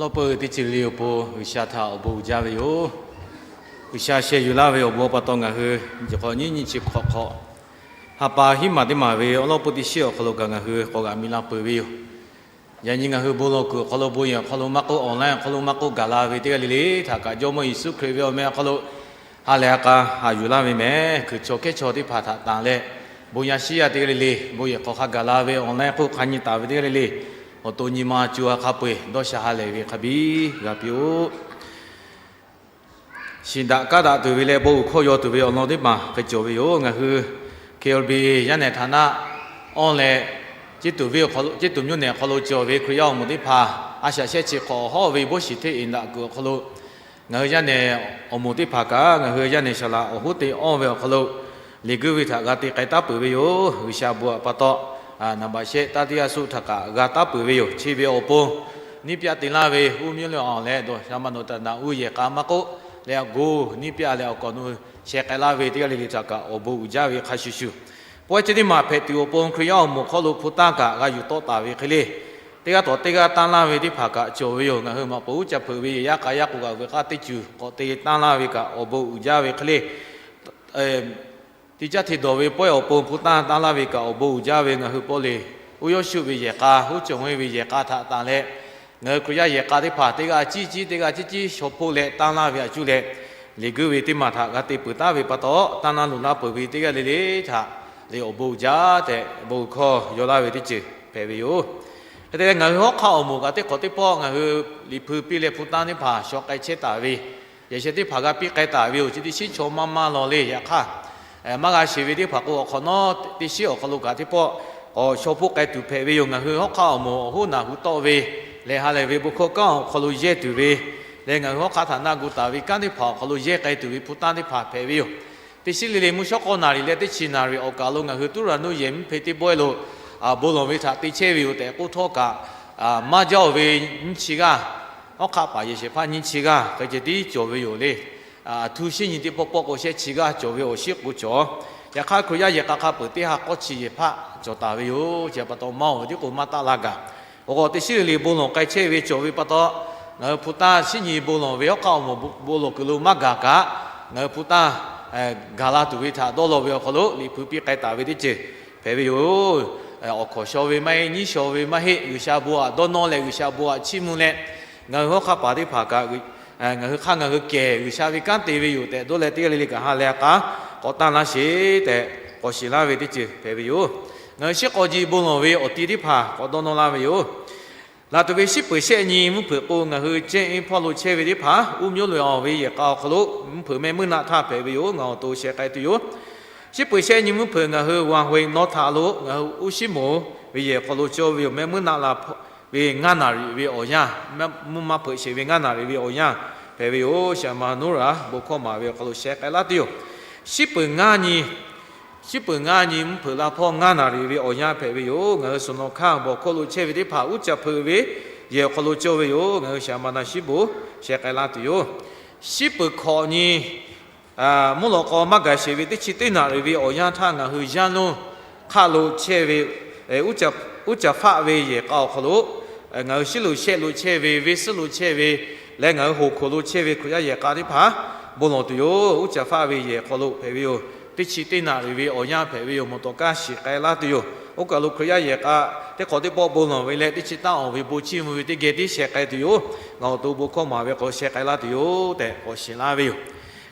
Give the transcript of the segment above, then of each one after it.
Awˬ lawn peuˬ teˇ ceuˬ le awˬ pon G'uiˬsha htaꞈ awˬ bon uiˍ jaˇ ve yoˬ. G'uiˬsha sheh yuˬ laˇ ve awˬ bon pa taw ngaˬ hui chi hk'awꞈ nyiˇ nyiˇ chi hk'awꞈ hk'awꞈ ha pa hiˉ maˬ teˇ maˬ ve awˬ lawn peuˬ teˇ shiˉ awˬ hk'aw lo kaꞈ ngaˬ hui k'awꞈ g'aꞈ mi la peuˬ ve yoˬ. Yaꞈ nyi ngaˬ hui bon lawˬ kuiˬ awˬ hk'aw lo bon yehˬ awˬ hk'aw lo maˇ k'oˆ, online awˬ hk'aw lo maˇ k'oˆ, gaˬ la ve teˇ g'aˇ le le htaꞈ kaꞈ Jawˇmawˇ Yeˍsuˆ Hkriꞈ ve awˬ meh awˬ hk'aw lo ha lehˬ ha k'a haꞈ yuˬ laˇ ve mehˍ. Hkui chaw hkehˉ chaw teˇ hpaˍ htaꞈ tanˬ leh, bon yaˇ shiˉ yaˇ teˇ g'aˇ le le, bon yehˬ hk'aw hk'a gaˬ la ve awˬ lawn k'oˆ hk'a nyi taˍ ve teˇ g'aˇ le le, awˬ to nyi ma co ha hk'a peu-eˬ dawˇ sha ha lehˬ ve hk'a biˇ g'a piˇ-oˆ. Shiˍ daꞈ kaˉ daꞈ tuˬ ve leh bon uiˍ hkawˇ yaw tuˬ ve awˬ lawn teˇ maˬ hk'e cawˬ ve yoˬ. Ngaˬ hui K L B yaˇ nehˬ htaꞈ naˆ awˇ leh, ceˇ tuˬ mvuhˇ nehˬ awˬ hk'aw lo cawˬ ve Hkriꞈ yaˇ awˬ moˍ teˇ hpaˍ a shaꞈ shehˆ chi hk'awꞈ awˬ hawˉ ve boˇ shiˍ hteˇ eˍ daꞈ kuiˬ awˬ hk'aw lo ngaˬ hui yaˇ nehˬ awˬ moˍ teˇ hpaˍ kaꞈ, ngaˬ hui yaˇ nehˬ saˍ laꞈ awˬ hoˉ te awˇ ve awˬ hk'aw lo liꞈ guˇ ve htaꞈ g'a te k'ai taˉ peuˬ ve yoˬ. G'uiˬsha bon htaꞈ pa taw, naˍ baꞈ shehˆ taˇ teˇ g'aˇ suˆ htaꞈ kaꞈ g'a taˉ peuˬ ve yoˬ. Chi ve awˬ pon niˇ pyaˆ te laˇ ve uˉ miˇ leh awˬ leh dawˬ sha ma nawˬ taˍ naꞈ uˉ yehˬ k'a maˇ k'oˆ leh, a go niˇ pyaˆ leh awˬ kawꞈ nu sheh k'ai laˇ ve teˇ g'aˇ le le htaꞈ kaꞈ awˬ bon uiˍ jaˇ ve hk'a shuˍ shuˍ, pawehˇ chi teˇ maˬ hpehꞈ tuˬ awˬ pon Hkriꞈ yaˇ awˬ moˍ hk'aw lo hpu tanˇ kaꞈ g'a yuˬ tawˆ taˍ ve hk'e le, teˇ g'aˇ tawꞈ teˇ g'aˇ tanˇ laˇ ve teˇ hpaˍ kaꞈ cawˬ ve yoˬ. Ngaˬ hui maꞈ poˍ uˉ ca hpeuꞈ ve yehˬ yaˇ k'a yaˇ k'o g'aꞈ veuꞈ k'aˇ teˇ cuˬ k'awꞈ te tanˇ laˇ ve kaꞈ awˬ bon uiˍ jaˇ ve hk'e le, teˇ caˉ hteˇ dawˬ ve pawehˇ awˬ pon hpu tanˇ tanˇ laˇ ve kaꞈ awˬ bon uiˍ jaˇ ve. Ngaˬ hui paw le, uˉ yawˇ shuˆ ve yehˬ k'a, uˉ cawˬ ve yehˬ k'a htaꞈ tanˬ leh, ngaˬ hui Hkriꞈ yaˇ yehˬ k'a teˇ hpaˍ teˇ g'aˇ ciˉ ciˉ teˇ g'aˇ ciˉ ciˉ shaw hpoˆ leh tanˇ laˇ ve a cuˇ leh, liꞈ guˇ ve teˇ maˬ htaꞈ g'a te peuˬ taˍ ve pa taw, tanˇ laˇ luˬ laˇ peuˬ ve teˇ g'aˇ le le htaꞈ le awˬ bon uiˍ jaˇ tehꞈ bon hkawˇ yaw laˇ ve teˇ ceuˬ hpehꞈ ve yoˬ. Hk'e te leh ngaˬ hui hawˉ hk'aˇ awˬ moˍ kaꞈ teˇ hk'awꞈ teˇ pawˆ ngaˬ hui liꞈ hpu piˇ leh hpu tanˇ teˇ hpaˍ shaw k'ai chehˇ taˍ ve, yehˬ sheh teˇ hpaˍ g'a piˇ k'ai taˍ ve yoˬ. Chi teˇ shiˉ chaw maˇ maˇ law le. Yaꞈ hk'aˇ, maˇ g'a sheˍ ve teˇ hpaˍ k'o awˬ hk'awꞈ nawˉ teˇ shiˉ awˬ hk'aw lo kaꞈ teˇ pawˆ k'awꞈ shaw hpoˆ k'ai tuˬ hpehꞈ ve yoˬ. Ngaˬ hui hawˉ hk'aˇ awˬ moˍ awˬ hoˉ naˬ hu tawˆ ve lehˬ ha lehˬ ve bon hkawˇ kanˉ awˬ hk'aw lo yehˇ tuˬ ve leh, ngaˬ hui hawˉ hk'aˇ htaꞈ na gu taˍ ve kanˉ teˇ hpaˍ awˬ hk'aw lo yehˇ k'ai tuˬ ve hpu tanˇ teˇ hpaˍ hpehꞈ ve yoˬ. Teˇ shiˉ le le mvuhˇ shawˉ k'awˇ naˍ riˍ leh teˇ chi naˍ riˍ awˬ kaˬ lo ngaˬ hui Tuˇraˍnuˆ yehˬ mvuhˇ hpe teˇ pawehˇ lo bon lawˬ ve htaꞈ te chehˇ ve yoˬ tehꞈ k'oˆ htawˇ kaꞈ, maˇ jaˇ-oˬ ve nyiˇ chi g'aˇ, hawˉ hk'aˆ paˍ yehˬ shehˍ hpaˇ nyiˇ chi g'aˇ hk'e ceh tiˉ cawˬ ve yoˬ le. Htu shiˉ nyi teˇ pawˆ pawˆ k'o shehˆ chi g'aˇ cawˬ ve awˬ shiˉ k'o cawˬ. Yaꞈ hk'aˇ Hkriꞈ yaˇ yehˬ k'a hk'a peuˬ teˇ ha k'awˇ chi yehˬ hpaˆ cawˬ taˍ ve yoˬ. Chi pa taw maˇ-oˬ ve tiˉ k'o maˇ taˆ la gaˬ. Awˬ k'o teˇ shiˉ le le bon lawˬ k'ai chehˇ ve cawˬ ve pa taw, ngaˬ hui hpu tanˇ shiˉ nyi bon lawˬ ve hawˉ hk'aˇ awˬ moˍ bon lawˬ kuiˬ lo maˇ gaˬ kaꞈ, ngaˬ hui hpu tanˇ gaˬ la tuˬ ve htaꞈ dawˇ law ve awˬ hk'aw lo liꞈ hpu piˇ k'ai taˍ ve teˇ ceuˬ hpehꞈ ve yoˬ. Awˬ hkawnˍ shaw ve maˇ heˆ, nyiˉ shaw ve maˇ heˆ, G'uiˬsha bon htaꞈ dawˇ nawˇ leh G'uiˬsha bon htaꞈ chiˇ mvuh leh, ngaˬ hui hawˉ hk'aˆ paˍ teˇ hpaˍ kaꞈ ngaˬ hui hk'aˇ ngaˬ hui kehˬ G'uiˬsha ve kanˉ te ve yoˬ tehꞈ dawˇ leh teˇ g'aˇ le le kaꞈ ha lehˬ ha k'a k'awꞈ tanˇ laˇ sheˍ tehꞈ k'awꞈ shiˍ laˇ ve teˇ ceuˬ hpehꞈ ve yoˬ. Ngaˬ hui shiˉ k'aw ji bon lawˬ ve awˬ ti teˇ hpaˍ k'awꞈ dawˇ nawˇ laˇ ve yoˬ. Laˬ tuˬ ve shiˉ peuˬ shehˆ nyi mvuhˇ hpeuꞈ k'o, ngaˬ hui Chehˇ Eˇ hpawˇ lo chehˇ ve teˇ hpaˍ uˉ miˉ lawˬ ve yehˬ k'a awˬ hk'aw lo mvuhˇ hpeuꞈ mehˆ muiˉ naˆ htaˇ hpehꞈ ve yoˬ. Ngaˬ awˬ to sheh k'ai tuˬ yoˬ. Shiˉ peuˬ shehˆ nyi mvuhˇ hpeuꞈ ngaˬ hui Wanˬ hui nawˇ htaꞈ lo ngaˬ hui uˉ shiˉ moˍ ve yehˬ hk'aw lo cawˇ ve yoˬ. Mehˆ muiˉ naˆ la ve ngaˇ naˍ riˍ ve awˬ yanˇ, mvuhˇ maˇ hpeuꞈ sheˍ ve ngaˇ naˍ riˍ ve awˬ yanˇ hpehꞈ ve yoˬ. Shaˍ ma nuˉ raˍ bon hkawˇ maˍ ve awˬ hk'aw lo sheh k'ai laˇ tuˬ yoˬ. Shiˉ peuˬ ngaˇ nyi, shiˉ peuˬ ngaˇ nyi mvuhˇ hpeuꞈ la hpawˇ ngaˇ naˍ riˍ ve awˬ yanˇ hpehꞈ ve yoˬ. Ngaˬ hui Suhˍ nawˬ hkaˇ bawˬ hkawˇ lo chehˇ ve teˇ hpaˍ uˉ caˇ hpeuꞈ ve yehˬ awˬ hk'aw lo cawˇ ve yoˬ. Ngaˬ hui shaˍ ma na shiˉ bon sheh k'ai laˇ tuˬ yoˬ. Shiˉ peuˬ hkawꞈ nyi mvuhˇ lawꞈ k'aw maˇ gaˬ sheˍ ve teˇ chi teˇ naˍ riˍ ve awˬ yanˇ htaˇ ngaˬ hui Yaˇ nuˇ hk'aˆ lo chehˇ ve uˉ caˍ hpaˆ ve yehˬ k'a awˬ hk'aw lo, ngaˬ hui shiˉ lo shehˆ lo chehˇ ve, venˇ suhˉ lo chehˇ ve leh ngaˬ hui hoꞈ hkoˍ lo chehˇ ve Hkriꞈ yaˇ yehˬ k'a teˇ hpaˍ bon lawˬ tuˬ yoˬ. Uˉ caˍ hpaˆ ve yehˬ hk'aw lo hpehꞈ ve yoˬ. Teˇ chi teˇ naˍ riˍ ve awˬ yanˇ hpehꞈ ve yoˬ. Mawˬ tawˍ kaˇ shiˍ k'ai laˇ tuˬ yoˬ. Oˇ kaˬ lo Hkriꞈ yaˇ yehˬ k'a teˇ hk'awꞈ teˇ pawˆ bon lawˬ ve leh teˇ chi taˇ awˬ ve bon chiˇ mvuh ve teˇ geh tiˉ sheh k'ai tuˬ yoˬ. Ngaˬ awˬ to bon hkawˇ maˍ ve k'o sheh k'ai laˇ tuˬ yoˬ tehꞈ k'awꞈ shiˍ laˇ ve yoˬ.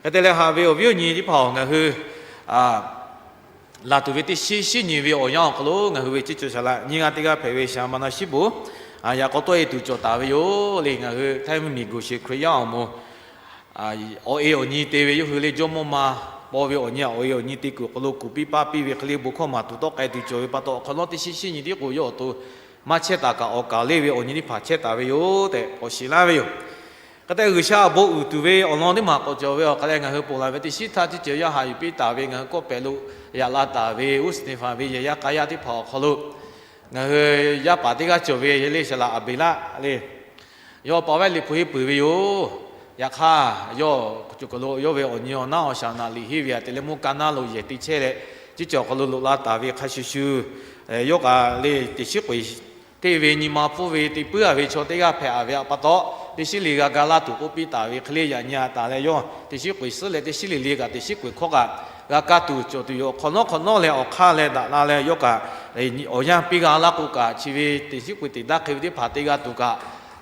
Hk'e te leh haꞈ ve awˬ viˉ awˬ nyi teˇ hpaˍ-oˬ, ngaˬ hui laˬ tuˬ ve teˇ shiˉ shiˉ nyi ve awˬ yanˇ awˬ hk'aw lo ngaˬ hui ve ceˇ cawˬ shaˍ laꞈ nyiˇ g'aˇ teˇ g'aˇ hpehꞈ ve shaˍ ma na shiˉ bon yaꞈ k'aw tawˆ e tuˬ cawˬ taˍ ve yoˬ le. Ngaˬ hui Htaiˇ mvuhˇmiˬ guˬ sheˍ Hkriꞈ yaˇ awˬ moˍ awˬ e awˬ nyi te ve yawˇ hui le Jawˇmawˇ ma paw ve awˬ nyi awˬ e awˬ nyi te kuiˬ awˬ hk'aw lo kuˬ piˇ paˇ piˇ ve hk'e le bon hkawˇ maˍ tuˬ tawˆ k'ai tuˬ cawˬ ve pa taw, awˬ hk'awꞈ nawˉ teˇ shiˉ shiˉ nyi tiˉ k'o yawˇ awˬ to maˇ chehˇ taˍ kaꞈ awˬ kaˍ leˇ ve awˬ nyi teˇ hpaˍ chehˇ taˍ ve yoˬ tehꞈ k'awꞈ shiˍ laˇ ve yoˬ. Hk'e te G'uiˬsha awˬ bon uiˍ tuˬ ve awˬ lawn teˇ maˬ k'awꞈ cawˬ ve awˬ hk'aw leh ngaˬ hui ponˬ laˬ ve teˇ shiˉ htaˇ teˇ ceuˬ yaˇ haꞈ yuˬ piˇ taˍ ve ngaˬ hui kawˆ pehˍ lo yaꞈ la taˍ ve uˉ Steˍhpanˍ ve yehˬ yaˇ k'a yaˇ teˇ hpaˍ awˬ hk'aw lo ngaˬ hui yaˇ paˍ teˇ g'aˇ cawˬ ve yehˬ le shaˍ laꞈ Aˍbeˍlaˆ le. Yawˇ pa vehˆ liꞈ hpu heˆ peuˬ ve yoˬ. Yaꞈ hk'aˇ yawˇ cawˬ kaˬ lo yawˇ ve awˬ nyi awˬ naˉ awˬ shaˍ naꞈ liꞈ henˇ ve aꞈ te leh mvuhˇ ka naˉ lo yehˬ te chehˇ leh, ciˉ cawˬ hk'aw lo loꞈ la taˍ ve hk'a shuˍ shuˍ, yawˇ kaꞈ le teꞈ chiˉ k'oꞈ e teˇ ve nyi ma pfuhˇ ve te puiˉ a ve chaw teˇ g'aˇ hpehꞈ a ve aꞈ pa taw, teˇ shiˉ le g'a ga laˇ tuˬ k'oˆ piˇ taˍ ve hk'e le, yaꞈ nyi a taˍ leh yawˇ teˇ shiˉ k'oˍ suhˉ leh teˇ shiˉ le le kaꞈ teˇ shiˉ k'oˍ hkawˇ kaꞈ g'a kaˇ tuˬ cawˬ tuˬ yoˬ. Awˬ hk'awꞈ nawˉ hk'awꞈ nawˉ leh awˬ hk'aˇ leh daꞈ la leh yawˇ kaꞈ awˬ yanˇ piˇ g'a laˇ k'o kaꞈ, chi ve teˇ shiˉ k'oˍ teꞈ daˇ hk'e ve teˇ hpaˍ teˇ g'aˇ tuˬ kaꞈ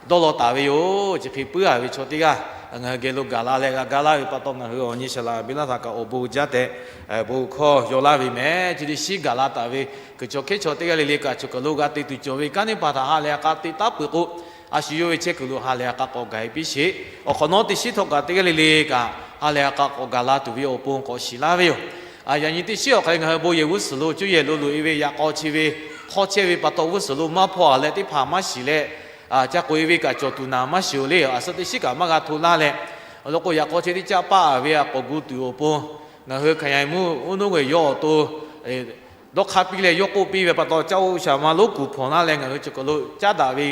dawˇ law taˍ ve yoˬ. Chi hk'e puiˉ a ve chaw teˇ g'aˇ ngaˬ hui geh lo gaˬ la leh g'a ga laˇ ve pa taw, ngaˬ hui awˬ nyi shaˍ laꞈ ve laˇ htaꞈ kaꞈ awˬ bon jaˇ tehꞈ bon hkawˇ yaw laˇ ve mehˍ. Chi teˇ shiˉ gaˬ la taˍ ve kuiˬ chaw hkehˉ chaw teˇ g'aˇ le le kaꞈ choˬ kaˬ lo g'a te tuˬ cawˬ ve kanˉ teˇ hpaˍ htaꞈ ha lehˬ a k'a te taˉ peuˬ k'o, a shu yawˇ ve chehˇ kuiˬ lo ha lehˬ a k'a k'awꞈ gaˬ e piˇ sheˍ. Awˬ hk'awꞈ nawˉ teˇ shiˉ htawˇ kaꞈ teˇ g'aˇ le le kaꞈ ha lehˬ a k'a k'awꞈ gaˬ la tuˬ ve awˬ pon k'awꞈ shiˍ laˇ ve yoˬ. Yaꞈ nyi teˇ shiˉ awˬ hk'aw lo ngaˬ hui bon yehˬ g'uˇ suhˍ lo cuˇ yehˬ lo loꞈ e ve yaꞈ k'aw chi ve hk'awˇ chehˇ ve pa taw g'uˇ suhˍ lo maˇ hpawˇ a leh teˇ hpaˍ maˇ shiˍ leh, ca k'oꞈ e ve kaꞈ cawˬ tuˬ naˍ maˇ shiˍ-oˬ le. A suhˉ teˇ shiˉ kaꞈ maˇ g'a hto laˇ leh, awˬ lawn k'o yaꞈ k'aw chi teˇ caˆ paˆ a ve a k'awꞈ gu tuˬ awˬ pon, ngaˬ hui Hkaˍnyaˍ mvuhˇ uˉ nuˉ g'uiˬ yawˇ awˬ to dawˇ hk'aˇ piˇ leh yawˇ k'oˆ piˇ ve pa taw, caˇ oˆ shaˍ ma lonˉ kuˬ hpawnˬ laˇ leh ngaˬ hui choˬ kaˬ lo caˉ daꞈ ve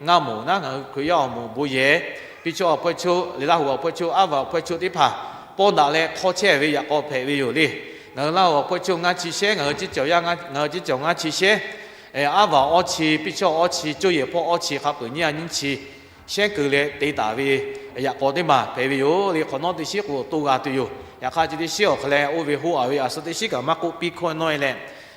ngaˇ mawˬ naˉ, ngaˬ hui Hkriꞈ yaˇ awˬ moˍ bon yehˬ, piˇ chawˇ awˬ hpawehˇ choˆ, liꞈ Laˇ huˍ awˬ hpawehˇ choˆ, aˉ vaˬ awˬ hpawehˇ choˆ teˇ hpaˍ pawˇ daꞈ leh hk'awˇ chehˇ ve yaꞈ k'aw hpehꞈ ve yoˬ le. Ngaˬ hui Laˇ huˍ awˬ hpawehˇ choˆ ngaˇ chi shehˉ, ngaˬ hui ceˇ cawˬ ngaˇ chi shehˉ, aˉ vaˬ awˇ chi, piˇ chawˇ awˇ chi, cuˇ yehˬ hpawˇ awˇ chi hk'a peuˬ nyiˇ a nyiˇ chi shehˉ keu leh te taˍ ve yaꞈ k'aw teˇ maˬ hpehꞈ ve yoˬ le. Hk'awꞈ nawˉ teˇ shiˉ k'o awˬ to g'a tuˬ yoˬ. Yaꞈ hk'aˇ chi teˇ shiˉ awˬ hk'aw leh oˇ ve hoˆ a ve a suhˉ teˇ shiˉ kaꞈ maˇ k'oˆ piˇ hkawˇ nawˇ e leh,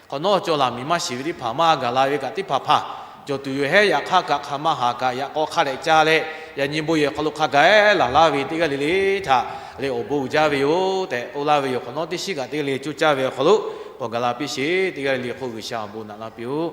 hk'awꞈ nawˉ cawˬ laˬ miˬ maˇ shiˍ ve teˇ hpaˍ maˇ gaˬ la ve kaꞈ teˇ hpaˍ hpaˍ cawˬ tuˬ yoˬ. Hehˉ yaꞈ hk'aˇ kaꞈ hk'aˬ ma haˍ kaꞈ yaꞈ k'aw hk'a dehꞈ ca leh, yaꞈ nyi bon yehˬ hk'aw lo hk'a gaˬ laˬ laˇ ve teˇ g'aˇ le le htaꞈ leh awˬ bon uiˍ jaˇ ve yoˬ tehꞈ k'oˆ laˇ ve yoˬ. Hk'awꞈ nawˉ teˇ shiˉ kaꞈ teˇ g'aˇ le le coˇ caˇ ve awˬ hk'aw lo k'awꞈ gaˬ la piˇ sheˍ. Teˇ g'aˇ le le hk'oˆ G'uiˬsha awˬ bon naꞈ laˇ piˇ-oˆ.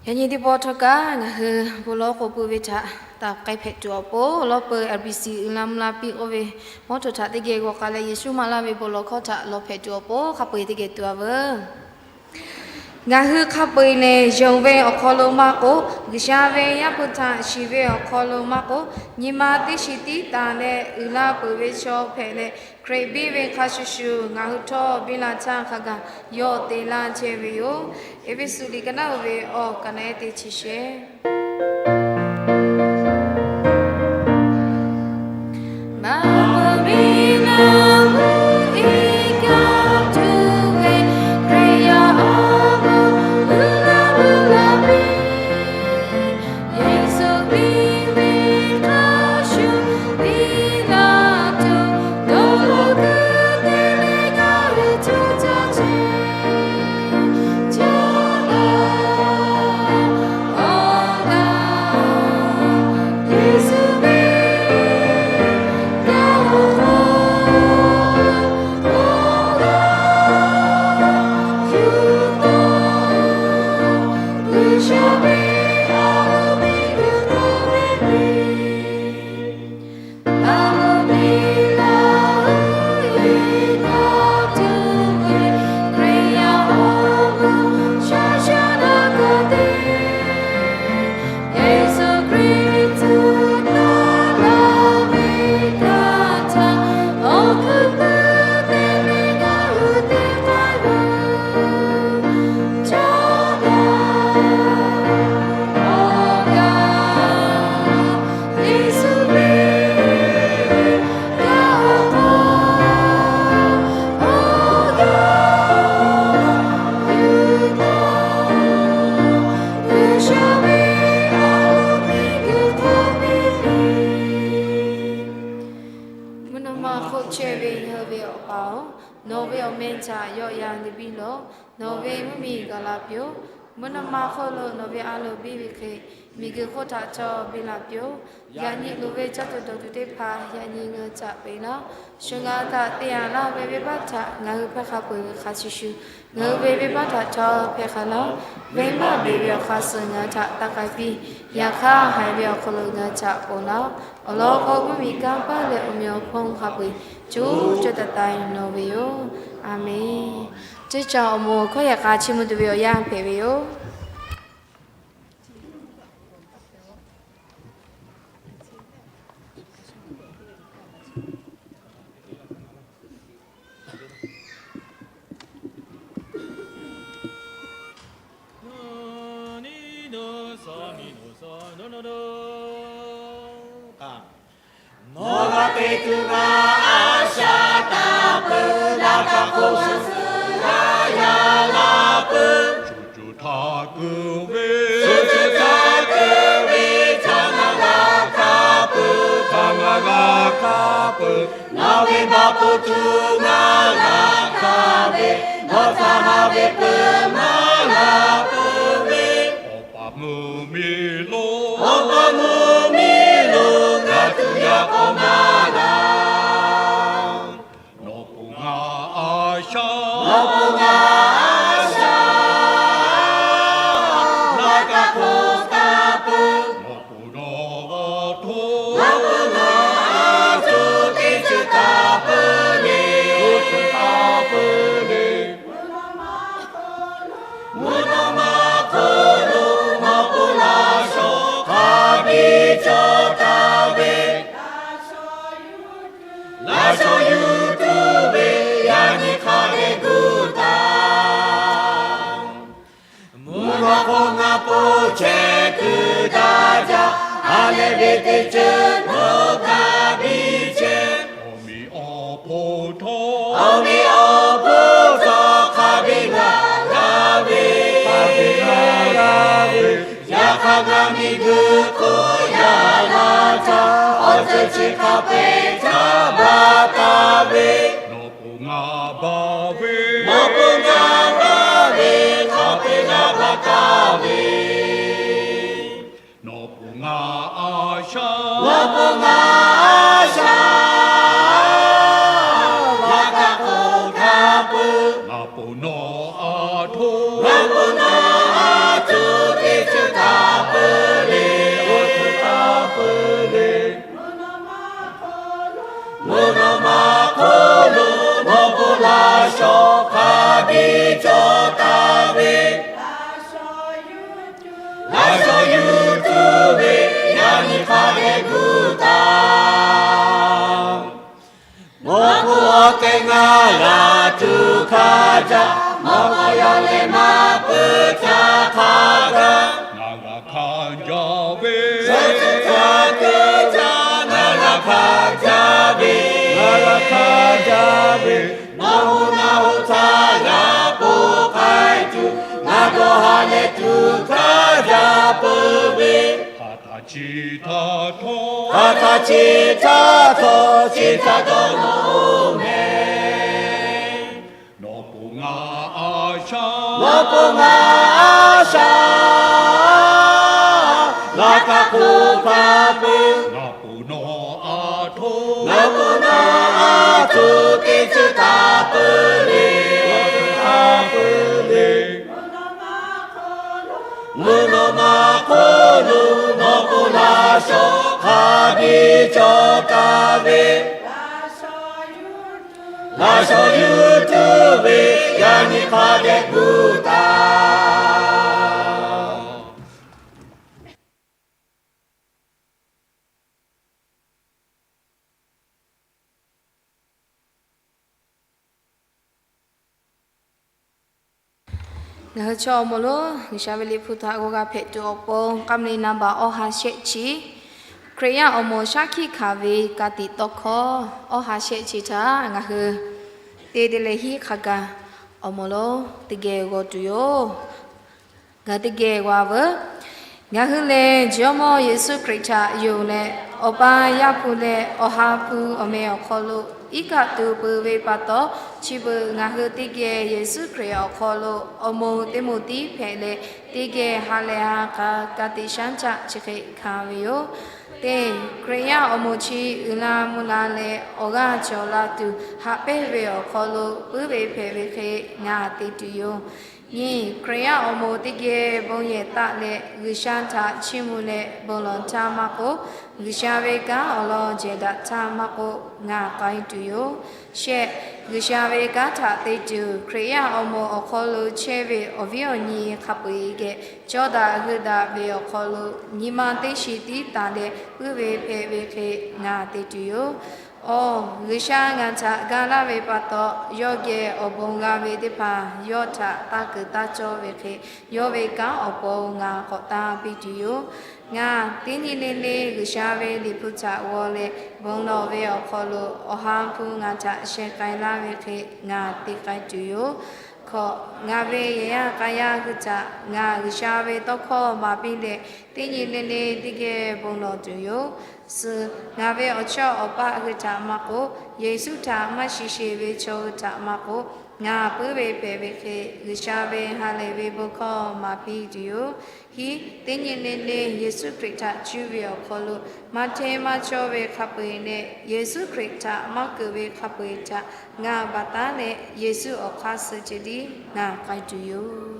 Yaꞈ nyi teˇ pawˆ htawˇ kaꞈ ngaˬ hui bon lawˇ k'oˍ pui ve htaꞈ taˍ k'ai hpehꞈ tuˬ awˬ pon, awˬ lawˉ peuˬ LBC uiˍ la mvuh la piˇ k'oˆ ve mawˇ htoꞈ htaꞈ teˇ geh g'aw k'ai leh, Yeˍsuˆ maˍ laˇ ve bon lawˬ hkawˇ htaꞈ lawˬ hpehꞈ tuˬ awˬ pon hk'a peu-eˬ teˇ geh tuˬ a veuˬ. Ngaˬ hui hk'a peu-eˬ lehˬ, yonˍ ve awˬ hk'aw lo maˇ k'oˆ, G'uiˬsha ve Yaˇ hpu htaꞈ shiˍ ve awˬ hk'aw lo maˇ k'oˆ, nyi ma teˇ shiˍ tiˉ taˍ leh uiˍ la peuˬ ve chaw hpehꞈ leh, Hkriꞈ biˇ ve hk'a shuˍ shuˍ ngaˬ hui htawˇ biˇ la htaˇ hk'a gaˬ yawˇ te laˇ chehˇ ve yoˬ. Eˇfeˇsuꞈ liꞈ ka naˉ uiˍ ve awˬ ka naˉ ehˉ teˇ chi shehˆ. Mvuhˇ naw ma hk'oˆ chehˇ ve ngaˬ hui ve Awˬ pa-oˬ, nawˬ ve awˬ meh htaꞈ yawˆ yan te piˇ lawˬ. Nawˬ ve mvuhˇ miˬ gaˬ la piˇ-oˆ. Mvuhˇ naw ma hk'oˆ lo nawˬ ve a loˍ biˇ ve hk'e, miˬguiˬ hk'oˆ htaꞈ chaw biˇ la piˇ-oˆ. Yaꞈ nyi loˍ ve caˇ tuˬ dawˬ tuˬ teˇ hpaˍ yaꞈ nyi ngaˬ hui htaꞈ peꞈ laˇ. Shu ngaˬ hui htaꞈ te a laˇ ve venˇbaˆ htaꞈ ngaˬ hui hpehˇ hk'a peu-eˬ ve hk'a shuˍ shuˍ, ngaˬ hui ve venˇbaˆ htaꞈ chaw hpehˇ hk'a laˇ. Venˇbaˆ beˬ ve awˬ hk'aˇ suh ngaˬ hui htaꞈ taˇ k'ai piˇ. Yaꞈ hk'aˇ haiˬ ve awˬ hk'aw lo ngaˬ hui htaꞈ ponˬ laˇ. Awˬ lawn k'o, mvuhˇ miˬ kanˇ paˆ leh awˬ meꞈ awˬ hponˇ hk'a peu-eˬ co co taiˍ taiˍ nawˬ ve yoˬ. A menˬ. Ceˇ caˬ awˬ moˍ hkawˇ yaꞈ k'a chiˇ mvuh tuˬ ve awˬ yanˇ hpehꞈ ve yoˬ. Nawˬ g'a te tuˬ g'a a Taˇ peuˬ, laꞈ ka hk'oˆ suh suh g'a yaꞈ la peuˬ. Shu cuˬ htaꞈ keu ve, shu cuˬ htaꞈ keu ve, ca ngaˬ g'a hkanˍ peuˬ, ca ngaˬ g'a hkanˍ peuˬ. Nawˬ ve baˆ poˍ tuˬ ngaˬ g'a hkanˍ ve, nawˬ htaꞈ haꞈ ve peuˬ maˇ la peuˬ ve. Awˬ pa mvuhˇ miˬ lo, awˬ pa mvuhˇ miˬ lo, ngaˬ tuˬ yaꞈ k'aw maˇ la. Nawˬ pon ngaˬ a shaꞈ, nawˬ pon ngaˬ a shaꞈ, laꞈ ka hk'oˆ taˇ peuˬ. Nawˬ pon nawˬ a htoꞈ, nawˬ pon nawˬ a htoꞈ teˇ ceuˬ taˇ peuˬ le, oˇ htoꞈ taˇ peuˬ le. Mvuhˇ naw ma hk'oˆ lo nawˬ pon laꞈ shawnˍ hk'a biˇ cawˬ taˍ ve, laꞈ shawnˍ yuˬ tuˬ ve yaꞈ nyi hk'a dehꞈ gu taˍ. Mvuhˇ naw ma hk'oˆ ngaˬ po chehˇ kuiˬ daꞈ jaˇ, ha lehˬ ve teˇ ceuˬ nawˬ kaꞈ biˇ chehˇ. Awˬ miˬ awˬ hponˇ htawˇ, awˬ miˬ awˬ hponˇ htawˇ hk'a biˇ g'a la ve, hk'a biˇ g'a la ve, yaꞈ hk'aˇ ngaˬ miˬguiˬ hk'oˆ yaꞈ la htaˇ, awˬ ceuˬ chi hk'a peu-eˬ htaꞈ baˬ taˍ ve. Nawˬ pon ngaˬ baˬ ve, nawˬ pon ngaˬ baˬ ve, hk'a peu-eˬ g'a baˬ taˍ ve. Nawˬ pon ngaˬ a shaꞈ, nawˬ pon ngaˬ a shaꞈ, laꞈ ka hk'oˆ hkanˍ peuˬ. Ngaˬ pon nawˬ a htoꞈ, ngaˬ pon nawˬ a htoꞈ teˇ ceuˬ taˇ peuˬ le, oˇ htoꞈ taˇ peuˬ le. Mvuhˇ naw ma hk'oˆ lo nawˬ pon laꞈ shawnˍ hk'a biˇ cawˬ taˍ ve, laꞈ shawnˍ yuˬ tuˬ ve yaꞈ nyi hk'a dehꞈ gu taˍ. Mawˬ k'o awˬ tehˬ ngaˬ g'a tuˬ hk'a jaˇ, mawˬ k'o yaˇ leh maˇ peuˬ htaˇ hk'a gaˬ, ngaˬ g'a hkanˍ jaˇ ve, shu cuˬ htaꞈ keu jaˇ, ngaˬ g'a hkanˍ jaˇ ve, ngaˬ g'a hkanˍ jaˇ ve, nawˬ hui ngaˬ hui htaꞈ g'a ponˬ k'ai tuˬ, ngaˬ dawˇ ha leh tuˬ hk'a jaˇ peuˬ ve. Hk'aˬ htaˇ chi htaˇ htawˇ, hk'aˬ htaˇ chi htaˇ htawˇ, chi htaꞈ dawˇ nawˬ oˬ mehˍ. Nawˬ pon ngaˬ a shaꞈ, nawˬ pon ngaˬ a shaꞈ, laꞈ ka hk'oˆ hkanˍ peuˬ. Ngaˬ pon nawˬ a htoꞈ, ngaˬ pon nawˬ a htoꞈ teˇ ceuˬ taˇ peuˬ le, taˇ peuˬ le. Mvuhˇ naw ma hk'oˆ lo nawˬ pon laꞈ shawnˍ hk'a biˇ cawˬ taˍ ve, laꞈ shawnˍ yuˬ tuˬ ve yaꞈ nyi hk'a dehꞈ gu taˍ. Ngaˬ hui chaw awˬ moˍ lonˉ G'uiˬsha ve liꞈ hpu htaꞈ g'aw g'a hpehꞈ tuˬ awˬ pon, K'aˇ mvuhˇ le naˍ baꞈ awˇ ha shehˆ chi, Hkriꞈ yaˇ awˬ moˍ shaˉ hkiˆ hkanˍ ve ka tiꞈ tawˇ hkawˇ awˇ ha shehˆ chi htaꞈ ngaˬ hui te te leh hiˉ hk'a gaˬ awˬ moˍ lonˉ teˇ geh g'aw tuˬ yoˬ. Ngaˬ teˇ geh g'aw veuˬ. Ngaˬ hui lehˬ, Jawˇmawˇ Yeˍsuˆ Hkriꞈ htaꞈ yonˍ leh, Awˬ pa Yaˇ hpu leh Awˬ ha hpu awˬ meh awˬ hk'aw lo iˉ kaˆ tuˬ peuˬ ve pa taw, chi beuꞈ ngaˬ hui teˇ geh Yeˍsuˆ Hkriꞈ awˬ hk'aw lo awˬ moˍ teˇ moˍ tiˉ hpehꞈ leh, teˇ geh ha lehˬ ha k'a ka tiꞈ shaˉ caˆ chi hk'e hkanˍ ve yoˬ. Teˇ, Hkriꞈ yaˇ awˬ moˍ chi uiˍ la mvuh la leh awˬ g'aˇ cawˬ la tuˬ haꞈ pehnˇ ve awˬ hk'aw lo puiˉ ve hpehꞈ ve hk'e ngaˬ te tuˬ yoˬ. Nyi, Hkriꞈ yaˇ awˬ moˍ teˇ geh bon yehˬ taˆ leh G'uiˬsha htaꞈ chiˇ mvuh leh bon lawˬ htaˇ maˇ k'oˆ, G'uiˬsha ve kanˉ awˬ lawn jehˬ daꞈ htaˇ maˇ k'oˆ, ngaˬ k'ai tuˬ yoˬ. Shehˆ, G'uiˬsha ve kanˉ htaꞈ te tuˬ Hkriꞈ yaˇ awˬ moˍ awˬ hk'aw lo chehˇ ve awˬ viˉ awˬ nyi hk'a peu-eˬ geh cawˇ daꞈ hui daꞈ ve awˬ hk'aw lo nyi ma teˇ shi tiˉ taˍ leh puiˉ ve hpehꞈ ve hk'e ngaˬ te tuˬ yoˬ. Awˬ, G'uiˬsha ngaˬ htaꞈ ga laˇ ve pa taw, yawˇ geh awˬ bon g'a ve teˇ hpaˍ yawˇ htaꞈ taˇ kuiˬ taˇ cawˇ ve hk'e, yawˇ ve kanˉ awˬ pon ngaˬ k'awꞈ tanˇ piˇ tuˬ yoˬ. Ngaˬ teˇ nyi le le G'uiˬsha ve Liꞈ hpu htaꞈ g'aw leh, bon lawˬ ve awˬ hk'aw lo Awˬ ha hpu ngaˬ htaꞈ sheh k'ai laˇ ve hk'e ngaˬ te k'ai tuˬ yoˬ. Hkawꞈ, ngaˬ ve yehˬ yaˇ k'a yaˇ hui htaꞈ ngaˬ G'uiˬsha ve tawˇ hkawˇ maˍ piˇ leh, teˇ nyi le le teˇ geh bon lawˬ tuˬ yoˬ. Suhˍ, ngaˬ ve awˬ chawˇ awˬ paˆ hui htaꞈ maˇ k'oˆ, Yeˍsuˆ htaꞈ maˇ shiˍ sheˍ ve chaw hui htaꞈ maˇ k'oˆ, ngaˬ puiˉ ve hpehꞈ ve hk'e G'uiˬsha ve ha lehˬ ve bon hkawˇ maˍ piˇ tuˬ yoˬ. Hiˉ, teˇ nyi le le Yeˍsuˆ Hkriꞈ htaꞈ cuˇ ve awˬ hk'aw lo maˇ hteˇ maˇ cawˇ ve hk'a peu-eˬ leh, Yeˍsuˆ Hkriꞈ htaꞈ maˇ keunˍ ve hk'a peu-eˬ htaꞈ ngaˬ baˬ taˉ leh, Yeˍsuˆ awˬ hk'aˇ suh ceh tiˉ ngaˬ k'ai tuˬ yoˬ.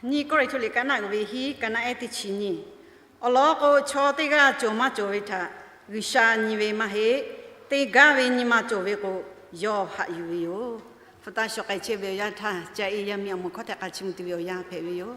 Nyiˇ Kawˇrenˍhtuˆ liꞈ ka naˆ uiˍ ve hiˉ, ka naˆ ehˉ teˇ chi nyi. Awˬ lawn k'o, chaw teˇ g'aˇ cawˬ maˇ cawˬ ve htaꞈ G'uiˬsha nyi ve maˇ heˆ. Teˇ g'aˇ ve nyi ma cawˬ ve k'o, yawˇ haꞈ yuˬ ve yoˬ. Hpu taˇ shawˍ k'ai chehˇ ve awˬ yanˇ htaˇ, ca e yaˇ miˇ awˬ moˍ hkawˇ htehꞈ k'a chiˇ mvuh tuˬ ve awˬ yanˇ hpehꞈ ve yoˬ.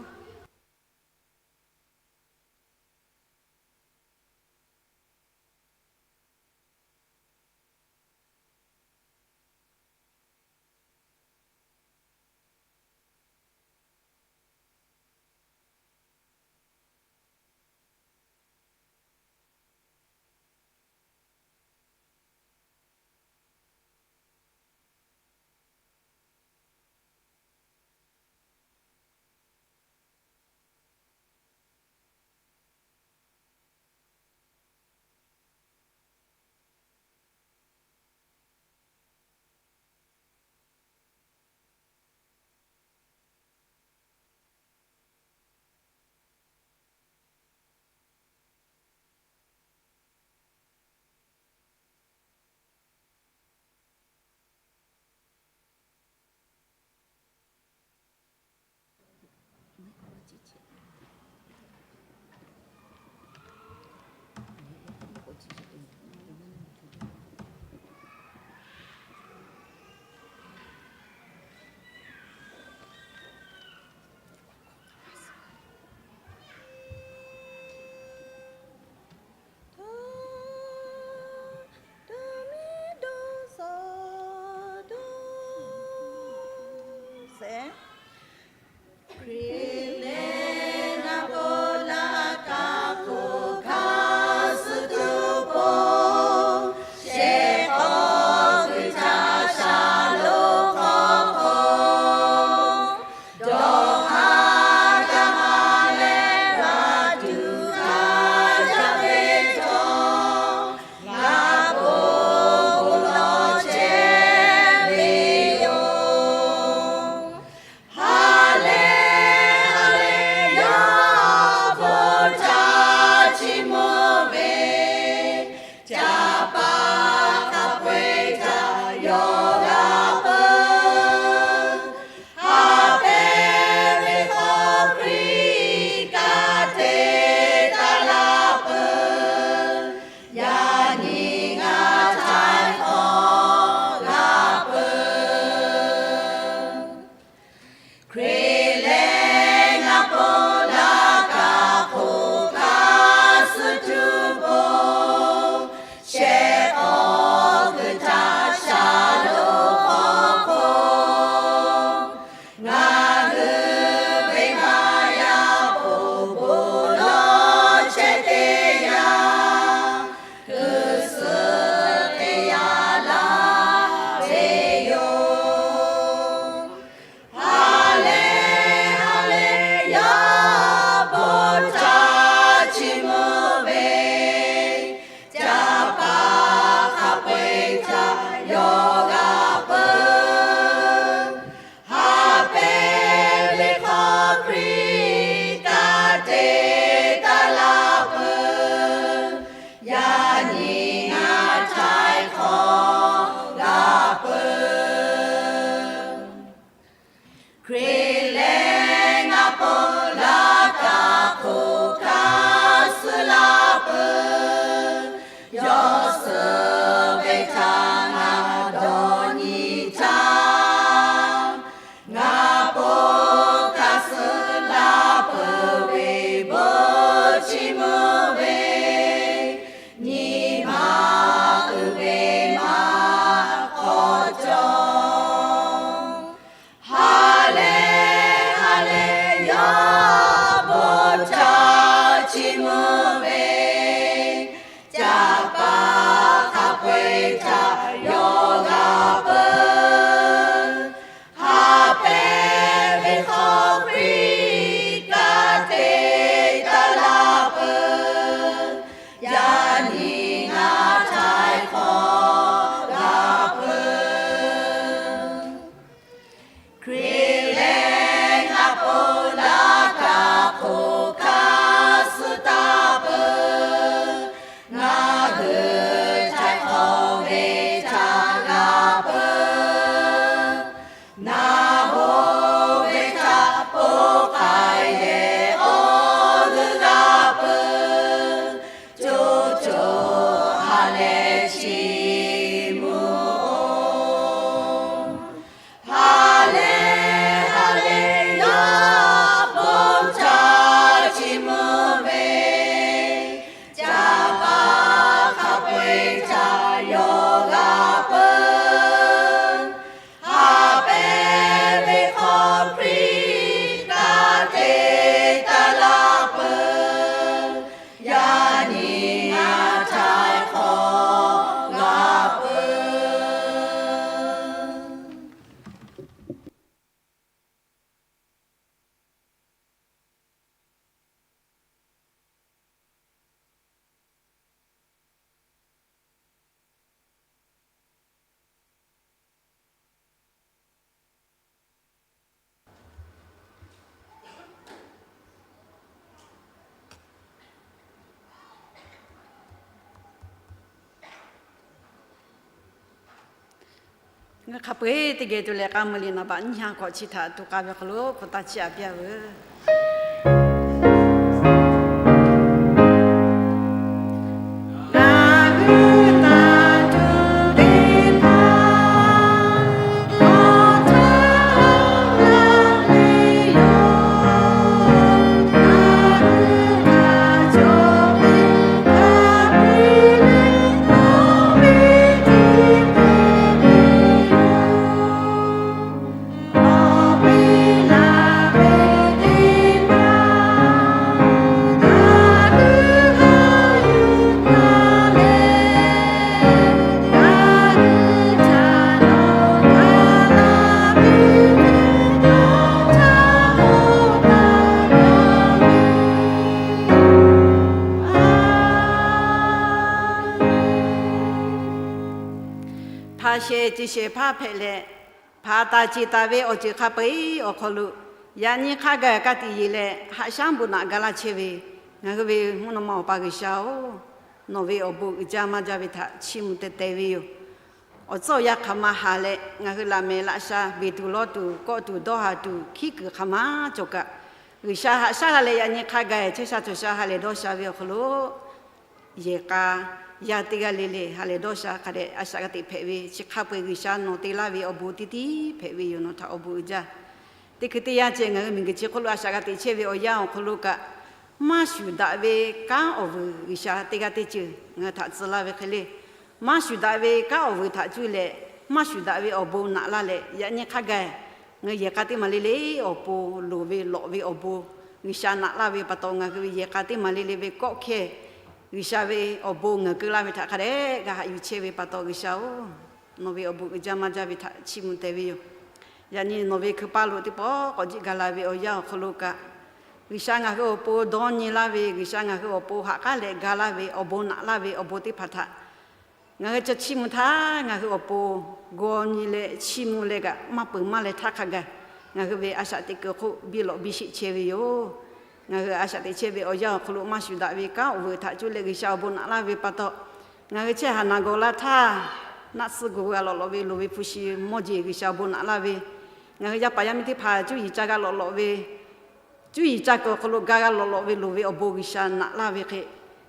Hkriꞈ lehˬ ngaˬ pon laˇ kaꞈ hk'oˆ hkanˇ suh la peuˬ. Hkriꞈ leh ngaˬ pon laˇ kaꞈ hk'oˆ hkanˇ suh taˍ peuˬ. Ngaˬ hui htaiˍ hk'awꞈ ve htaꞈ g'a peuˬ. Naˬ hoꞈ ve htaꞈ po k'ai leh awˬ g'euˆ g'a peuˬ. Co co ha leh chiˇ mvuh-oˬ. Ha lehˬ ha lehˬ, yawˇ bon htaꞈ chiˇ mvuh ve, caˇ paˍ hk'a peu-eˬ htaꞈ yawˇ g'a peuˬ. Ha pehˍ ve hk'aw Hkriꞈ htaꞈ te taˍ laˇ peuˬ. Yaꞈ nyi ngaˬ htaiˍ hk'awꞈ g'a peuˬ. Ngaˬ hk'a peu-eˬ teˇ geh tuˬ leh k'aˉ meuˇ le naˍ baꞈ nyiˇ ha hkawꞈ chi htaꞈ tuꞈ k'ai ve awˬ hk'aw lo hpu taˇ chiˇ aꞈ piˇ-a veuˬ. Hpaˍ shehˍ ceˬ shehˍ hpaˇ hpehꞈ leh, hpaˍ taˍ ceˬ taˍ ve awˬ ceuˬ hk'a peu-eˬ awˬ hk'aw lo, yaꞈ nyi hk'a gaˬ ka tiꞈ yeˬ leh haꞈ shaˉ bon naꞈ ga laˇ chehˇ ve, ngaˬ hui ve mvuhˇ naw ma Awˬ pa G'uiˬsha-oˬ, nawˬ ve awˬ bon uiˍ jaˇ maˇ jaˇ ve htaꞈ chiˇ mvuh teh teh ve yoˬ. Awˬ tcuhˉ awˬ yanˇ hk'aˬ ma haˍ leh, ngaˬ hui laꞈ mehˍ laꞈ sha, beˬ tuˬ lawˇ tuˬ, kawˆ tuˬ dawˇ haˍ tuˬ, hkiˉ kuiˬ hk'aˬ ma cawˬ kaꞈ, G'uiˬsha haꞈ shaˉ la leh yaꞈ nyi hk'a gaˬ chehˇ sha cawˬ sha ha lehˬ dawˇ sha ve awˬ hk'aw lo, yehˬ k'a yaˇ teˇ g'aˇ le le ha lehˬ dawˇ sha hk'a dehꞈ a shaꞈ g'a teꞈ hpehꞈ ve, chi hk'a peu-eˬ G'uiˬsha nawˬ te laˇ ve awˬ bon teˇ tiˉ hpehꞈ ve yoˬ. Nawˬ htaꞈ awˬ bon uiˍ jaˇ. Teˇ hkui teˇ yanˇ ceh ngaˬ hui miˬguiˬ chi hk'oˆ lo a shaꞈ g'a teꞈ chehˇ ve awˬ yanˇ awˬ hk'aw lo kaꞈ, maˇ shuˍ daꞈ ve kanˉ awˬ vuiˬ G'uiˬsha teˇ g'aˇ teˇ ceuˬ ngaˬ hui htaꞈ tcuh laˇ ve hk'e le. Maˇ shuˍ daꞈ ve kanˉ awˬ vuiˬ htaꞈ cuˇ leh, maˇ shuˍ daꞈ ve awˬ bon naꞈ laˇ leh, yaꞈ nyi hk'a gaˬ ngaˬ hui yehˬ k'a teˇ maˬ le le awˬ pon loˍ ve lawꞈ ve awˬ bon G'uiˬsha naꞈ laˇ ve pa taw, ngaˬ hui ve yehˬ k'a teˇ maˬ le le ve kawˆ hkehˇ G'uiˬsha ve awˬ bon ngaˬ keu laˇ ve htaꞈ hk'a dehꞈ g'a haꞈ yuˬ chehˇ ve pa taw, G'uiˬsha-oˬ, nawˬ ve awˬ bon uiˍ jaˇ maˇ jaˇ ve htaꞈ chiˇ mvuh teh ve yoˬ. Yaꞈ nyi nawˬ ve hkui paˇ lo teˇ pawˆ k'awꞈ jiˆ ga la ve awˬ yanˇ awˬ hk'aw lo kaꞈ, G'uiˬsha ngaˬ hui awˬ pon dawˇ nyi laˇ ve, G'uiˬsha ngaˬ hui awˬ pon haꞈ k'aˉ leh ga laˇ ve awˬ bon naꞈ laˇ ve awˬ bon teˇ hpaˍ htaꞈ ngaˬ hui chi chiˇ mvuh htaˇ, ngaˬ hui awˬ pon g'aw nyi leh chiˇ mvuh leh kaꞈ maˇ peuˬ maˇ leh htaˇ hk'a gaˬ, ngaˬ hui ve a shaꞈ teꞈ kuiˬ hk'oˆ biˇ lawꞈ biˇ sheˆ chehˇ ve yoˬ. Ngaˬ hui a shaꞈ teꞈ chehˇ ve awˬ yanˇ awˬ hk'aw lo maˇ shuˍ daꞈ ve kanˉ awˬ vuiˬ htaꞈ cuˇ leh G'uiˬsha awˬ bon naꞈ laˇ ve pa taw, ngaˬ hui chehˇ haˍ naˍ gawˬ la htaˇ, naˆ tsuhˇ gu g'a lawꞈ lawꞈ ve loˍ ve hpu shi mawˇ jeˬ G'uiˬsha awˬ bon naꞈ laˇ ve, ngaˬ hui yaˇ paˍ yaˇ miˇ teˇ hpaˍ cuˇ yiˍ ca g'a lawꞈ lawꞈ ve, cuˇ yiˍ ca kuiˬ awˬ hk'aw lo ga g'a lawꞈ lawꞈ ve loˍ ve awˬ bon G'uiˬsha naꞈ laˇ ve hk'e,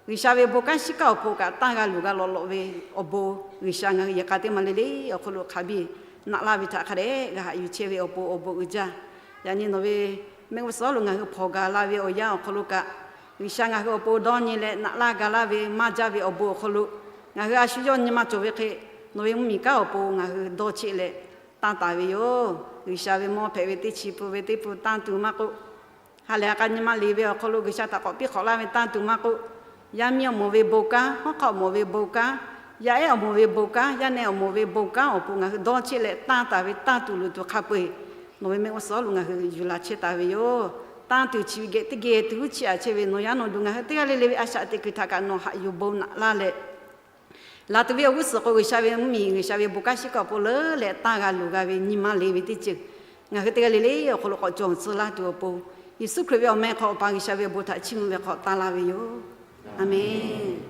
G'uiˬsha ve bon kanˉ shiˉ kaˆ awˬ pon kaꞈ tanˇ g'a luˬ g'a lawꞈ lawꞈ ve awˬ bon G'uiˬsha ngaˬ hui yehˬ k'a teˇ maˬ le le awˬ hk'aw lo hk'a biˇ naꞈ laˇ ve htaꞈ hk'a dehꞈ g'a haꞈ yuˬ chehˇ ve awˬ pon awˬ bon uiˍ jaˇ. Yaꞈ nyi nawˬ ve mehˆ g'uˇ suhˍ lo ngaˬ hui hpawnˬ ga la ve awˬ yanˇ awˬ hk'aw lo kaꞈ, G'uiˬsha ngaˬ hui awˬ pon dawˇ nyi leh naꞈ laˇ ga laˇ ve maˇ jaˇ ve awˬ bon awˬ hk'aw lo, ngaˬ hui a shu yawˇ nyi ma cawˬ ve hk'e, nawˬ ve mvuhˇmiˬ kanˉ awˬ pon ngaˬ hui dawˇ cheˆ leh tanˇ taˍ ve yoˬ. G'uiˬsha ve mawˇ hpehꞈ ve teˇ chi pun ve teˇ pun tanˇ tuˬ maˇ k'oˆ, ha lehˬ a k'a nyi ma le ve awˬ hk'aw lo G'uiˬsha htaꞈ k'awꞈ piˇ hk'awꞈ laˇ ve tanˇ tuˬ maˇ k'oˆ, yaˇ miˇ awˬ moˍ ve bon kanˉ, hawˉ hk'aˆ awˬ moˍ ve bon kanˉ, yaˇ ehˉ awˬ moˍ ve bon kanˉ, yaˇ nehˬ awˬ moˍ ve bon kanˉ awˬ pon ngaˬ hui dawˇ cheˆ leh tanˇ taˍ ve tanˇ tuˬ luˬ tuˬ hk'a peu-eˬ, nawˬ ve mehˆ g'uˇ suhˍ lo ngaˬ hui yuˬ la chehˇ taˍ ve yoˬ. Tanˇ tuˬ chi ve geh teˇ geh tuˬ chiˇ aꞈ chehˇ ve nawˬ yaˇ nawˬ duˬ ngaˬ hui teˇ g'aˇ le le ve a shaꞈ teꞈ kuiˬ htaꞈ kaꞈ nawˬ haꞈ yuˬ bon naꞈ laˇ leh, laˬ tuˬ ve awˬ g'uˇ suhˍ k'o G'uiˬsha ve mvuhˇmiˬ G'uiˬsha ve bon kanˉ shiˉ kaˆ awˬ pon leuˉ leh tanˇ g'a luˬ g'a ve nyi ma le ve teˇ ceuˬ Ngaˬ hui teˇ g'aˇ le le awˬ hk'aw lo k'awꞈ cawˬ tcuh laˇ tuˬ awˬ pon, Yeˍsuˆ Hkriꞈ ve awˬ meh hk'aw Awˬ pa G'uiˬsha ve awˬ bon htaꞈ chiˇ mvuh ve hk'aw taˇ laˇ ve yoˬ. A menˬ.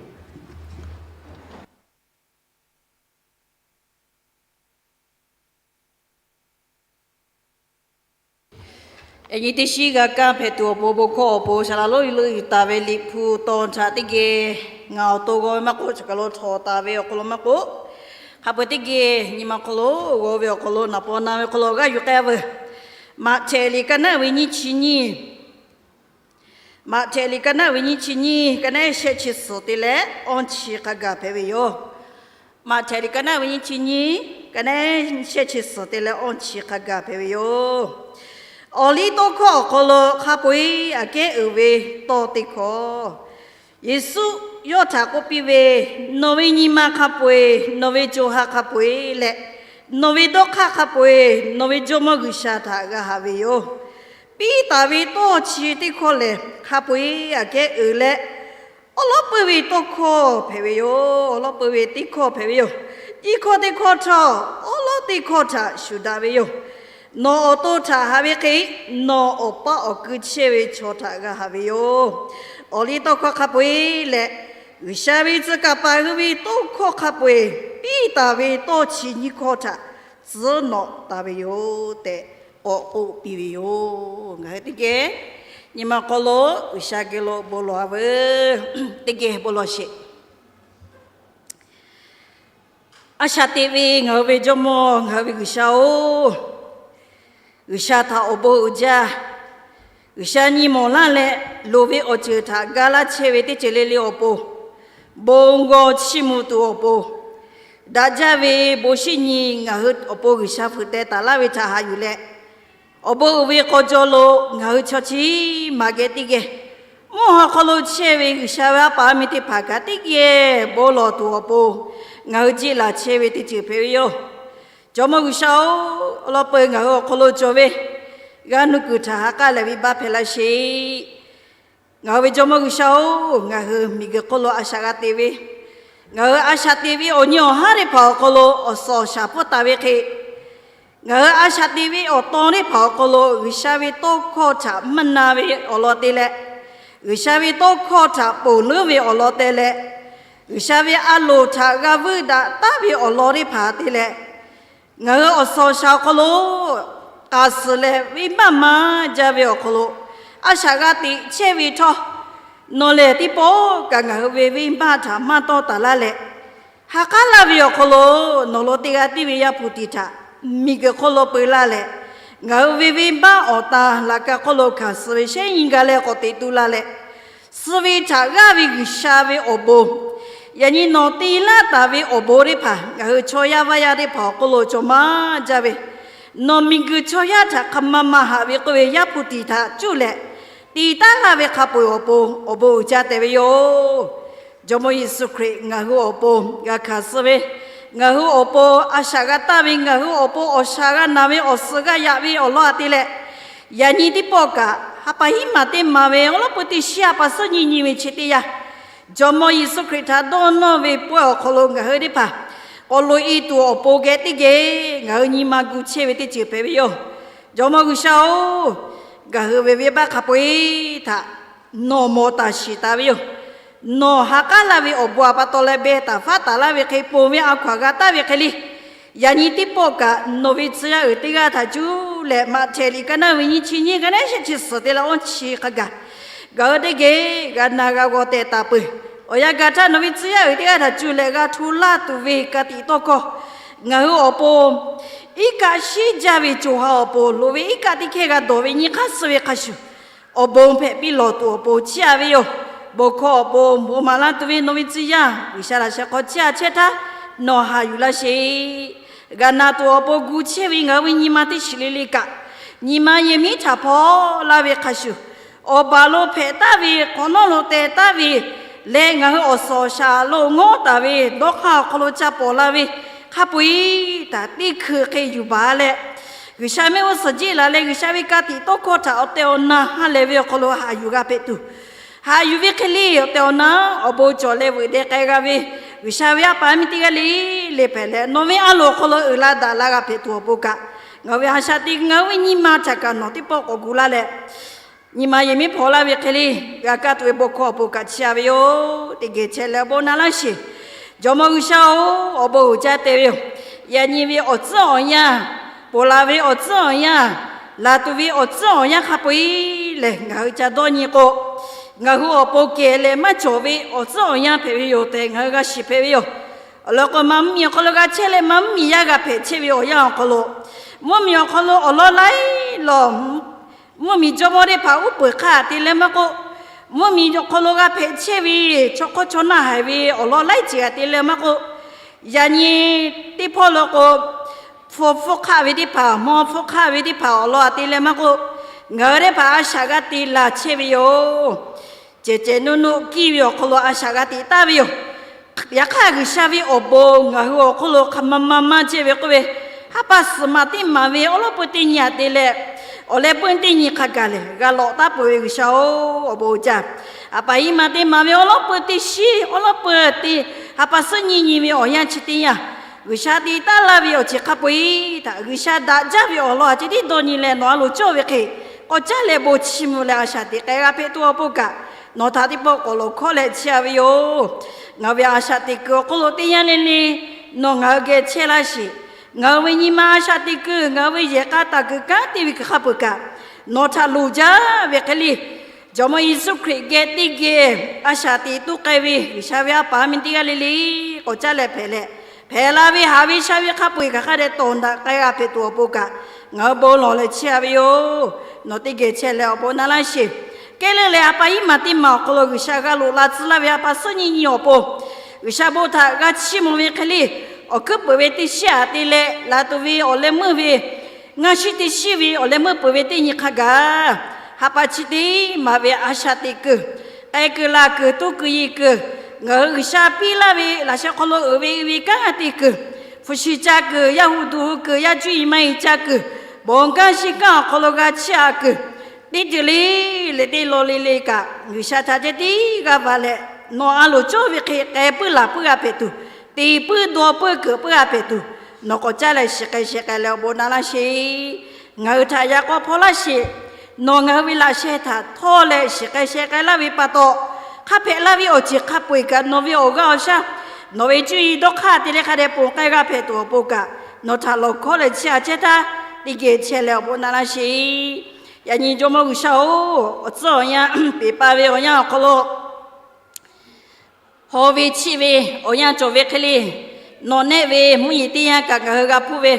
Yaꞈ nyi teˇ shiˉ g'a kaˇ hpehꞈ tuˬ awˬ pon, bon hkawˇ awˬ pon saˍ laˍ lonˉ yuˬ leuˆ yuˬ taˍ ve Liꞈ hpu taw htaꞈ teˇ geh ngaˬ awˬ to g'aw ve maˇ k'oˆ, chi kaˬ lo htawˍ taˍ ve awˬ hk'aw lo maˇ k'oˆ, hk'a peu-eˬ teˇ geh nyi ma hk'aw lo g'aw ve awˬ hk'aw lo naˍ paw na ve hk'aw lo g'aˇ yuˬ k'ai-a veuˬ. Maꞈhtehˍ liꞈ ka naˉ ve nyiˇ chi nyiˇ, Maꞈhtehˍ liꞈ ka naˉ ve nyiˇ chi nyiˇ, ka naˉ shehˆ chi suhˍ te leh awˇ chi hk'a gaˬ hpehꞈ ve yoˬ. Maꞈhtehˍ liꞈ ka naˉ ve nyiˇ chi nyiˇ, ka naˉ shehˆ chi suhˍ te leh awˇ chi hk'a gaˬ hpehꞈ ve yoˬ. Awˬliˇtawˇhkawˇ awˬ hk'aw lo hk'a peu-eˬ aꞈ kehˉ uiˍ ve tawˇ teˇ hkawˇ, Yeˍsuˆ yawˇ htaꞈ k'oˆ piˇ ve, Nawˬ ve nyi ma hk'a peu-eˬ, nawˬ ve co ha hk'a peu-eˬ leh nawˬ ve dawˇ hk'aˇ hk'a peu-eˬ nawˬ ve Jawˇmawˇ G'uiˬsha htaꞈ g'a haꞈ ve yoˬ. Piˇ taˍ ve tawˇ chi teˇ hkawˇ lehˬ, hk'a peu-eˬ aꞈ kehˉ uiˍ leh, awˉ lawˉ peuˇ ve tawˇ hkawˇ hpehꞈ ve yoˬ. Awˉ lawˉ peuˇ ve teˇ hkawˇ hpehꞈ ve yoˬ. Iˉ hkawˇ teˇ hkawˇ htawˇ, awˉ lawˉ teˇ hkawˇ htaꞈ shuˍ daꞈ ve yoˬ. Nawˬ awˬ to htaꞈ haꞈ ve hk'e, nawˬ awˬ paˇ awˬ kui chehˇ ve chaw htaꞈ g'a haꞈ ve yoˬ. Awˬliˇtawˇhkawˇ hk'a peu-eˬ leh G'uiˬsha ve tcuh kaˍ paˍ hui ve tawˇ hkawˇ hk'a peu-eˬ, piˇ taˍ ve tawˇ chi nyiˇ hkawˇ htaꞈ tcuhˉ nawꞈ taˍ ve yoˬ tehꞈ k'awꞈ k'oˆ piˇ ve yoˬ. Ngaˬ hui teˇ geh nyi ma hk'aw lo G'uiˬsha geh lo bon lawˬ-a veuˬ. Teˇ geh bon lawˬ sheˍ. A shaꞈ teꞈ ve ngaˬ hui ve Jawˇmawˇ, ngaˬ hui ve G'uiˬsha-oˬ, G'uiˬsha htaꞈ awˬ bon uiˍ jaˇ. G'uiˬsha nyi mawˬ laˇ leh, loˍ ve awˬ ceuˬ htaꞈ ga laˇ chehˇ ve teˇ ceuˬ le le awˬ pon, bon g'aw chiˇ mvuh tuˬ awˬ pon, daꞈ jaˇ ve bon shiˉ nyi ngaˬ hui awˬ pon G'uiˬsha hpeuꞈ teh taˍ laˇ ve htaꞈ haꞈ yuˬ leh, awˬ bon uiˍ ve k'aw jaw lo ngaˬ hui chaw chi maꞈ geh teˇ geh, mvuhˇ haw hk'aw lo chehˇ ve G'uiˬsha ve a paˍ a miˬ teˇ hpaˍ kaꞈ teˇ geh bon lawˬ tuˬ awˬ pon, ngaˬ hui jeˇ laˬ chehˇ ve teˇ ceuˬ hpehꞈ ve yoˬ. Jawˇmawˇ G'uiˬsha-oˬ, awˉ lawˉ peuˇ ngaˬ hui awˬ hk'aw lo cawˬ ve g'a nuˇ kuiˬ htaꞈ ha k'aˉ leh venˇbaˆ hpehꞈ laˇ sheˍ. Ngaˬ hui ve Jawˇmawˇ G'uiˬsha-oˬ, ngaˬ hui miˬguiˬ hk'oˆ lo a shaꞈ g'a te ve, ngaˬ hui a shaꞈ te ve awˬ nyi awˬ haˉ teˇ hpaˍ awˬ hk'aw lo awˬ suhˍ awˬ shaˍ pfuhˇ taˍ ve hk'e, ngaˬ hui a shaꞈ te ve awˬ tawn teˇ hpaˍ awˬ hk'aw lo G'uiˬsha ve tawˇ hkawˇ htaꞈ maˇ na ve awˬ lawn te leh, G'uiˬsha ve tawˇ hkawˇ htaꞈ ponˬ leuˉ ve awˬ lawn te leh, G'uiˬsha ve a loˍ htaꞈ g'a vuiˇ daꞈ taˉ ve awˬ lawn teˇ hpaˍ te leh, ngaˬ hui awˬ suhˍ awˬ shaˍ awˬ hk'aw lo k'aˍ suhˍ leh venˇbaˆ maˇ jaˇ ve awˬ hk'aw lo a shaꞈ g'a teꞈ chehˇ ve htawˇ, nawˬ lehˬ teˇ pawˆ kaꞈ ngaˬ hui ve venˇbaˆ htaꞈ maˇ tawˇ taˍ laˇ leh, ha k'aˉ laˇ ve awˬ hk'aw lo nawˬ lo teˇ g'aˇ tiˉ ve Yaˇ hpu tiꞈ htaꞈ miˬguiˬ hk'oˆ lo peu laˇ leh, ngaˬ hui ve venˇbaˆ awˬ ta laꞈ ka hk'oˆ lo hkanˍ suh ve shehˉ nyi ga leh k'awꞈ teꞈ tu laˇ leh, suh ve htaꞈ g'aˇ ve G'uiˬsha ve awˬ bon, yaꞈ nyi nawˬ te laˇ taˍ ve awˬ bon teˇ hpaˍ ngaˬ hui chaw yaˇ vaˇ yaˇ teˇ hpaˍ awˬ hk'oˆ lo cawˬ maˇ jaˇ ve, nawˬ miˬguiˬ chaw yaˇ htaꞈ hk'aˬ ma ma haꞈ ve k'oˆ ve Yaˇ hpu tiꞈ htaꞈ cuˇ leh te taˉ laˇ ve hk'a peu-eˬ awˬ pon awˬ bon uiˍ jaˇ tehꞈ ve yoˬ. Jawˇmawˇ Yeˍsuˆ Hkriꞈ ngaˬ hui awˬ pon g'a hkanˍ suh ve, ngaˬ hui awˬ pon a shaꞈ g'a taˇ ve, ngaˬ hui awˬ pon awˬ shaˍ g'a naˬ ve, awˬ suhˍ g'a yaꞈ ve awˬ lawn a te leh, yaꞈ nyi teˇ pawˆ kaꞈ ha pa hiˉ maˬ teˇ maˬ ve awˉ lawˉ peuˇ teˇ shiˉ ha pa suhˉ nyi nyi ve chi teˇ yanˇ, Jawˇmawˇ Yeˍsuˆ Hkriꞈ htaꞈ dawˇ nawˇ ve pawehˇ awˬ hk'aw lo ngaˬ hui teˇ hpaˍ k'awꞈ loꞈ-e tuˬ awˬ pon geh teˇ geh ngaˬ hui nyi ma gu chehˇ ve teˇ ceuˬ hpehꞈ ve yoˬ. Jawˇmawˇ G'uiˬsha-oˬ, ngaˬ hui ve venˇbaˆ hk'a peu-eˬ htaꞈ nawˬ mawˬ taˍ shiˍ taˍ ve yoˬ. Nawˬ ha k'aˉ laˇ ve awˬ bon a pa taw leh beh taˍ faˉ taˍ laˇ ve hk'e, ponˬ ve a hkaw-anˬ g'a taˍ ve hk'e le, yaꞈ nyi teˇ pawˆ kaꞈ nawˬ ve tcuh yaˇ uiˍ teˇ g'aˇ htaꞈ cuˇ leh, Maꞈhtehˍ liꞈ ka naˉ ve nyiˇ chi nyiˇ, ka naˉ shehˆ chi suhˍ te leh awˇ chi hk'a gaˬ, ngaˬ hui teˇ geh g'a na g'a g'aw tehꞈ taˍ peuˬ. Awˬ yanˇ gaˬ htaˇ nawˬ ve tcuh yaˇ uiˍ teˇ g'aˇ htaꞈ cuˇ leh g'a hto laˇ tuˬ ve ka tiꞈ tawˇ hkawˇ, ngaˬ hui awˬ pon iˉ kaˆ shiˉ jaˇ ve co ha awˬ pon loˍ ve iˉ kaˆ teˇ hkehˇ g'a dawˬ ve nyi hk'aˇ suh ve hk'a shuˍ, awˬ bon hpehꞈ piˇ lawˬ tuˬ awˬ pon chiˇ-a ve yoˬ. Bon hkawˇ awˬ pon bon maˍ laˇ tuˬ ve nawˬ ve tcuh yaˇ G'uiˬsha laꞈ sheh hk'aw chiˇ-a chehˇ htaˇ, nawˬ haꞈ yuˬ laˇ sheˍ. G'a na tuˬ awˬ pon gu chehˇ ve ngaˬ hui ve nyi ma teˇ shiˍ le le kaꞈ, nyi ma yehˬ miˉ htaꞈ hpaw laˇ ve hk'a shuˍ, awˬ baˬ lo hpehꞈ taˍ ve, hk'awꞈ nawˉ lo teh taˍ ve leh, ngaˬ hui awˬ suhˍ awˬ shaˍ lo ngawˉ taˍ ve dawˇ hk'aˇ awˬ hk'aw lo ca pawˍ la ve hk'a peu-eˬ htaꞈ teˇ hkui hk'e yuˬ baˬ leh, G'uiˬsha mehˆ g'uˇ suhˍ jeˆ laˬ leh, G'uiˬsha ve ka tiꞈ tawˇ hkawˇ htaꞈ awˬ tehˬ awˬ na ha lehˬ ve awˬ hk'aw lo haꞈ yuˬ g'a hpehꞈ tuˬ, haꞈ yuˬ ve hk'e le awˬ tehˬ awˬ na awˬ bon cawˬ leh veuꞈ deh k'ai g'a ve G'uiˬsha ve a paˍ a miˇ teˇ g'aˇ le le hpehꞈ leh, nawˬ ve a loˍ awˬ hk'aw lo uiˍ la daꞈ la g'a hpehꞈ tuˬ awˬ pon kaꞈ, Ngaˬ hui ve a shaꞈ teꞈ ngaˬ hui ve nyi ma htaꞈ kaꞈ nawˬ teˇ pawˆ k'awꞈ gu laˇ leh, nyi ma yehˬ miˉ hpaw laˇ ve hk'e le, g'a kaˇ tuˬ ve bon hkawˇ awˬ pon kaꞈ chiˇ a ve yoˬ. Teˇ geh chehˇ leh awˬ bon na laˇ sheˍ. Jawˇmawˇ G'uiˬsha-oˬ, awˬ bon uiˍ jaˇ te ve yoˬ. Yaꞈ nyi ve awˬ tcuhˉ awˬ yanˇ, ponˬ laˬ ve awˬ tcuhˉ awˬ yanˇ, laˬ tuˬ ve awˬ tcuhˉ awˬ yanˇ hk'a peu-eˬ lehˬ, ngaˬ hui ca dawˇ nyi k'o, ngaˬ hui awˬ pon kehˬ leh maˇ cawˬ ve awˬ tcuhˉ awˬ yanˇ hpehꞈ ve yoˬ tehꞈ ngaˬ hui g'a shiˍ hpehꞈ ve yoˬ. Awˬ lawn k'o, ma mvuhˇmiˬ awˬ hk'aw lo g'a chehˇ leh ma mvuhˇmiˬ yaˇ g'a hpehꞈ chehˇ ve awˬ yanˇ awˬ hk'aw lo, mvuhˇmiˬ awˬ hk'aw lo awˬ lawn laiˉ law, mvuhˇmiˬ jawˇmawˇ teˇ hpaˍ uˉ peunˍ hk'aˇ te leh maˇ k'oˆ, mvuhˇmiˬ awˬ hk'aw lo g'a hpehꞈ chehˇ ve chaw hk'awˇ chaw naˆ haiˬ ve awˬ lawn laiˉ ceuˬ htaꞈ te leh maˇ k'oˆ, yaꞈ nyi teˇ hpawˇ lo k'o, hpu hpfuhˇ hk'aˆ ve teˇ hpaˍ, hmawˇ hpfuhˇ hk'aˆ ve teˇ hpaˍ awˬ lawn htaꞈ te leh maˇ k'oˆ, ngaˬ hui teˇ hpaˍ a shaꞈ g'a te laˬ chehˇ ve yoˬ. Cehˬ cehˬ nuˇ nuˆ kiˇ ve awˬ hk'aw lo a shaꞈ g'a teꞈ taˍ ve yoˬ. Yaꞈ hk'aˇ, G'uiˬsha ve awˬ bon ngaˬ hui awˬ hk'oˆ lo hk'a ma ma maˇ chehˇ ve k'oˆ ve, ha pa suhˍ maˬ teˇ maˬ ve awˉ lawˉ peu teˇ nyi htaꞈ te leh, awˬ leh peu teˇ nyi hk'a gaˬ lehˬ, g'a lawꞈ taˉ peuˬ ve G'uiˬsha-oˬ, awˬ bon uiˍ jaˇ. Ha pa iˉ maˬ teˇ maˬ ve awˉ lawˉ peu teˇ shiˉ, awˉ lawˉ peu teˇ, ha pa suhˉ nyiˇ nyi ve awˬ yanˇ chi teˇ yanˇ, G'uiˬsha te taˉ laˇ ve awˬ ceuˬ hk'a peu-eˬ htaꞈ G'uiˬsha daꞈ jaˇ ve awˬ lawn a ceh tiˉ dawˇ nyi leh nawˬ a loˍ cawˇ ve hk'e, k'awꞈ caˉ leh bon chiˇ mvuh leh a shaꞈ teꞈ k'ai g'a hpehꞈ tuˬ awˬ pon kaꞈ, nawˬ htaꞈ teˇ pawˆ k'awꞈ lawˬ hkawˇ leh chiˇ a ve yoˬ. Ngaˬ hui ve a shaꞈ teꞈ kuiˬ awˬ hk'oˆ lo teˇ yanˇ le le nawˬ ngaˬ hui geh chehˇ laˇ sheˍ. Ngaˬ hui ve nyi ma a shaꞈ teꞈ kuiˬ, ngaˬ hui ve yehˬ k'a taˍ kuiˬ kanˉ te ve kuiˬ hk'a peu-eˬ kaꞈ, nawˬ htaꞈ loˍ jaˇ ve hk'e le, Jawˇmawˇ Yeˍsuˆ Hkriꞈ geh teˇ geh a shaꞈ teꞈ tuˉ k'ai ve G'uiˬsha ve a paˍ miˇ teˇ g'aˇ le le k'awꞈ caˉ leh hpehꞈ leh, hpehꞈ la ve haꞈ ve sha ve hk'a peu-eˬ kaꞈ hk'a dehꞈ tawˍ daꞈ k'ai g'a hpehꞈ tuˬ awˬ pon kaꞈ, ngaˬ hui bon lawˬ leh chiˇ a ve yoˬ. Nawˬ teˇ geh chehˇ leh awˬ bon na laˇ sheˍ. Kehˉ leuˉ leh ha pa iˉ maˬ teˇ maˬ awˬ hk'aw lo G'uiˬsha g'a loꞈ la tcuh laˇ ve ha pa suhˉ nyiˇ nyi awˬ pon, G'uiˬsha bon htaꞈ g'a chiˇ mvuh ve hk'e le, awˬ hkuiˉ peuˬ ve teˇ shiˉ htaꞈ te leh laˬ tuˬ ve awˬ leh meuˇ ve ngaˇ shiˉ teˇ shiˉ ve awˬ leh meuˇ peuˬ ve teˇ nyi hk'a gaˬ, ha pa chi teˇ maˬ ve a shaꞈ teꞈ kuiˬ, k'ai kuiˬ laˬ kuiˬ tuˇ kuiˬ yiˬ kuiˬ, ngaˬ hui G'uiˬsha piˇ laˇ ve laꞈ sheh hk'aw lo uiˍ ve uiˍ ve kanˉ te kuiˬ, hpu shi ca kuiˬ, yaˇ hu duˬ hu kuiˬ, yaˇ cuˇ yiˍ maˇ yiˍ ca kuiˬ, bon kanˉ shinˉ kanˉ awˬ hk'aw lo g'a chiˇ a kuiˬ, teˇ ceuˬ le leh teˇ law le le kaꞈ G'uiˬsha htaꞈ ceh tiˉ g'a va leh, nawˬ a loˍ cawˇ ve hk'e k'ai puiˉ laˬ puiˉ g'a hpehꞈ tuˬ, te puiˉ dawˇ puiˉ keunˍ puiˉ g'a hpehꞈ tuˬ, nawˬ k'awꞈ caˉ leh shiˍ k'ai sheh k'ai leh awˬ bon na laˇ sheˍ. Ngaˬ hui htaꞈ yaꞈ k'aw hpaw laˇ sheˍ. Nawˬ ngaˬ hui ve laꞈ sheh htaꞈ htawˇ leh shiˍ k'ai sheh k'ai laˇ ve pa taw, hk'a hpehꞈ laˇ ve awˬ ceuˬ hk'a peu-eˬ kaꞈ nawˬ ve awˬ g'aˇ awˬ shaˉ, nawˬ ve cuˇ yiˍ dawˇ hk'aˇ te leh hk'a dehꞈ ponˬ k'ai g'a hpehꞈ tuˬ awˬ pon kaꞈ, nawˬ htaꞈ lawˬ hkawˇ leh chiˇ a chehˇ htaˇ, teˇ geh chehˇ leh awˬ bon na laˇ sheˍ. Yaꞈ nyi Jawˇmawˇ G'uiˬsha-oˬ, awˬ tcuhˉ awˬ yanˇ peˬ pa ve awˬ yanˇ awˬ hk'aw lo, haw ve chiˆ ve awˬ yanˇ cawˬ ve hk'e le, nawˬ nehˆ ve mvuhˇ yeˬ teˇ yanˇ kaꞈ ngaˬ hui g'a hpuˇ ve,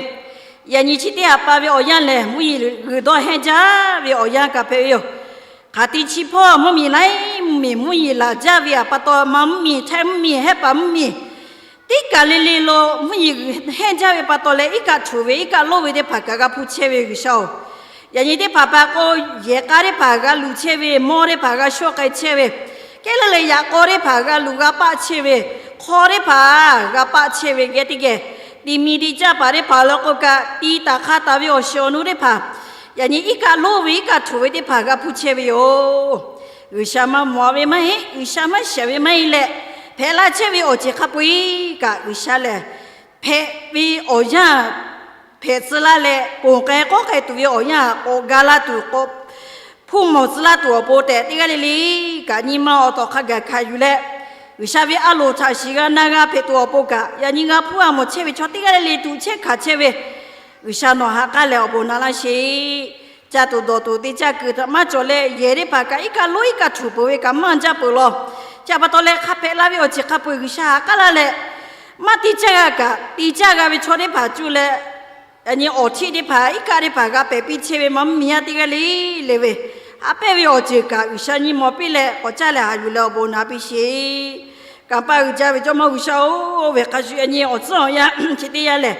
yaꞈ nyi chi teˇ ha pa ve awˬ yanˇ lehˬ, mvuhˇ yeˬ g'uiˬ dawˇ hehnˇ jaˇ ve awˬ yanˇ kaꞈ hpehꞈ ve yoˬ. Hk'aˬ ti chi hpawˇ mvuhˇmiˬ laiˉ mvuhˇmiˬ mvuhˇ yeˬ laˬ jaˇ ve awˬ pa taw, ma mvuhˇmiˬ, htehˆ mvuhˇmiˬ, hehˆ paˍ mvuhˇmiˬ, teˇ kaˬ le le lo mvuhˇ yeˬ g'uiˬ hehnˇ jaˇ ve pa taw leh, iˉ kaˆ htuꞈ ve iˉ kaˆ lonˉ ve teˇ hpaˍ kaꞈ g'a hpuˇ chehˇ ve G'uiˬsha-oˬ, yaꞈ nyi teˇ hpaˍ pa k'o, yehˬ k'a teˇ hpaˍ g'a luˬ chehˇ ve, mawˇ teˇ hpaˍ g'a shawˆ k'ai chehˇ ve, kehˉ leuˉ leh yaꞈ k'aw teˇ hpaˍ g'a luˬ g'a paˆ chehˇ ve, hk'aw teˇ hpaˍ g'a paˆ chehˇ ve geh teˇ geh, ti mi ti caˇ paˍ teˇ hpaˍ law k'o kaꞈ, ti taˍ hk'a taˍ ve awˬ shiˍ awˬ nu teˇ hpaˍ, yaꞈ nyi iˉ kaˆ lonˉ ve iˉ kaˆ htuꞈ ve teˇ hpaˍ g'a hpuˇ chehˇ ve yoˬ. G'uiˬsha maˇ mawˬ ve maˇ heˆ, G'uiˬsha maˇ shiˍ ve maˇ heˆ leh, hpehꞈ la chehˇ ve awˬ ceuˬ hk'a peu-eˬ kaꞈ G'uiˬsha lehˬ, hpehꞈ ve awˬ yanˇ hpehꞈ tcuh laˇ leh, ponˬ k'ai k'awꞈ k'ai tuˬ ve awˬ yanˇ k'awꞈ ga la tuˬ, k'awꞈ hpuˇ mawˬ tcuh laˇ tuˬ awˬ pon tehꞈ, teˇ g'aˇ le le kaꞈ nyi ma awˬ tawˍ hk'a gaˬ hkanˍ yuˬ leh, G'uiˬsha ve a loˍ htaꞈ shiˍ g'a na g'a hpehꞈ tuˬ awˬ pon kaꞈ, yaꞈ nyi g'a hpuˇ g'a mawˬ chehˇ ve chaw teˇ g'aˇ le le tuꞈ chehˇ hkanˍ chehˇ ve, G'uiˬsha nawˬ ha k'aˉ leh awˬ bon na laˇ sheˍ. Caˇ tuˬ dawˬ tuˬ te caˇ kuiˬ htaꞈ maˇ cawˬ leh, yehˬ teˇ hpaˍ kaꞈ iˉ kaˆ lonˉ iˉ kaˆ htuꞈ peuˬ ve kaꞈ maˇ jaˇ peuˬ law. Chi pa taw leh, hk'a hpehꞈ la ve awˬ ceuˬ hk'a peu-eˬ G'uiˬsha ha k'aˉ laˇ leh, maˇ te caˇ g'a kaꞈ te caˇ g'a ve chaw teˇ hpaˍ cuˇ leh, yaꞈ nyi awˬ htiˆ teˇ hpaˍ iˉ kaˆ teˇ hpaˍ g'a pehˍ piˇ chehˇ ve ma mvuhˇmiˬ yaˇ teˇ g'aˇ le le ve, ha pehˇ ve awˬ ceuˬ kaꞈ G'uiˬsha nyi mawˬ piˇ leh k'awꞈ caˇ leh haꞈ yuˬ leh awˬ bon na piˇ sheˍ. Kanˍ paˆ uiˍ jaˇ ve Jawˇmawˇ G'uiˬsha-oˬ, ve hk'a shuˍ yaꞈ nyi awˬ tcuhˉ awˬ yanˇ chi teˇ yanˇ lehˬ,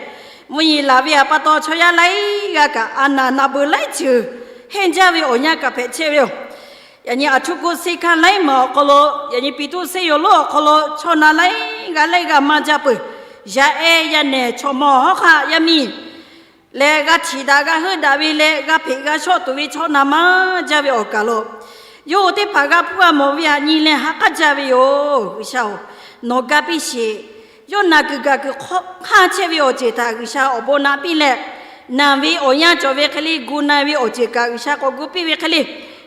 mvuhˇmiˬ laˬ ve awˬ pa taw chaw yaˇ laiˉ g'aˇ kaꞈ a naˬ naꞈ beuˬ laiˉ ceuˬ hehnˇ jaˇ ve awˬ yanˇ kaꞈ hpehꞈ chehˇ ve yoˬ. Yaꞈ nyi aˬ htuˇ kuˆ seˇ hkanˇ laiˉ maˬ awˬ hk'aw lo, yaꞈ nyi piˍ tuˆ seˇ yoˬ lonˉ awˬ hk'aw lo chaw na laiˉ g'aˇ laiˉ g'aˇ maˇ jaˇ peuˬ. Yaˇ ehˉ yaˇ nehˬ chaw mawˇ hawˉ hk'aˆ yaˇ miˇ leh g'a htiꞈ daꞈ g'a heuˆ daꞈ ve leh g'a hpeꞈ g'a shawˆ tuˬ ve chaw na maˇ jaˇ ve awˬ kaˬ lo, yawˇ hui teˇ hpaˍ g'a hpuˇ g'a mawˬ ve htaꞈ nyi leh ha k'aˉ jaˇ ve yoˬ. G'uiˬsha-oˬ, nawˬ ga piˇ sheˍ. Yawˇ naˬ kuiˬ gaˬ kuiˬ hk'aˇ chehˇ ve awˬ ceuˬ htaꞈ G'uiˬsha awˬ bon na piˇ leh, naˬ ve awˬ yanˇ cawˬ ve hk'e le, gu na ve awˬ ceuˬ kaꞈ G'uiˬsha k'awꞈ gu piˇ ve hk'e le,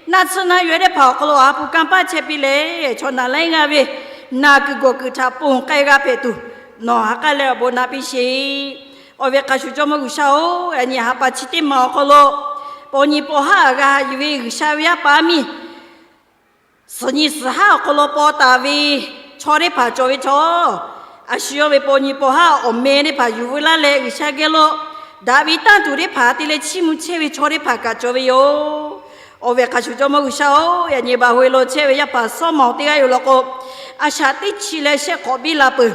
naˆ tsuhˇ naˆ yaw teˇ hpaˍ awˬ hk'aw lo a hpu kanˇ paˆ chehˇ piˇ leh, chaw naˬ laiˉ g'aˇ ve naˬ kuiˬ gawˬ kuiˬ htaꞈ ponˬ k'ai g'a hpehꞈ tuˬ, nawˬ ha k'aˉ leh awˬ bon naꞈ piˇ sheˍ. Awˬ ve hk'a shuˍ Jawˇmawˇ G'uiˬsha-oˬ, yaꞈ nyi ha pa chi teˇ maˬ awˬ hk'aw lo paw nyi paw haˉ g'a yuˬ ve G'uiˬsha ve yaˇ paˍ yaˇ miˇ suhˍ nyi suhˍ haˉ awˬ hk'aw lo paw taˍ ve chaw teˇ hpaˍ cawˬ ve chaw, a shu yawˇ ve paw nyi paw haˉ awˬ meh teˇ hpaˍ yuˬ veu laˇ leh G'uiˬsha geh lo daꞈ ve tanˇ tuˬ teˇ hpaˍ te leh chiˇ mvuh chehˇ ve chaw teˇ hpaˍ kaꞈ cawˬ ve yoˬ. Awˬ ve hk'a shuˍ Jawˇmawˇ G'uiˬsha-oˬ, yaꞈ nyi baˬ hui lo chehˇ ve yaˇ paˍ Sawˉmaꞈ teˇ g'aˇ yoˬ law k'o, a shaꞈ teˇ chi leh shehˆ hk'awꞈ biˇ la peuˬ.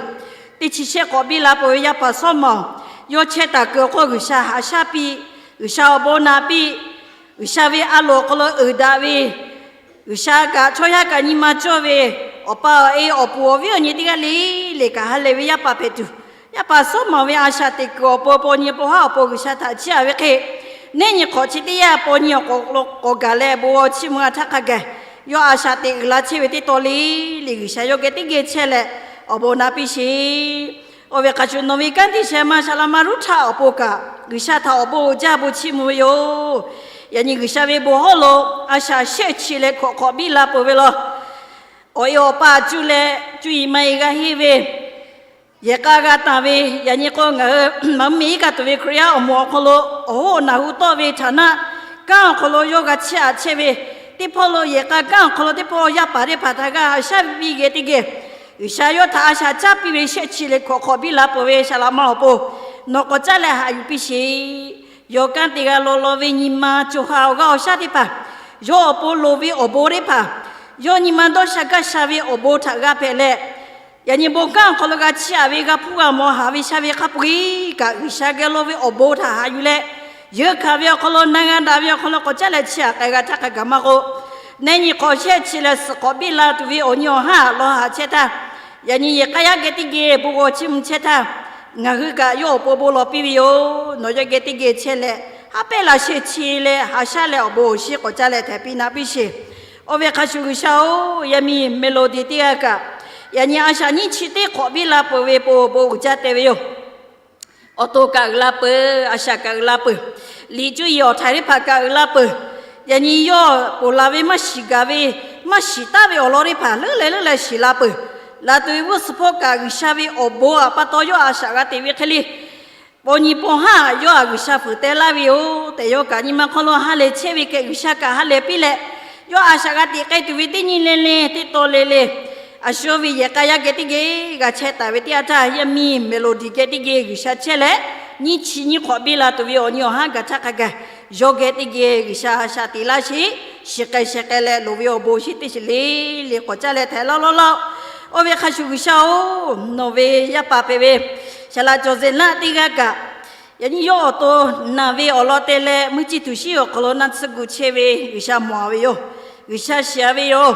Teˇ chi shehˆ hk'awꞈ biˇ la peuˬ ve yaˇ paˍ Sawˉmaꞈ, yawˇ chehˇ taˍ kuiˬ awˬ hk'oˆ G'uiˬsha haꞈ shaˉ piˇ, G'uiˬsha awˬ bon naꞈ piˇ, G'uiˬsha ve a loˍ awˬ hk'aw lo uiˍ daꞈ ve, G'uiˬsha kaꞈ chaw yaˇ kaꞈ nyi ma cawˇ ve, awˬ pa awˬ e awˬ puˍ awˬ viˉ awˬ nyi teˇ g'aˇ le le kaꞈ ha lehˬ ve yaˇ paˍ hpehꞈ tuˬ, yaˇ paˍ Sawˉmaꞈ ve a shaꞈ teꞈ kuiˬ awˬ pon paw nyi paw haˉ awˬ pon G'uiˬsha htaꞈ chiˇ aꞈ ve hk'e, neˇ nyi hk'awꞈ chi teˇ yanˇ paw nyi awˬ hk'aw lo k'awꞈ gaˬ leh bon g'aw chiˇ mvuh g'a htaˇ hk'a gaˬ, yawˇ a shaꞈ teꞈ uiˍ la chehˇ ve teˇ taw le le G'uiˬsha yawˇ geh teˇ geh chehˇ leh awˬ bon naꞈ piˇ sheˍ. Awˬ ve hk'a shuˍ nawˬ ve kanˉ te sheh ma saˍ laꞈ ma Ruˇhtaˆ awˬ pon kaꞈ G'uiˬsha htaꞈ awˬ bon uiˍ jaˇ bon chiˇ mvuh ve yoˬ. Yaꞈ nyi G'uiˬsha ve bon hawˉ lo a shaꞈ shehˆ chi leh hkawꞈ hk'awꞈ biˇ la peuˬ ve law. Awˬ e awˬ pa cuˇ leh cuˇ yiˍ ma yiˍ g'a henˇ ve, yehˬ k'a g'a tanˬ ve, yaꞈ nyi k'o ngaˬ hui maˍ mvuhˇmiˬ iˉ kaˆ tuˬ ve Hkriꞈ yaˇ awˬ moˍ awˬ hk'aw lo awˬ hoˉ awˬ naˬ hu tawˆ ve htaꞈ naˆ kanˉ awˬ hk'aw lo yawˇ g'a chiˇ aꞈ chehˇ ve, teˇ hpawˇ lo yehˬ k'a kanˉ awˬ hk'aw lo teˇ hpawˇ yaˇ paˍ teˇ hpaˍ htaꞈ g'a haꞈ shaˉ piˇ geh teˇ geh, G'uiˬsha yawˇ htaꞈ a shaꞈ caˉ piˇ ve shehˆ chi leh hkawꞈ hk'awꞈ biˇ la peuˬ ve saˍ laꞈ ma awˬ pon nawˬ k'awꞈ caˉ leh haꞈ yuˬ piˇ sheˍ. Yawˇ kanˉ te g'a law law ve nyi ma co ha awˬ g'aˇ awˬ shaˉ teˇ hpaˍ, yawˇ awˬ pon loˍ ve awˬ bon teˇ hpaˍ, yawˇ nyi ma dawˇ sha gaˇ sha ve awˬ bon htaꞈ g'a hpehꞈ leh, yaꞈ nyi bon kanˉ awˬ hk'aw lo g'a chiˇ aꞈ ve g'a hpuˇ g'a mawˬ haˍ ve sha ve hk'a peu-eˬ kaꞈ G'uiˬsha geh lo ve awˬ bon htaꞈ haꞈ yuˬ leh, yeunˇ hkanˍ ve awˬ hk'aw lo na g'a daꞈ ve awˬ hk'aw lo k'awꞈ caˉ leh chiˇ aꞈ k'ai g'a htaˇ hk'a gaˬ maˇ k'o, neˇ nyi hk'awꞈ shehˆ chi leh suhˍ hk'awꞈ biˇ la tuˬ ve awˬ nyi awˬ haˉ law haꞈ chehˇ htaˇ, yaꞈ nyi yehˬ k'a yaˇ geh teˇ geh bon g'aw chiˇ mvuh chehˇ htaˇ, ngaˬ hui kaꞈ yawˇ awˬ pon bon lawˬ piˇ ve yoˬ. Nawˬ yawˇ geh teˇ geh chehˇ leh haˉ pehˉ laꞈ shehˆ chi leh haꞈ shaˉ leh awˬ bon awˬ shiˍ k'awꞈ caˉ leh hpehꞈ piˇ naꞈ piˇ sheˍ. Awˬ ve hk'a shuˍ G'uiˬsha-oˬ, yaˇ miˇ melody teˇ g'aˇ kaꞈ, yaꞈ nyi a shaꞈ nyiˇ chi teˇ hk'awꞈ biˇ la peuˬ ve pon bon uiˍ jaˇ te ve yoˬ. Awˬ to kaꞈ uiˍ la peuˬ, a shaꞈ kaꞈ uiˍ la peuˬ, liꞈ cuˇ yiˍ awˬ htaiˍ teˇ hpaˍ kaꞈ uiˍ la peuˬ, yaꞈ nyi yawˇ ponˬ la ve maˇ shiˍ gaˬ ve, maˇ shiˍ taˍ ve awˬ lawn teˇ hpaˍ leuˉ leh leuˉ leh shiˍ la peuˬ. Laˬ tuˬ ve g'uˇ suhˍ hpawˇ kaꞈ G'uiˬsha ve awˬ bon aꞈ pa taw yawˇ a shaꞈ g'a teꞈ ve hk'e le, paw nyi paw haˉ yawˇ aꞈ G'uiˬsha fuiˍ teh laˇ ve yoˬ tehꞈ yawˇ kaꞈ nyi ma hk'aw lo ha lehˬ chehˇ ve keh G'uiˬsha kaꞈ ha lehˬ piˇ leh, yawˇ a shaꞈ g'a teꞈ k'ai tuˬ ve teˇ nyi le le teˇ taw le le, a shu ve yehˬ k'a yaˇ geh teˇ geh g'a chehˇ taˍ ve teˇ yanˇ htaˇ, yaˇ miˇ melody geh teˇ geh G'uiˬsha chehˇ leh, nyiˇ chi nyiˇ hk'awꞈ biˇ la tuˬ ve awˬ nyi awˬ haˉ gaˬ htaˇ hk'a gaˬ, yawˇ geh teˇ geh G'uiˬsha a shaꞈ teꞈ laˇ sheˍ. Shiˍ k'ai sheh k'ai leh loˍ ve awˬ bon shiˍ teˇ shiˍ le le k'awꞈ caˉ leh htaiˍ laˇ laˇ laˇ. Awˬ ve hk'a shuˍ G'uiˬsha-oˬ, nawˬ ve yaˇ paˍ hpehꞈ ve saˍ laꞈ cawˬ zeˬ laˆ teˇ g'aˇ kaꞈ, yaꞈ nyi yawˇ awˬ to naˬ ve awˬ lawn te leh mui ciˇ tuˬ shiˉ awˬ hk'aw lo naˆ tsuhˇ gu chehˇ ve G'uiˬsha mawˬ ve yoˬ. G'uiˬsha shiˍ ve yoˬ.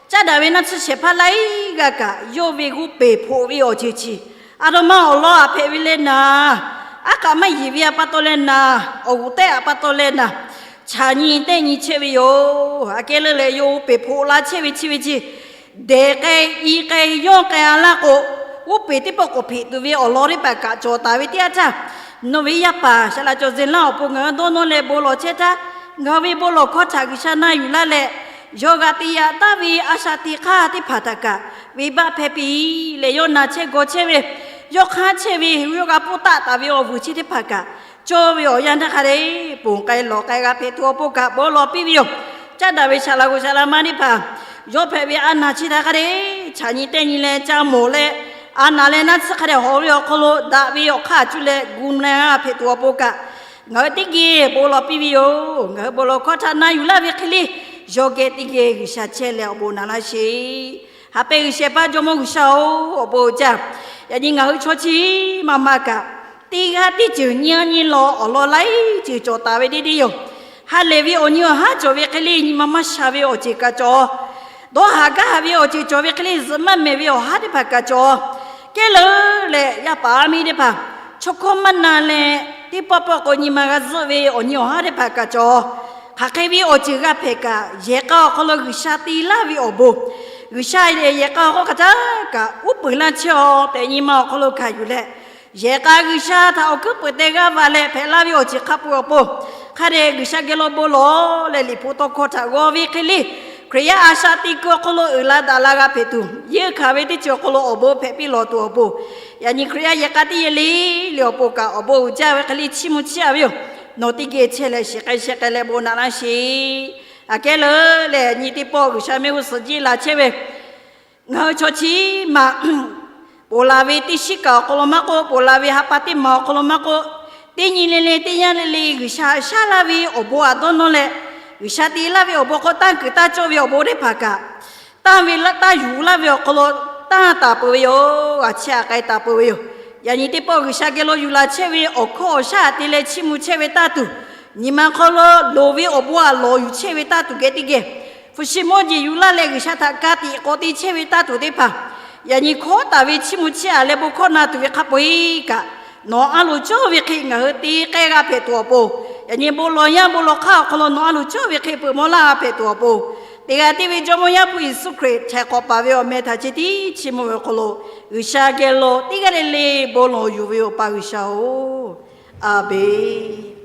Caˉ daꞈ ve naˆ tsuhˇ shehˍ hpaˇ laiˉ g'aˇ kaꞈ yawˇ ve g'oˇ peˬ hpoꞈ ve awˬ ceuˬ chi, a htoꞈ ma awˬ lawn aꞈ hpehꞈ ve leh naˬ, aˉ k'aꞈ maˇ yeˬ ve aꞈ pa taw leh naˬ, awˬ g'uˬ tehˆ aꞈ pa taw leh naˬ, chaꞈ nyi tehˆ nyi chehˇ ve yoˬ. Aꞈ kehˉ leuˉ leh yawˇ g'oˇ peˬ hpoꞈ la chehˇ ve chi ve chi, dehˬ k'ai, i k'ai, yawˇ k'ai a laˇ k'o, g'oˇ peˬ teˇ pawˆ k'awꞈ hpeꞈ tuˬ ve awˬ lawn teˇ hpaˍ kaꞈ cawˬ taˍ ve teˇ yanˇ htaˇ, nawˬ ve yaˇ paˍ saˍ laꞈ cawˬ zeˬ laˇ awˬ pon ngaˬ hui dawˇ nawˇ leh bon lawˬ chehˇ htaˇ, ngaˬ hui ve bon lawˬ hkawˇ htaꞈ G'uiˬsha na yuˬ laˇ leh, yawˇ g'a te yaꞈ taˍ ve a shaꞈ teꞈ hk'aˇ teˇ hpaˍ htaꞈ kaꞈ venˇbaˆ hpehˇ piˇ leh, yawˇ na chehˇ gaw chehˇ ve, yawˇ hk'aˇ chehˇ ve, yawˇ g'a pfuhˇ taˆ taˍ ve awˬ vuiˬ chi teˇ hpaˍ kaꞈ cawˇ ve awˬ yanˇ htaˇ hk'a dehꞈ ponˬ k'ai lawˬ k'ai g'a hpehꞈ tuˬ awˬ pon kaꞈ bon lawˬ piˇ ve yoˬ. Caˉ daꞈ ve saˍ laꞈ g'oꞈ saˍ laꞈ ma teˇ hpaˍ, yawˇ hpehꞈ ve a naˬ chi htaꞈ hk'a dehꞈ chaꞈ nyi tehˆ nyi leh ca mawˬ leh, a naˬ leh naˆ tsuhˇ hk'a dehꞈ hawˍ ve awˬ hk'aw lo daꞈ ve awˬ hk'aˇ cuˇ leh gu na g'a hpehꞈ tuˬ awˬ pon kaꞈ, ngaˬ hui teˇ geh bon lawˬ piˇ ve yoˬ. Ngaˬ hui bon lawˬ hkawˇ htaꞈ na yuˬ laˇ ve hk'e le, yawˇ geh teˇ geh G'uiˬsha chehˇ leh awˬ bon naꞈ laˇ sheˍ. Haꞈ pehnˇ G'uiˬsha paˇ Jawˇmawˇ G'uiˬsha-oˬ, awˬ bon uiˍ jaˇ. Yaꞈ nyi ngaˬ hui chaw chi maˇ maˇ kaꞈ, teˇ g'aˇ teˇ ceuˬ nyi a nyi lawˬ awˬ lawn laiˉ ceuˬ cawˬ taˍ ve deˇ deˇ yoˬ. Ha lehˬ ve awˬ nyi awˬ haˉ cawˬ ve hk'e le, nyi ma maˇ sha ve awˬ ceuˬ kaꞈ cawˬ. Dawˇ haˍ gaˇ haˍ ve awˬ ceuˬ cawˬ ve hk'e le, zuhꞈ maˇ mehˍ ve awˬ haˉ teˇ hpaˍ kaꞈ cawˬ. Kehˉ leuˉ leh yaˇ paˍ yaˇ miˇ teˇ hpaˍ, chaw hkawˇ maˇ na leh, teˇ pawˆ pawˆ k'o nyi ma g'a zuhˆ ve awˬ nyi awˬ haˉ teˇ hpaˍ kaꞈ cawˬ. Hk'aˬ hk'e ve awˬ ceuˬ g'a hpehꞈ kaꞈ, yehˬ k'a awˬ hk'aw lo G'uiˬsha te laˇ ve awˬ bon, G'uiˬsha yehˬ k'a awˬ hk'aw hk'a caˉ kaꞈ uˉ peunˍ laˇ chehˇ-aw tehꞈ nyi ma awˬ hk'aw lo hkanˍ yuˬ leh, Yehˬ k'a G'uiˬsha htaꞈ awˬ hkuiˉ peuˍ teh g'aˇ va leh hpehꞈ laˇ ve awˬ ceuˬ hk'a peu-eˬ awˬ pon, hk'a dehꞈ G'uiˬsha geh lo bon lawˬ leh Liꞈ hpu tawˇ hkawˇ htaꞈ g'aw ve hk'e le, Hkriꞈ yaˇ a shaꞈ teꞈ kuiˬ awˬ hk'aw lo uiˍ la daꞈ la g'a hpehꞈ tuˬ, yeunˇ hkanˍ ve teˇ ceuˬ awˬ hk'aw lo awˬ bon hpehꞈ piˇ lawˬ tuˬ awˬ pon, yaꞈ nyi Hkriꞈ yaˇ yehˬ k'a teˇ yehˬ le le awˬ pon kaꞈ awˬ bon uiˍ jaˇ ve hk'e le chiˇ mvuh chehˇ a ve yoˬ. Nawˬ teˇ geh chehˇ leh shiˍ k'ai sheh k'ai leh bon naꞈ laˇ sheˍ. Aꞈ kehˉ leuˉ leh nyi teˇ pawˆ G'uiˬsha mehˆ g'uˇ suhˍ jiˇ la chehˇ ve ngaˬ hui chaw chi maꞈ ponˬ laˬ ve teˇ shiˉ kaꞈ awˬ hk'aw lo maˇ k'oˆ, ponˬ laˬ ve ha pa teˇ maˬ awˬ hk'aw lo maˇ k'oˆ, teˇ nyi le le teˇ yanˇ le le G'uiˬsha haꞈ shaˉ laˇ ve awˬ bon htaꞈ dawˇ nawˇ leh, G'uiˬsha te laˇ ve awˬ bon hk'aw tanˇ kuiˬ tanˇ cawˇ ve awˬ bon teˇ hpaˍ kaꞈ, tanˇ ve tanˇ yuˬ laˇ ve awˬ hk'aw lo tanˇ taˍ peuˬ ve yoˬ. G'a chehˇ aꞈ k'ai taˍ peuˬ ve yoˬ. Yaꞈ nyi teˇ pawˆ G'uiˬsha geh lo yuˬ laˬ chehˇ ve awˬ hkawˇ awˬ shaˉ htaꞈ te leh chiˇ mvuh chehˇ ve taˇ tuˬ, nyi ma hk'aw lo loˍ ve awˬ bon htaꞈ lawˬ yuˬ chehˇ ve taˇ tuˬ geh teˇ geh, hpu shi mawˇ jeˬ yuˬ laˇ leh G'uiˬsha htaꞈ ka tiꞈ k'awꞈ te chehˇ ve taˇ tuˬ teˇ hpaˍ, yaꞈ nyi hkawˉ taˍ ve chiˇ mvuh chehˇ a leh bon hkawˇ na tuˬ ve hk'a peu-eˬ kaꞈ, nawˬ a loˍ cawˇ ve hk'e ngaˬ hui te k'ai g'a hpehꞈ tuˬ awˬ pon, yaꞈ nyi bon lawˬ yanˇ bon lawˬ hk'aˇ awˬ hk'aw lo nawˬ a loˍ cawˇ ve hk'e peuˬ mawˇ laˇ g'a hpehꞈ tuˬ awˬ pon, teˇ g'aˇ tiˉ ve Jawˇmawˇ Yaˇ hpu Yeˍsuˆ Hkriꞈ htaiˍ hk'awꞈ paˍ ve awˬ meh htaꞈ chi tiˉ chiˇ mvuh ve awˬ hk'aw lo, G'uiˬsha geh lo teˇ g'aˇ le le bon lawˬ yuˬ ve yoˬ, pa G'uiˬsha-oˬ, Aˍmenˍ.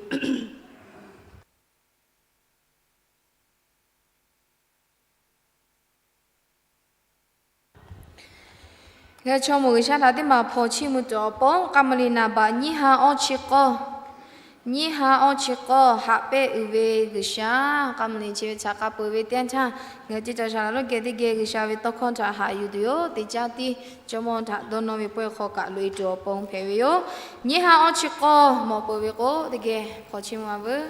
G'a chaw mawˬ G'uiˬsha htaꞈ teˇ maˬ hpawnˬ chiˇ mvuh tuˬ awˬ pon, k'a ma liꞈ naˍ baꞈ nyiˇ ha awˇ chi k'awˇ, nyiˇ ha awˇ chi k'awˇ, Haꞈ pehnˇ uiˍ ve G'uiˬsha. K'a ma liꞈ chi ve htaꞈ k'a peuˬ ve teˇ yanˇ htaˇ, ngaˬ hui teˇ cawˬ shaˍ laꞈ lonˉ geh teˇ geh G'uiˬsha ve tawˇ hkawˇ htaꞈ haꞈ yuˬ tuˬ yoˬ. Teˇ caˇ tiˉ Jawˇmawˇ htaꞈ dawˇ nawˇ ve pawehˇ hk'aw kaꞈ loꞈ-e tuˬ awˬ pon hpehꞈ ve yoˬ. Nyiˇ ha awˇ chi k'awˇ mawˬ peuˬ ve k'o, teˇ geh hpawnˬ chiˇ mvuh a veuˬ.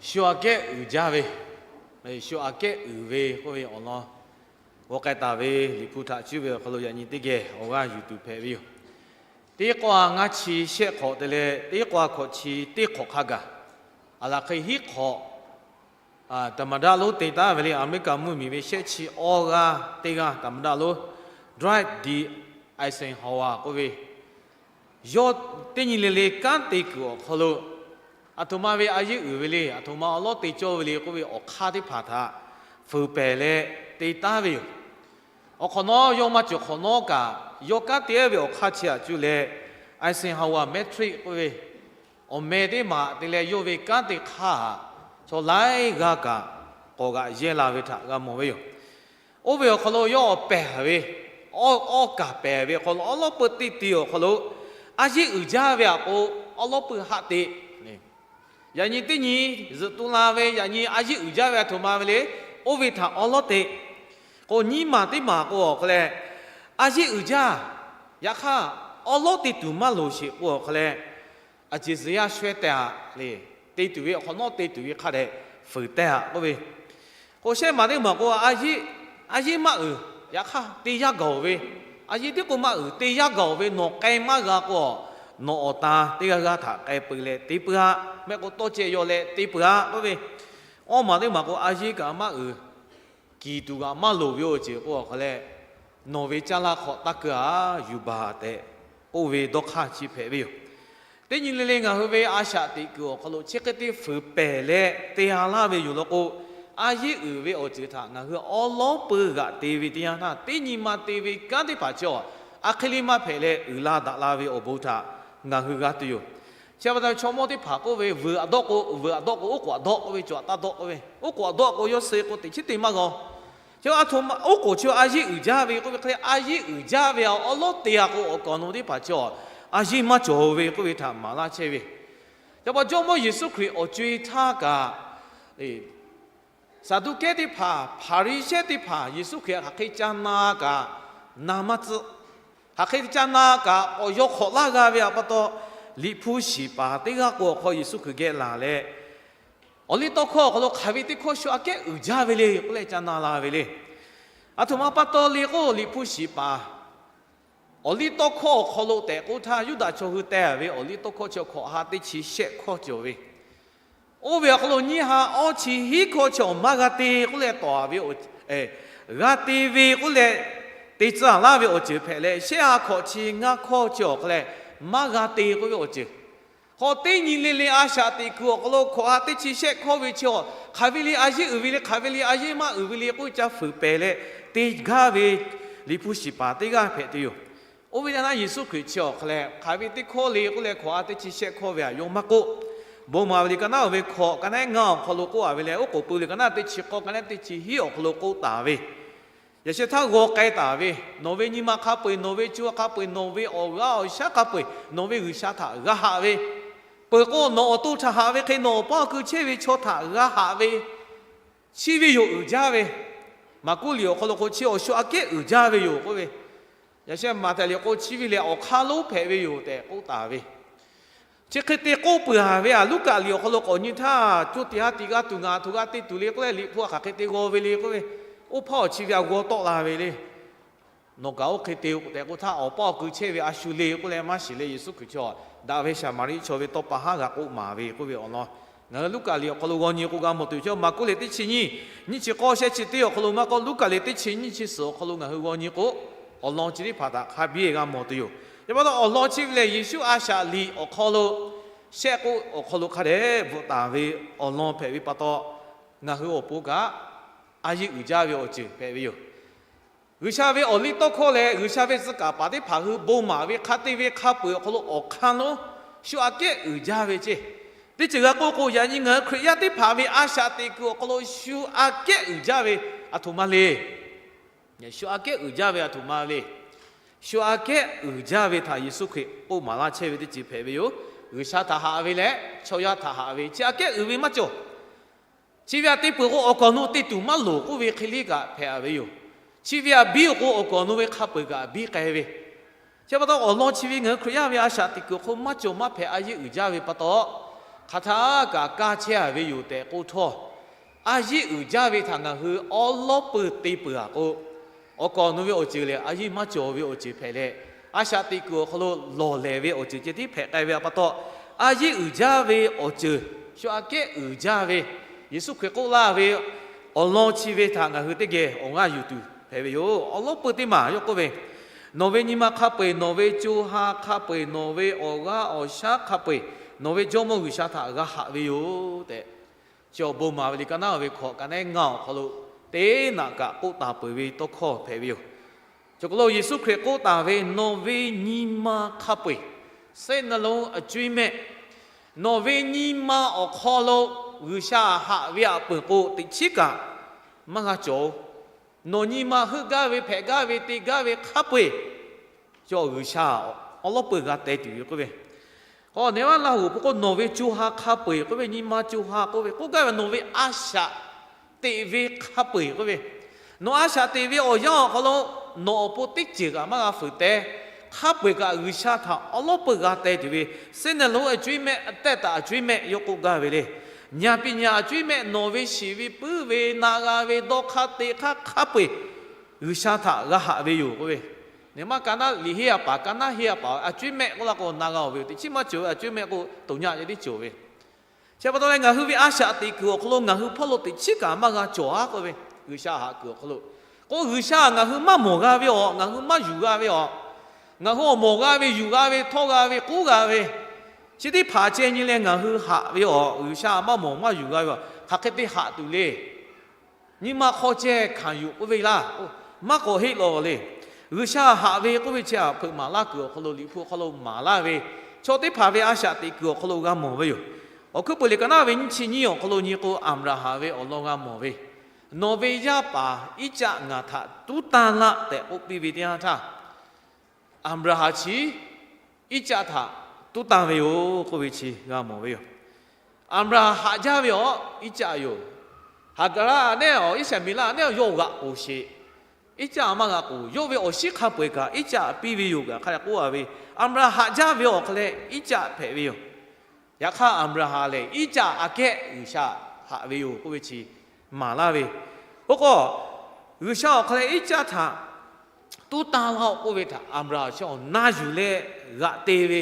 Shu aꞈ kehˉ uiˍ jaˇ ve, shu aꞈ kehˉ uiˍ ve k'oˆ ve awˬ lawn g'aw k'ai taˍ ve Liꞈ hpu htaꞈ cuˇ ve awˬ hk'aw lo yaꞈ nyi teˇ geh awˬ g'aˇ yuˬ tuˬ hpehꞈ ve yoˬ. Teˇ k'awˇ ngaˇ chi shehˆ hk'awꞈ te leh teˇ k'awˇ hkawꞈ chi teˇ hk'awꞈ hk'a gaˬ, aˬ laˬ hk'e hiˉ hk'awꞈ သမ္မတ lonˉ te taˉ ve le, Aˍmeˍriˆkaꞈ mvuhˇmiˬ ve shehˆ chi awˇ g'aˇ teˇ g'aˇ သမ္မတ lonˉ Dwight D. Eisenhower k'oˆ ve, yawˇ teˇ nyi le le kanˉ te kuiˬ awˬ hk'aw lo aˬ htoꞈ ma ve a yeˆ uiˍ ve le, aˬ htoꞈ ma awˉ lawˉ te cawˇ ve le k'oˆ ve awˬ hk'aˇ teˇ hpaˍ htaꞈ fuiˍ pehˬ leh te taˉ ve yoˬ. Awˬ hk'awꞈ nawˉ yawˇ maˇ cawˬ hk'awꞈ nawˉ kaꞈ, yawˇ kanˉ te ve awˬ hk'aˇ chi htaꞈ cuˇ leh, Eisenhower Matrix k'oˆ ve awˬ meh teˇ maˬ te leh yawˇ ve kanˉ te hk'aˇ htaꞈ chaw laiˉ g'aˇ kaꞈ k'awꞈ g'aꞈ yehˇ la ve htaꞈ g'a mawˬ ve yoˬ. Oˇ ve awˬ hk'aw lo yawˇ awˬ pehˬ ve, awˇ kaˍ pehˬ ve awˬ hk'aw lo awˉ lawˉ peuˇ teˇ te awˬ hk'aw lo a yeˆ uiˍ jaˇ ve aꞈ k'o, awˉ lawˉ peuˇ haˆ te Yaꞈ nyi teˇ nyi zuhꞈ tu la ve, yaꞈ nyi a yeˆ uiˍ jaˇ ve aˬ htoꞈ ma ve le, oˇ ve htaꞈ awˉ lawˉ te k'o, nyiˇ maˬ teˇ maˬ k'o awˬ hk'aw leh a yeˆ uiˍ jaˇ. Yaꞈ hk'aˇ, awˉ lawˉ te tuˬ maˇ loˍ sheˍ k'o awˬ hk'aw leh, aˬ ceˬ zuhꞈ yaˇ shawehˇ teh aꞈ le, te tuˬ ve awˬ hk'awꞈ nawˉ te tuˬ ve hk'a dehꞈ fuiˍ teh aꞈ k'oˆ ve k'o, shehˆ maˬ teˇ maˬ k'o, a yeˆ maˇ uiˍ. Yaꞈ hk'aˇ te yaˇ gaˬ-oˬ ve, a yeˆ tiˉ k'o maˇ uiˍ, te yaˇ gaˬ-oˬ ve nawˬ k'ai maˇ g'a k'o, nawˬ awˬ tan teˇ g'aˇ g'aˇ htaꞈ k'ai peu leh te peuˬ aꞈ, mehˆ k'o tawˇ ceh yaw leh te peuˬ aꞈ k'oˆ ve. Awˇ maˬ teˇ maˬ k'o, a yeˆ kaꞈ maˇ uiˍ, kiˬ tuˬ g'aꞈ maˇ loˍ ve awˬ ceuˬ k'o awˬ hk'aw leh, nawˬ ve caˇ laˇ hk'awꞈ taˇ keu aꞈ yuˬ baˬ tehꞈ k'oˆ ve dawˇ hk'aˇ chi hpehꞈ ve yoˬ. Teˇ nyi le le ngaˬ hui ve a shaꞈ teꞈ kuiˬ awˬ hk'aw lo chi hk'e te fuiˍ pehˬ leh te ha laˇ ve yoˬ law k'o, a yeˆ uiˍ ve awˬ ceuˬ htaꞈ ngaˬ hui awˉ lawˉ peuˇ g'aꞈ te ve teˇ yanˇ htaˇ, teˇ nyi ma te ve kanˉ teˇ hpaˍ chi awˬ, a hk'e le maˇ hpehꞈ leh uiˍ la daꞈ la ve awˬ bon htaꞈ ngaˬ hui g'a tuˬ yoˬ. Chi pa taw chaw mawˇ teˇ hpaˍ k'oˆ ve, vuiˬ aꞈ dawˆ k'o, vuiˬ aꞈ dawˆ k'o, oˉ k'oˍ aꞈ dawˆ k'oˆ ve, cawˬ aꞈ taˇ dawˆ k'oˆ ve, oˉ k'oˍ aꞈ dawˆ k'o yawˇ suh k'o teꞈ chiˉ te maˇ g'a. Chi a htoꞈ ma oˉ k'oˍ chi a yeˆ uiˍ jaˇ ve k'oˆ ve hk'e le, a yeˆ uiˍ jaˇ ve aꞈ awˉ lawˉ te aꞈ k'o, awˬ kaˍ awˬ nu teˇ hpaˍ chi awˬ, a yeˆ maˇ cawˬ ve k'oˆ ve htaꞈ maˍ laˇ chehˇ ve. Chi pa taw Jawˇmawˇ Yeˍsuˆ Hkriꞈ awˬ co-e htaˇ kaꞈ, Saˍduˆkehˇ teˇ hpaˍ, Hpaˍriˍsehˇ teˇ hpaˍ Yeˍsuˆ Hkriꞈ htaꞈ hk'aˬ hk'e ca na kaꞈ na maˇ tcuhˆ. Hk'aˬ hk'e ca na kaꞈ k'awꞈ yaw hk'awꞈ laˇ g'a ve aꞈ pa taw, liꞈ hpu shiˍ paˍ teˇ g'aˇ k'o awˬ hk'aw Yeˍsuˆ Hkriꞈ geh laˬ leh, awˬliˇtawˇhkawˇ awˬ hk'aw lo hk'aˬ ve teˇ hkawˇ shu aꞈ kehˉ uiˍ jaˇ ve le k'oˆ leh ca na la ve le. Aˬ htoꞈ ma pa taw le k'o, liꞈ hpu shiˍ paˍ awˬliˇtawˇhkawˇ awˬ hk'aw lo tehꞈ k'oˆ htaˇ, Yuˇdaꞈ chaw hui teh ve awˬliˇtawˇhkawˇ chi hkawꞈ ha teˇ chi shehˆ hkawˇ cawˬ ve, oˇ ve awˬ hk'aw lo nyiˇ ha awˇ chi hiˉ hkawˇ chi awˬ maˇ g'a te k'oˆ leh tawˍ ve, g'a te ve k'oˆ leh te tcuh laˇ ve awˬ ceuˬ hpehꞈ leh, shehˆ ha hkawꞈ chi ngaˇ hkawˇ chi awˬ hk'aw leh maˇ g'a te k'oˆ ve awˬ ceuˬ. Hk'aw teˇ nyi le le a shaꞈ teꞈ kuiˬ awˬ hk'aw lo hkawꞈ ha teˇ chi shehˆ hkawˇ ve chi awˬ, hk'aˬ ve le a yeˆ uiˍ ve le, hk'aˬ ve le a yeˆ maˇ uiˍ ve le k'oˆ ve ca fuiˍ pehˬ leh te gaˇ ve liꞈ hpu shiˍ paˍ teˇ g'aˇ hpehꞈ tuˬ yoˬ. Oˇ ve yaˇ naˆ Yeˍsuˆ Hkriꞈ chi awˬ hk'aw leh hk'aˬ ve teˇ hkawˇ le k'oˆ leh hkawꞈ ha teˇ chi shehˆ hkawˇ ve aꞈ yawˇ maˇ k'oˆ. Bon maˍ ve liꞈ ka naˆ oˇ ve hkawꞈ ka naˆ ehˉ ngaˇ awˬ hk'aw lo k'oˆ a ve leh, oˉ k'oˍ pui ve liꞈ ka naˆ teˇ chi k'awˇ ka naˆ ehˉ teˇ chi hiˉ awˬ hk'aw lo k'oˆ taˍ ve, yaꞈ sheh htaˇ g'aw k'ai taˍ ve, nawˬ ve nyi ma hk'a peu-eˬ, nawˬ ve co hk'a peu-eˬ, nawˬ ve awˬ g'aˇ awˬ shaˉ hk'a peu-eˬ, nawˬ ve G'uiˬsha htaꞈ g'a haꞈ ve, peuˬ k'o nawˬ awˬ to htaꞈ haꞈ ve hk'e nawˬ awˬ paˇ awˬ kui chehˇ ve chaw htaꞈ g'a haꞈ ve, chi ve yoˬ uiˍ jaˇ ve. Maˍkuˆ liꞈ awˬ hk'aw lo k'o chi awˬ shu aꞈ kehˉ uiˍ jaˇ ve yoˬ k'oˆ ve, yaꞈ sheh Maꞈhtehˍ liꞈ k'o chi ve lehˬ awˬ hk'aˇ lonˉ hpehꞈ ve yoˬ tehꞈ k'oˆ taˍ ve, chi hk'e te k'oˆ peuˬ a ve aꞈ, Luˉkaꞈ liꞈ awˬ hk'aw lo k'awꞈ nyi htaˇ, co tiꞈ ha tiꞈ g'a tuˬ ngaˬ aˬ htoꞈ g'a te tuˬ le k'oˆ leh, liꞈ hpu aꞈ hk'aˬ hk'e te g'aw ve le k'oˆ ve, oˇ hpaˇ awˬ chi ve aꞈ g'aw tawˆ la ve le. Nawˬ kaꞈ oˇ hk'e te tehꞈ k'oˆ htaˇ, awˬ paˇ awˬ kui chehˇ ve a shu le k'oˆ leh maˇ shiˍ leh, Yeˍsuˆ Hkriꞈ chi daꞈ ve Saˍmaˍriˆ chaw ve tawˇ pa haˉ g'a k'oˆ maˍ ve k'oˆ ve awˬ lawn, ngaˬ hui Luˉkaꞈ liꞈ awˬ hk'aw lo g'aw nyi k'o g'a mawˬ tuˬ yoˬ. Maˍkuˆ liꞈ teˇ chi nyiˇ, nyiˇ chi k'awˇ shehˆ chi teˇ awˬ hk'aw lo maˇ k'awꞈ, Luˉkaꞈ liꞈ teˇ chi nyiˇ chi suhˍ awˬ hk'aw lo ngaˬ hui g'aw nyi k'o, awˬ lawn chi teˇ hpaˍ htaꞈ hk'a biˇ g'a mawˬ tuˬ yoˬ. Yaꞈ pa taw awˬ lawn chi ve lehˬ, Yeˍsuˆ a shaꞈ liꞈ awˬ hk'aw lo shehˆ k'oˆ awˬ hk'aw lo hk'a dehꞈ bvuhꞈ taˍ ve awˬ lawn hpehꞈ ve pa taw, ngaˬ hui awˬ pon kaꞈ a yeˆ uiˍ jaˇ ve awˬ ceuˬ hpehꞈ ve yoˬ. G'uiˬsha ve awˬliˇtawˇhkawˇ leh G'uiˬsha ve tcuh kaˍ paˍ teˇ hpaˍ hui bon maˍ ve hk'a te ve hk'a peu-eˬ awˬ hk'aw lo awˬ hk'aˇ lonˉ shu aꞈ kehˉ uiˍ jaˇ ve ceˇ. Teˇ ceuˬ g'a k'oˆ k'o, yaꞈ nyi ngaˬ hui Hkriꞈ yaˇ teˇ hpaˍ ve a shaꞈ teꞈ kuiˬ awˬ hk'aw lo shu aꞈ kehˉ uiˍ jaˇ ve aˬ htoꞈ ma le. Shu aꞈ kehˉ uiˍ jaˇ ve aˬ htoꞈ ma le. Shu aꞈ kehˉ uiˍ jaˇ ve htaꞈ Yeˍsuˆ Hkriꞈ k'oˆ maˍ laˇ chehˇ ve teˇ ceuˬ hpehꞈ ve yoˬ. G'uiˬsha htaꞈ haꞈ ve leh chaw yaˇ htaꞈ haꞈ ve chi aꞈ kehˉ uiˍ ve maˇ cawˬ. Chi ve aꞈ te peuˬ k'o, awˬ kaˍ awˬ nu te tuˬ maˇ loˍ k'oˆ ve hk'e le kaꞈ hpehꞈ ve yoˬ. Chi ve aꞈ biˇ k'o, awˬ kaˍ awˬ nu ve hk'a peu-eˬ kaꞈ biˇ k'ai ve. Chi pa taw, awˬ lawn chi ve ngaˬ hui Hkriꞈ yaˇ ve a shaꞈ teꞈ kuiˬ awˬ hk'aw lo maˇ cawˬ maˇ hpehꞈ a yeˆ uiˍ jaˇ ve pa taw, hk'aˬ htaˇ kaꞈ kaˇ chehˇ a ve yoˬ tehꞈ k'oˆ htawˇ, a yeˆ uiˍ jaˇ ve htaꞈ ngaˬ hui awˉ lawˉ peuˬ te peuˬ a k'o, awˬ kaˍ awˬ nu ve awˬ ceuˬ lehˬ a yeˆ maˇ cawˬ ve awˬ ceuˬ hpehꞈ leh, a shaꞈ teꞈ kuiˬ awˬ hk'aw lo lawˬ lehˬ ve awˬ ceuˬ ceh tiˉ hpehꞈ k'ai ve pa taw, a yeˆ uiˍ jaˇ ve awˬ ceuˬ, shu aꞈ kehˉ uiˍ jaˇ ve, Yeˍsuˆ Hkriꞈ k'oˆ laˇ ve awˬ lawn chi ve htaꞈ ngaˬ hui teˇ geh awˬ g'aˇ yuˬ tuˬ hpehꞈ ve yoˬ. Awˉ lawˉ peuˬ teˇ maˬ yawˇ k'oˆ ve, nawˬ ve nyi ma hk'a peu-eˬ, nawˬ ve co ha hk'a peu-eˬ, nawˬ ve awˬ g'aˇ awˬ shaˉ hk'a peu-eˬ, nawˬ ve Jawˇmawˇ G'uiˬsha htaꞈ g'a haꞈ ve yoˬ tehꞈ, chi awˬ bon maˍ ve liꞈ ka naˉ ve hkawꞈ ka nehˉ ngaˇ awˬ hk'aw lo teˇ naꞈ kaꞈ k'oˆ taˍ peuˬ ve tawˇ hkawˇ hpehꞈ ve yoˬ. Chi hk'aw lo Yeˍsuˆ Hkriꞈ k'oˆ taˍ ve, Nawˬ ve nyi ma hk'a peu-eˬ, စိတ်နှလုံး အကြွင်းမဲ့, nawˬ ve nyi ma awˬ hk'aw lo G'uiˬsha haꞈ ve aꞈ peuˬ k'o, teꞈ chiˉ kaꞈ maˇ g'a cawˬ-oˬ. Nawˬ nyi ma heuˆ gaˇ ve, hpehꞈ gaˇ ve, te gaˇ ve hk'a peu-eˬ, cawˬ G'uiˬsha awˬ lawˉ peuˬ g'a teh tuˬ ve k'oˆ ve, k'o, neˇhaiˬ Laˇhuˍ hpu k'o, nawˬ ve co ha hk'a peu-eˬ k'oˆ ve, nyi ma co ha k'oˆ ve, k'oˆ gaˇ ve nawˬ ve a shaꞈ teꞈ ve hk'a peu-eˬ k'oˆ ve, nawˬ a shaꞈ teꞈ ve awˬ yanˇ awˬ hk'aw lo nawˬ awˬ pon teˇ ceuˬ kaꞈ maˇ g'a fuiˍ teh. Hk'a peu-eˬ kaꞈ G'uiˬsha htaꞈ awˬ lawˉ peuˬ g'a teh tuˬ ve, စိတ်နှလုံး အကြွင်းမဲ့, အသက်တာ အကြွင်းမဲ့ yawˇ k'oˆ gaˇ ve le. Nyi ma piˇ nyi ma အကြွင်းမဲ့, nawˬ ve shiˍ ve puiˉ ve na g'a ve dawˇ hk'aˇ te hk'aˇ hk'a peu-eˬ G'uiˬsha htaꞈ g'a haꞈ ve yoˬ k'oˆ ve, neˇhaiˬ ma ka naˉ liꞈ henˇ a paˍ, ka naˉ henˇ a paˍ အကြွင်းမဲ့ k'oˆ laˇ k'o na g'a-oˬ ve yoˬ. Teꞈ chiˉ maˇ cawˬ ve အကြွင်းမဲ့ k'o, toꞈ nyaˆ yaˇ tiˉ cawˬ ve. Chi pa taw leh ngaˬ hui ve a shaꞈ teꞈ kuiˬ awˬ hk'aw lo ngaˬ hui hpawˇ lo teꞈ chiˉ kaꞈ maˇ g'a cawˬ-a k'oˆ ve, G'uiˬsha haꞈ kuiˬ awˬ hk'aw lo, k'o G'uiˬsha ngaˬ hui maˇ mawˬ g'a ve awˬ, ngaˬ hui maˇ yuˬ g'a ve awˬ, ngaˬ hui awˬ mawˬ g'a ve, yuˬ g'a ve, htawˇ g'a ve, k'oˆ g'a ve, chi teˇ hpaˍ ceh nyi leh ngaˬ hui haꞈ ve awˬ, G'uiˬsha maˇ mawˬ maˇ yuˬ g'a ve awˬ, hk'aˬ hk'e te haꞈ tuˬ le. Nyi ma hk'aw ceh hkanˍ yuˬ k'oˆ ve laˇ, maˇ k'awꞈ heˆ law le. G'uiˬsha haꞈ ve k'oˆ ve chi aꞈ hpeuꞈ maˍ laˇ kuiˬ awˬ hk'aw lo, liꞈ hpu awˬ hk'aw lo maˍ laˇ ve, chaw teˇ hpaˍ ve a shaꞈ teꞈ kuiˬ awˬ hk'aw lo g'a mawˬ ve yoˬ. Awˬ hkuiˉ peuˬ liꞈ ka naˉ ve nyiˇ chi nyiˇ awˬ hk'aw lo nyi k'o, Aˍbraˍhanˍ ve awˬ lawn g'a mawˬ ve, Nawˬ ve yaˇ paˍ Iˉcaˆ ngaˬ htaꞈ tuˉ tanˇ laˆ tehꞈ k'oˆ piˇ ve teˇ yanˇ htaˇ, Aˍbraˍhanˍ chi Iˉcaˆ htaꞈ tuˉ tanˇ ve yoˬ k'oˆ ve chi g'a mawˬ ve yoˬ. Aˍbraˍhanˍ haꞈ jaˇ ve awˬ Iˉcaˆ yoˬ. Haˍgaˍraˆ nehˬ awˬ Iˉsaˍreˍlaˆ nehˬ yawˇ g'aꞈ k'oˍ sheˍ, Iˉcaˆ maˇ g'aꞈ k'oˍ, yawˇ ve awˬ shinˉ hk'a peu-eˬ kaꞈ Iˉcaˆ piˇ ve yoˬ kaꞈ hk'a dehꞈ k'oˆ a ve, Aˍbraˍhanˍ haꞈ jaˇ ve awˬ hk'aw leh Iˉcaˆ hpehꞈ ve yoˬ. Yaꞈ hk'aˇ Aˍbraˍhanˍ lehˬ Iˉcaˆ aꞈ kehˉ G'uiˬsha haꞈ ve yoˬ k'oˆ ve chi maˍ laˇ ve. Oˇ k'o, G'uiˬsha awˬ hk'aw leh Iˉcaˆ htaꞈ tuˉ tanˇ laˇ-oˆ k'oˆ ve htaꞈ Aˍbraˍhanˍ chi awˬ na yuˬ leh g'aꞈ te ve.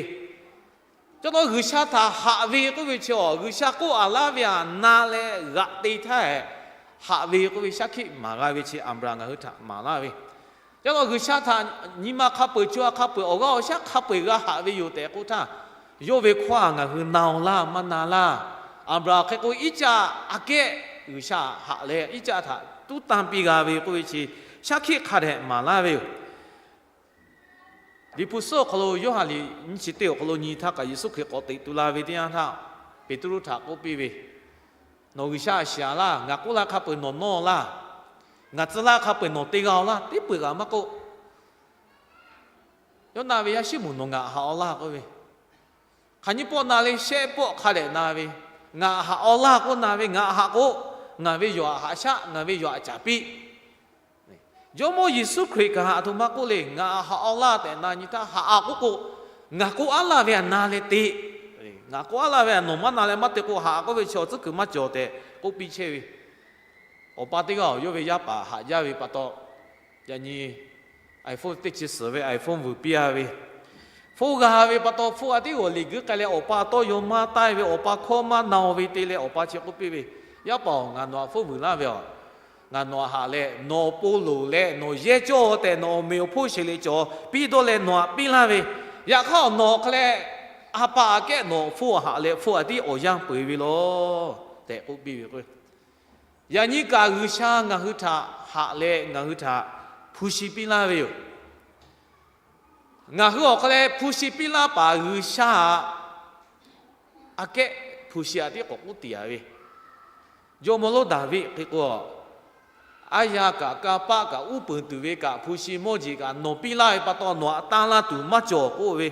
Cawˇ taw G'uiˬsha htaꞈ haꞈ ve k'oˆ ve chi awˬ, G'uiˬsha k'oˆ a laˇ ve aꞈ na leh g'aꞈ te htaˇ, haꞈ ve k'oˆ ve shaˉ hkiˆ maˍ g'a ve chi Aˍbraˍhanˍ ngaˬ hui htaꞈ maˍ laˇ ve. Cawˇ taw G'uiˬsha htaꞈ nyi ma hk'a peu-eˬ, co ha hk'a peu-eˬ, awˬ g'aˇ awˬ shaˉ hk'a peu-eˬ g'a haꞈ ve yoˬ tehꞈ k'oˆ htaˇ, yawˇ ve hkawˇ aꞈ ngaˬ hui na-oˬ laˇ maˇ na laˇ. Aˍbraˍhanˍ hk'e k'o Iˉcaˆ aꞈ kehˉ G'uiˬsha haꞈ leh Iˉcaˆ htaꞈ tuˉ tanˇ piˇ g'a ve k'oˆ ve chi shaˉ hkiˆ hk'a dehꞈ maˍ laˇ ve yoˬ. Liꞈ hpu suhˉ awˬ hk'aw lo Yoˇhanˬ liꞈ nyiˇ chi teˇ awˬ hk'aw lo nyi htaˇ kaꞈ Yeˍsuˆ Hkriꞈ k'awꞈ teꞈ tu la ve teˇ yanˇ htaˇ, Peˍtruˆ htaꞈ k'oˆ piˇ ve, Nawˬ G'uiˬsha aꞈ shiˍ a laˇ. Ngaˬ k'oˆ laˇ hk'a peu-eˬ nawˬ nawˇ laˇ. Ngaˬ tcuh laˇ hk'a peu-eˬ nawˬ te g'a-oˬ laˇ. Teˇ peu-eˬ kaꞈ maˇ k'oˆ. Yoˇnaˆ ve yaˇ Siˉmonˍ, nawˬ ngaˬ haꞈ-aw laˇ k'oˆ ve, hk'aˬ nyi pawˆ na le, shehˆ pawˆ hk'a dehꞈ na ve, ngaˬ haꞈ-aw laˇ k'oˆ na ve, ngaˬ haꞈ k'o, ngaˬ ve yawˬ aꞈ haꞈ shaˆ, ngaˬ ve yawˬ aꞈ caˍ piˇ. Jawˇmawˇ Yeˍsuˆ Hkriꞈ kaꞈ aˬ htoꞈ ma k'oˆ le, ngaˬ haꞈ-aw laˇ tehꞈ na nyi htaˇ, haꞈ-a k'oˆ k'o, ngaˬ k'oˆ aˉ laˇ ve aꞈ na leh te. Ngaˬ k'oˆ aˉ laˇ ve aꞈ nawˬ maˇ na leh maˇ te k'o, haꞈ-a k'oˆ ve chi awˬ tcuhˉ kuiˬ maˇ cawˬ tehꞈ k'oˆ piˇ chehˇ ve. Awˬ pa teˇ g'aˇ-oˬ, yawˇ ve yaˇ paˍ haꞈ jaˇ ve pa taw, yaꞈ nyi iPhone teˇ chi suhˍ ve iPhone vuiˬ piˇ-a ve, hpfuhˇ g'a ve pa taw, hpfuhˇ a tiˉ g'awˬ liꞈ guiˇ k'ai leh awˬ pa tawˇ yaw maˇ taˆ-e ve, awˬ pa hkawˇ maˇ na-o ve te leh awˬ pa chi k'oˆ piˇ ve, Yaˇ paˍ-oˬ, ngaˬ nawˬ aꞈ hpfuhˇ vuiˬ laˇ ve aˬ. Ngaˬ nawˬ aꞈ haꞈ leh nawˬ awˬ pon loˍ leh nawˬ yehˇ cawˇ tehꞈ nawˬ awˬ meꞈ awˬ hponˇ sheˍ leh cawˬ piˇ dawˇ leh nawˬ aꞈ piˇ laˇ ve, yaꞈ hk'aˇ nawˬ hk'aˬ leh a pa aꞈ kehˉ nawˬ hpfuhˇ haꞈ leh hpfuhˇ a tiˉ awˬ yanˇ peuˬ-e ve law tehꞈ k'oˆ piˇ ve k'o, yaꞈ nyi kaꞈ G'uiˬsha ngaˬ hui htaꞈ haꞈ leh ngaˬ hui htaꞈ hpu shi piˇ laˇ ve yoˬ. Ngaˬ hui awˬ hk'aˬ leh hpu shi piˇ laˇ paˍ G'uiˬsha aꞈ, aꞈ kehˉ hpu shi a tiˉ k'awꞈ k'oˆ tiˍ-a ve. Jawˇmawˇ lonˉ Daˍviˆ hk'e k'o, aˉ yaˇ kaꞈ kanˇ paˆ kaꞈ uˉ peunˍ tuˬ ve kaꞈ hpu shi mawˇ jeˬ kaꞈ nawˬ piˇ laˇ ve pa taw nawˬ aꞈ tanˇ laˇ tuˬ maˇ cawˬ k'oˆ ve.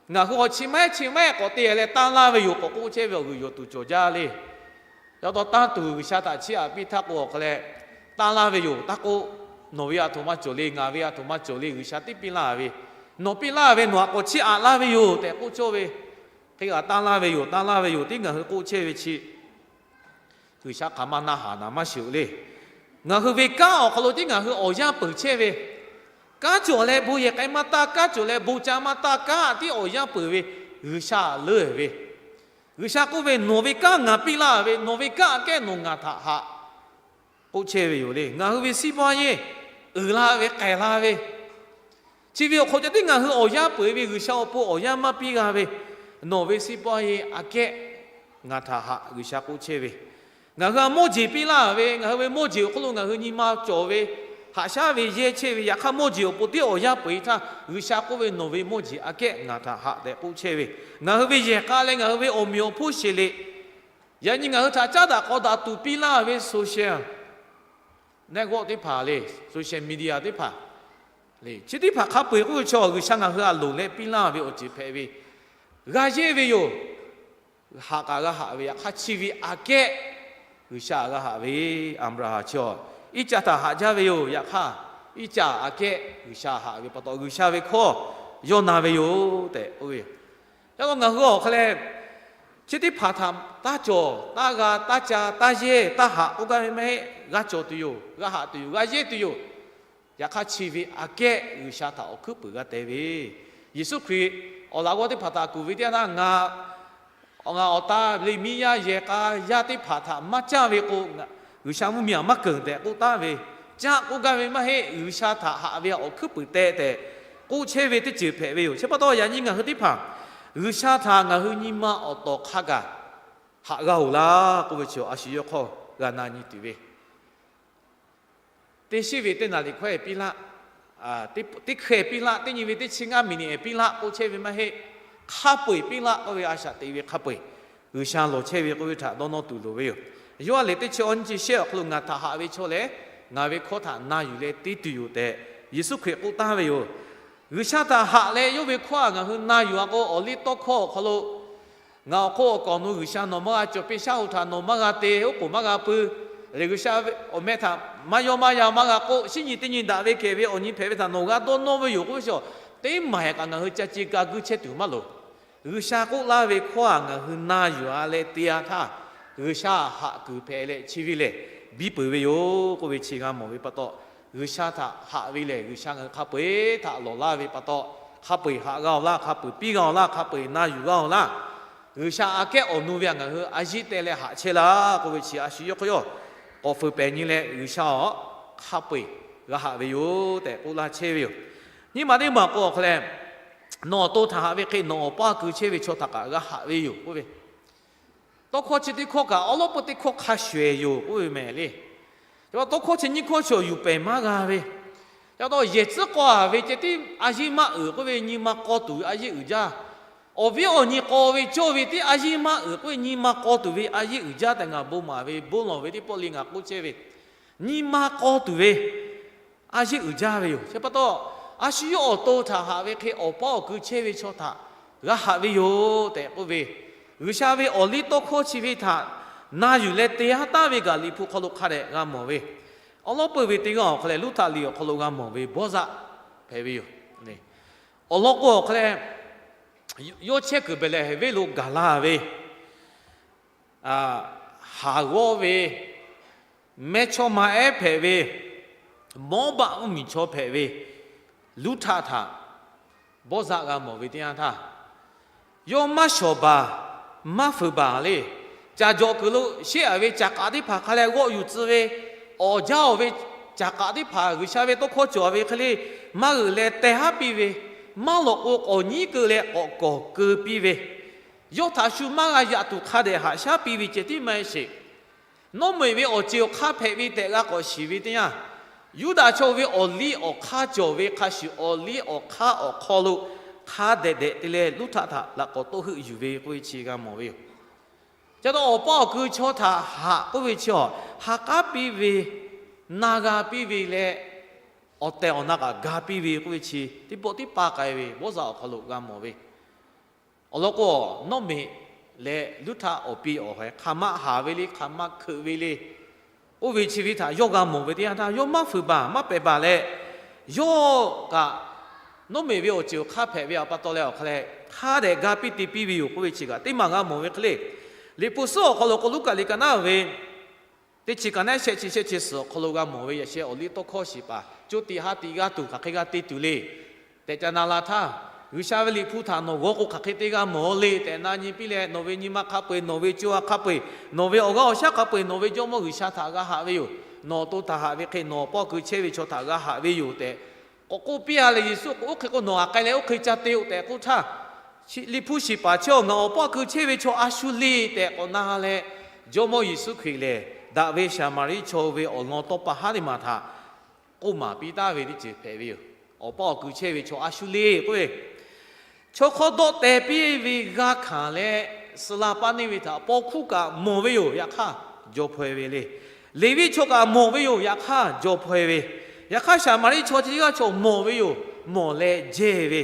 Ngaˬ hui awˬ chi maiˉ chi maiˉ k'awꞈ te leh tanˇ laˇ ve yoˬ k'awꞈ k'oˆ chehˇ ve awˬ g'uiˬ yoˬ tuˬ cawˬ jaˇ le. Yaꞈ taw tanˇ tuˬ G'uiˬsha htaꞈ chiˇ aꞈ piˇ htaˇ k'o awˬ hk'aˬ leh, tanˇ laˇ ve yoˬ taˇ k'oˆ. Nawˬ ve aˬ htoꞈ ma cawˬ le, ngaˬ ve aˬ htoꞈ ma cawˬ le, G'uiˬsha tiˉ piˇ laˇ ve, nawˬ piˇ laˇ ve nawˬ aꞈ k'awꞈ chiˇ aꞈ laˇ ve yoˬ tehꞈ k'oˆ cawˇ ve. Hk'e kaꞈ tanˇ laˇ ve yoˬ, tanˇ laˇ ve yoˬ tiˉ ngaˬ hui k'oˆ chehˇ ve chi G'uiˬsha hk'aˬ ma na haˍ naˍ maˇ shiˍ-oˬ le. Ngaˬ hui ve kanˉ awˬ hk'aw lo tiˉ ngaˬ hui awˬ yanˇ peuˬ chehˇ ve, kanˉ cawˬ leh bon yehˬ k'ai maˇ taˇ, kanˉ cawˬ leh bon ca maˇ taˇ, kanˉ tiˉ awˬ yanˇ peuˬ ve G'uiˬsha leuˉ ve. G'uiˬsha k'oˆ ve, Nawˬ ve kanˉ ngaˬ piˇ laˇ ve, nawˬ ve kanˉ aꞈ kehˉ nawˬ ngaˬ htaꞈ haꞈ k'oˆ chehˇ ve yoˬ le. Ngaˬ hui ve စီးပွားရေး uiˍ la ve k'ai la ve, chi ve awˬ hk'aw ca tiˉ ngaˬ hui awˬ yanˇ peuˬ ve, G'uiˬsha awˬ pon awˬ yanˇ maˇ piˇ g'a ve. Nawˬ ve စီးပွားရေး aꞈ kehˉ ngaˬ htaꞈ haꞈ, G'uiˬsha k'oˆ chehˇ ve. Ngaˬ hui a mawˇ jeˬ piˇ laˇ ve, ngaˬ hui ve mawˇ jeˬ awˬ hk'aw lo ngaˬ hui nyi ma cawˬ ve, haꞈ shaˉ ve yehˇ chehˇ ve, yaꞈ hk'aˇ mawˇ jeˬ awˬ pon teˇ awˬ yanˇ peu-eˬ htaˇ, G'uiˬsha k'oˆ ve, Nawˬ ve mawˇ jeˬ aꞈ kehˉ ngaˬ htaꞈ haꞈ tehꞈ k'oˆ chehˇ ve. Ngaˬ hui ve yehˬ k'a leh ngaˬ hui ve awˬ meꞈ awˬ hponˇ sheˍ le. Yaꞈ nyi ngaˬ hui htaꞈ caˉ daꞈ k'aw daꞈ tuˬ piˇ laˇ ve social network teˇ hpaˍ le, social media teˇ hpaˍ le, chi teˇ hpaˍ hk'a peu-eˬ k'oˆ ve chaw, G'uiˬsha ngaˬ hui a loˍ leh piˇ laˇ ve awˬ ceuˬ hpehꞈ ve, g'a yehˇ ve yoˬ. Haꞈ kaꞈ g'a haꞈ ve, yaꞈ hk'aˇ chi ve aꞈ kehˉ G'uiˬsha g'a haꞈ ve. Aˍbraˍhanˍ chi a, Iˉcaˍ htaꞈ haꞈ jaˇ ve yoˬ. Yaꞈ hk'aˇ Iˉcaˍ aꞈ kehˉ G'uiˬsha haꞈ ve pa taw, G'uiˬsha ve hkawˇ yawˇ na ve yoˬ tehꞈ k'oˆ ve. Yaꞈ hk'aˇ ngaˬ hui awˬ hk'aw leh chi teˇ hpaˍ htaꞈ taˇ cawˬ, taˇ g'a, taˇ ca, taˇ yehˇ, taˇ haꞈ k'oˆ gaˇ ve maˇ heˆ. G'a cawˬ tuˬ yoˬ, g'a haꞈ tuˬ yoˬ, g'a yehˇ tuˬ yoˬ. Yaꞈ hk'aˇ chi ve aꞈ kehˉ G'uiˬsha htaꞈ awˬ hkuiˉ puiˍ g'a te ve. Yeˍsuˆ Hkriꞈ awˬ laꞈ g'awˇ teˇ hpaˍ htaꞈ kuˬ ve teˇ yanˇ htaˇ, ngaˬ awˬ ta le miˇ yaˇ yehˬ k'a yaˇ teˇ hpaˍ htaꞈ maˇ caˇ ve k'o, G'uiˬsha mvuhˇmiˬ aꞈ maˇ keunˍ tehꞈ k'oˆ taˉ ve. Caˆ k'oˆ gaˇ ve maˇ heˆ. G'uiˬsha htaꞈ haꞈ ve awˬ hkuiˉ puiˍ teh tehꞈ k'oˆ chehˇ ve teˇ ceuˬ hpehꞈ ve yoˬ. Chi pa taw yaꞈ nyi ngaˬ hui teˇ hpaˍ G'uiˬsha htaꞈ ngaˬ hui nyi ma awˬ tawˍ hk'a gaˬ haꞈ g'a-oˬ laˇ k'oˆ ve chi a shu yawˇ hk'awˇ g'a na nyi tuˬ ve. Teˇ shiˉ ve teˇ naˍ riˍ hkawehˇ piˇ laˆ, teˇ hkeh piˇ laˆ, teˇ nyi ve teˇ chi ngaˇ miˬniꞈ piˇ laˆ k'oˆ chehˇ ve maˇ heˆ. Hk'a peu-eˬ piˇ laˆ k'oˆ ve a shaꞈ teꞈ ve hk'a peu-eˬ G'uiˬsha lawˬ chehˇ ve k'oˆ ve htaꞈ dawˇ nawˇ tuˬ loˍ ve yoˬ. Yoˇhanˬ liꞈ teˇ chi awˇ nyiˇ chi shehˆ awˬ hk'aw lo ngaˬ htaꞈ haꞈ ve chaw lehˬ, ngaˬ ve hkawˇ htaꞈ na yuˬ leh te tuˬ yoˬ tehꞈ Yeˍsuˆ Hkriꞈ k'oˆ taˍ ve yoˬ. G'uiˬsha htaꞈ haꞈ leh yawˇ ve hkawˇ htaꞈ ngaˬ hui na yuˬ-a k'o, awˬ liˇ tawˇ hkawˇ awˬ hk'aw lo ngaˬ awˬ hk'oˆ awˬ kawꞈ nawˬ G'uiˬsha nawˬ maˇ g'a cawˬ, peˇ shaˉ hoꞈ htaꞈ nawˬ maˇ g'a te, oˉ k'oˍ maˇ g'a pui, lehˬ G'uiˬsha awˬ meh htaꞈ maˇ yawˇ maˇ yan maˇ g'a k'oˆ, shinˉ nyi teˇ nyi daꞈ ve kehˬ ve awˬ nyi hpehꞈ ve htaꞈ nawˬ g'a dawˇ nawˇ ve yoˬ k'oˆ ve chaw, teˇ maˬ hehˍ kaꞈ ngaˬ hui ca ce ga guˇ chehˇ tuˬ maˇ loˍ. G'uiˬsha k'oˆ laˇ ve hkawˇ htaꞈ ngaˬ hui na yuˬ-a leh te-a htaˇ, G'uiˬsha haꞈ kuiˬ hpehꞈ leh chi ve lehˬ biˇ peuˬ ve yoˬ k'oˆ ve chi g'a mawˬ ve pa taw, G'uiˬsha htaꞈ haꞈ ve lehˬ G'uiˬsha ngaˬ hui hk'a peu-eˬ htaꞈ lawˬ laˇ ve pa taw, hk'a peu-eˬ haꞈ g'a-oˬ laˇ, hk'a peu-eˬ piˇ g'a-oˬ laˇ, hk'a peu-eˬ na yuˬ g'a-oˬ laˇ. G'uiˬsha aꞈ kehˉ awˬ nu ve htaꞈ ngaˬ hui a yiˇ teh leh haꞈ chehˇ laˇ k'oˆ ve chi a shu yawˇ hk'aw yawˇ k'awꞈ fuiˍ pehˍ nyi leh, G'uiˬsha-oˬ, hk'a peu-eˬ g'a haꞈ ve yoˬ tehꞈ k'oˆ laˇ chehˇ ve yoˬ. Nyi ma teˇ maˬ k'o awˬ hk'aw leh, nawˬ awˬ to htaꞈ haꞈ ve hk'e nawˬ awˬ paˇ awˬ ku chehˇ ve chaw htaꞈ kaꞈ g'a haꞈ ve yoˬ k'oˆ ve. Tawˇ hkawˇ chi teˇ hkawˇ kaꞈ awˉ lawˉ peuˇ teˇ hkawˇ hk'a shuˍ-eˬ yoˬ k'oˆ ve mehˍ le. Tawˇ hkawˇ chi nyiˇ hkawˇ chi awˬ yuˬ pehˬ maˇ g'a ve. Yaꞈ taw yehˬ tcuhˉ k'aw-a ve ceh tiˉ a yiˇ maˇ uiˍ k'oˆ ve nyi ma k'aw tuˬ ve a yiˇ uiˍ jaˇ. Awˬ viˉ awˬ nyi k'aw ve cawˇ ve tiˉ a yiˇ maˇ uiˍ k'oˆ ve nyi ma k'aw tuˬ ve a yiˇ uiˍ jaˇ tehꞈ ngaˬ bon maˍ ve bon lawˬ ve teˇ pawˆ le ngaˬ k'oˆ chehˇ ve, nyi ma k'aw tuˬ ve a yiˇ uiˍ jaˇ ve yoˬ. Chi pa taw, a shu yawˇ awˬ to htaꞈ haꞈ ve hk'e awˬ paˇ awˬ ku chehˇ ve chaw htaꞈ g'a haꞈ ve yoˬ tehꞈ k'oˆ ve, G'uiˬsha ve awˬ liˇ tawˇ hkawˇ chi ve htaꞈ na yuˬ leh te-a taˍ ve kaꞈ Liꞈ hpu hk'aw lo hk'a dehꞈ g'a mawˬ ve. Awˉ lawˉ peuˇ ve teˇ g'aˇ awˬ hk'aw leh Luˇtaꞈ liꞈ awˬ hk'aw lo g'a mawˬ ve bawˇ zaˆ hpehꞈ ve yoˬ. Awˬ lawn k'o awˬ hk'aw leh yawˇ chehˇ kuiˬ Behˍlehˍhehnˍ venˇ lo gaˬ la ve, haˍ g'awˇ ve, mehˇchawˇma ehˉ hpehꞈ ve, Mawˇbaˆ mvuhˇmiˬ chaw hpehꞈ ve Luˇtaꞈ htaꞈ bawˇ zaˆ g'a mawˬ ve teˇ yanˇ htaˇ, yawˇ maˇ shawˍ baˬ, maˇ fuiˍ baˬ le. Caˬ jawꞈ kuiˬ lo sheˉ-a ve caˬ k'aꞈ teˇ hpaˍ hk'a leh g'awˆ yuˬ tcuh ve, awˍ jaˇ-oˬ ve caˬ k'aꞈ teˇ hpaˍ G'uiˬsha ve tawˇ hkawˇ cawˬ ve hk'e le, maˇ g'euꞈ leh teh haˉ piˇ ve, maˇ lawꞈ k'o k'awꞈ nyiˉ keu leh k'awꞈ kawˍ keu piˇ ve, yawˇ htaꞈ shu maˇ g'a yaꞈ tuˬ hk'a dehꞈ haꞈ shaˉ piˇ ve ceh tiˉ maˇ heˆ sheˍ. Nawˉ meuꞈ ve awˬ ceuˬ awˬ hk'aˇ hpehꞈ ve tehꞈ g'a k'awꞈ shiˍ ve teˇ yanˇ, Yuˇdaꞈ chaw ve awˬ liˇ awˬ hk'aˇ cawˬ ve hk'a shuˍ, awˬ liˇ awˬ hk'aˇ awˬ hk'aw lo hk'a dehꞈ dehꞈ te leh Luˇtaꞈ htaꞈ laꞈ k'awꞈ toˆ heuˆ yuˬ ve k'oˆ ve chi g'a mawˬ ve yoˬ. Ca taw awˬ paˇ awˬ ku chaw htaꞈ haꞈ k'oˆ ve chi a, ha k'aˉ piˇ ve, na g'a piˇ ve leh, awˬ tehˬ awˬ na kaꞈ ga piˇ ve k'oˆ ve chi teˇ pawˆ teˇ paˇ k'ai ve bawˇ zaˆ awˬ hk'aw lo g'a mawˬ ve. Awˬ lawn k'o, Nawˉmeꞈ leh Luˇtaꞈ awˬ pi awˬ hk'aw hk'aˬ ma haˍ ve le, hk'aˬ ma hkeuꞈ ve le, oˇ ve chi ve htaꞈ yawˇ g'a mawˬ ve teˇ yanˇ htaˇ, yawˇ maˇ fuiˍ baˬ maˇ pehˬ baˬ leh, yawˇ kaꞈ Nawˉmeꞈ ve awˬ ceuˬ awˬ hk'aˇ hpehꞈ ve pa taw leh awˬ hk'a leh, hk'a dehꞈ ga piˇ te piˇ ve yoˬ k'oˆ ve chi kaꞈ teˇ maˬ g'a mawˬ ve hk'e le. Liꞈ hpu suhˉ awˬ hk'aw lo k'o, Luˉkaꞈ liꞈ ka naˉ ve teˇ chi ka naˉ shehˆ chi shehˆ chi suhˍ awˬ hk'aw lo g'a mawˬ ve yaꞈ sheh awˬ liˇ tawˇ hkawˇ shiˍ paˍ co tiꞈ ha tiꞈ g'a tuˬ hk'aˬ hk'e g'a te tuˬ le tehꞈ ca na la htaˇ, G'uiˬsha ve Liꞈ hpu htaꞈ nawˬ g'aw k'o hk'aˬ hk'e te g'a mawˬ le tehꞈ na nyi piˇ leh, nawˬ ve nyi ma hk'a peu-eˬ, nawˬ ve co ha hk'a peu-eˬ, nawˬ ve awˬ g'aˇ awˬ shaˉ hk'a peu-eˬ, nawˬ ve Jawˇmawˇ G'uiˬsha htaꞈ g'a haꞈ ve yoˬ. Nawˬ awˬ to htaꞈ haꞈ ve hk'e nawˬ awˬ paˇ awˬ ku chehˇ ve chaw htaꞈ g'a haꞈ ve yoˬ tehꞈ k'awꞈ k'oˆ piˇ-a leh, Yeˍsuˆ k'o, oˇ hk'e k'o nawˬ htaꞈ k'ai leh oˇ hk'e ca te-oˬ tehꞈ k'oˆ htaˇ, Liꞈ hpu shiˍ paˍ chehˇ-oˬ, ngaˬ awˬ paˇ awˬ kui chehˇ ve chaw a shu le tehꞈ k'awꞈ na leh, Jawˇmawˇ Yeˍsuˆ Hkriꞈ lehˬ daꞈ ve Saˍmaˍriˆ chaw ve awˬ lawn tawˇ pa haˉ teˇ maˬ htaꞈ k'oˆ maˍ piˇ taˍ ve teˇ ceuˬ hpehꞈ ve yoˬ. Awˬ paˇ awˬ kui chehˇ ve chaw a shu le k'oˆ ve, chaw hk'awˇ dawˆ teh piˇ ve g'a hkanˍ leh, suh la paˇ neˇ ve htaꞈ paw hkuˇ kaꞈ mawˬ ve yoˬ. Yaꞈ hk'aˇ, jaw hpaw-e ve le. Leˍviˆ chaw kaꞈ mawˬ ve yoˬ. Yaꞈ hk'aˇ, jaw hpaw-e ve. Yaꞈ hk'aˇ, Saˍmaˍriˆ chaw chi teˇ g'aˇ chaw mawˬ ve yoˬ. Mawˬ leh jehˇ ve,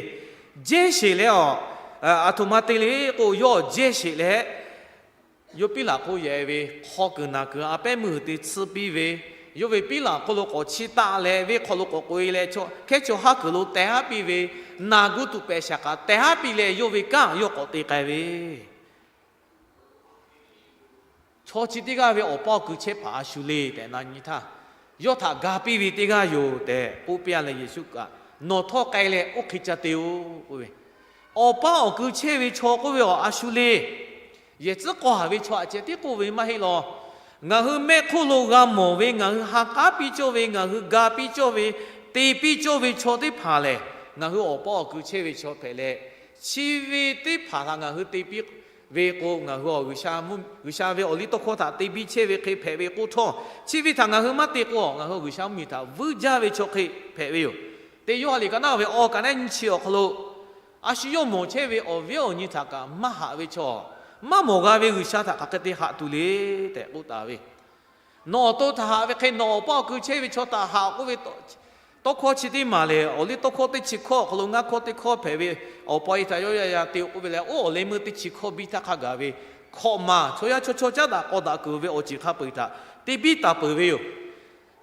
jehˇ sheˍ leh awˬ, aˬ htoꞈ ma te le k'o, yawˇ jehˇ sheˍ leh, yawˇ piˉ laꞈ hk'oˆ yehˬ ve hk'aw kuiˬ naˬ kuiˬ a pehˉ meuˇ te tsuhˇ piˇ ve, yawˇ ve piˉ laꞈ hk'oˆ lo k'awꞈ chiˇ taˆ leh, venˇ hk'aw lo k'awꞈ k'oꞈ-e leh, hkehˉ chaw haˉ kuiˬ lo tehˬ haˉ piˇ ve, naˬ gu tuꞈ pehˍ shaˍ kaꞈ tehˬ haˉ piˇ leh, yawˇ ve kanˉ yawˇ k'awꞈ te k'ai ve chaw chi teˇ g'aˇ ve awˬ paˇ awˬ kui chehˇ hpaˍ a shu le tehꞈ na nyi htaˇ, yawˇ htaꞈ ga piˇ ve teˇ g'aˇ yoˬ tehꞈ k'oˆ piˇ-a leh, Yeˍsuˆ kaꞈ, Nawˬ htawˇ k'ai leh oˇ hk'e ca te-oˬ k'oˆ ve, awˬ paˇ awˬ kui chehˇ ve chaw k'oˆ ve awˬ a shu le. Yehˬ tcuhˉ k'aw haˍ ve chaw aꞈ ceh tiˉ k'oˆ ve maˇ heˆ law. Ngaˬ hui mehˆ hk'oˆ lo g'a mawˬ ve, ngaˬ hui ha k'aˉ piˇ cawˇ ve, ngaˬ hui ga piˇ cawˇ ve, te piˇ cawˇ ve chaw teˇ hpaˍ lehˬ, ngaˬ hui awˬ paˇ awˬ kui chehˇ ve chaw hpehꞈ leh, chi ve teˇ hpaˍ htaꞈ ngaˬ hui te piˇ ve k'o, ngaˬ hui awˬ G'uiˬsha, G'uiˬsha ve awˬliˇ tawˇ hkawˇ htaꞈ te biˇ chehˇ ve hk'e hpehꞈ ve k'oˆ htawˇ, chi ve htaꞈ ngaˬ hui maˇ te k'o, ngaˬ hui G'uiˬsha mvuhˇmiˬ htaꞈ vuiˇ jaˇ ve chaw hk'e hpehꞈ ve yoˬ. Teˇ Yoˇhanˬ liꞈ ka naˉ ve awˬ ka naˉ nyi chi awˬ hk'aw lo, a shu yawˇ mawˬ chehˇ ve awˬ viˉ awˬ nyi htaꞈ kaꞈ maˇ haꞈ ve chaw, maˇ mawˬ g'a ve G'uiˬsha htaꞈ hk'aˬ hk'e te haꞈ tuˬ le tehꞈ k'oˆ taˍ ve, Nawˬ awˬ to htaꞈ haꞈ ve hk'e nawˬ awˬ paˇ awˬ kui chehˇ ve chaw htaꞈ haꞈ k'oˆ ve tawˇ hkawˇ chi teˇ maˬ lehˬ, awˬliˇ tawˇ hkawˇ teˇ chi hkawˇ awˬ hk'aw lo ngaˇ hkawˇ teˇ hkawˇ hpehꞈ ve, awˬ pa e htaꞈ yawˇ yaˇ yaˇ te-o k'oˆ ve leh, oˇ awˬ leh meuˇ teˇ chi hkawˇ biˇ htaˇ hk'a gaˬ ve, hkawꞈ maˬ chaw yaˇ chaw chaw caˉ daꞈ k'aw daꞈ kuiˬ ve awˬ ceuˬ hk'a peu-eˬ htaꞈ te biˇ taˍ peuˬ ve yoˬ.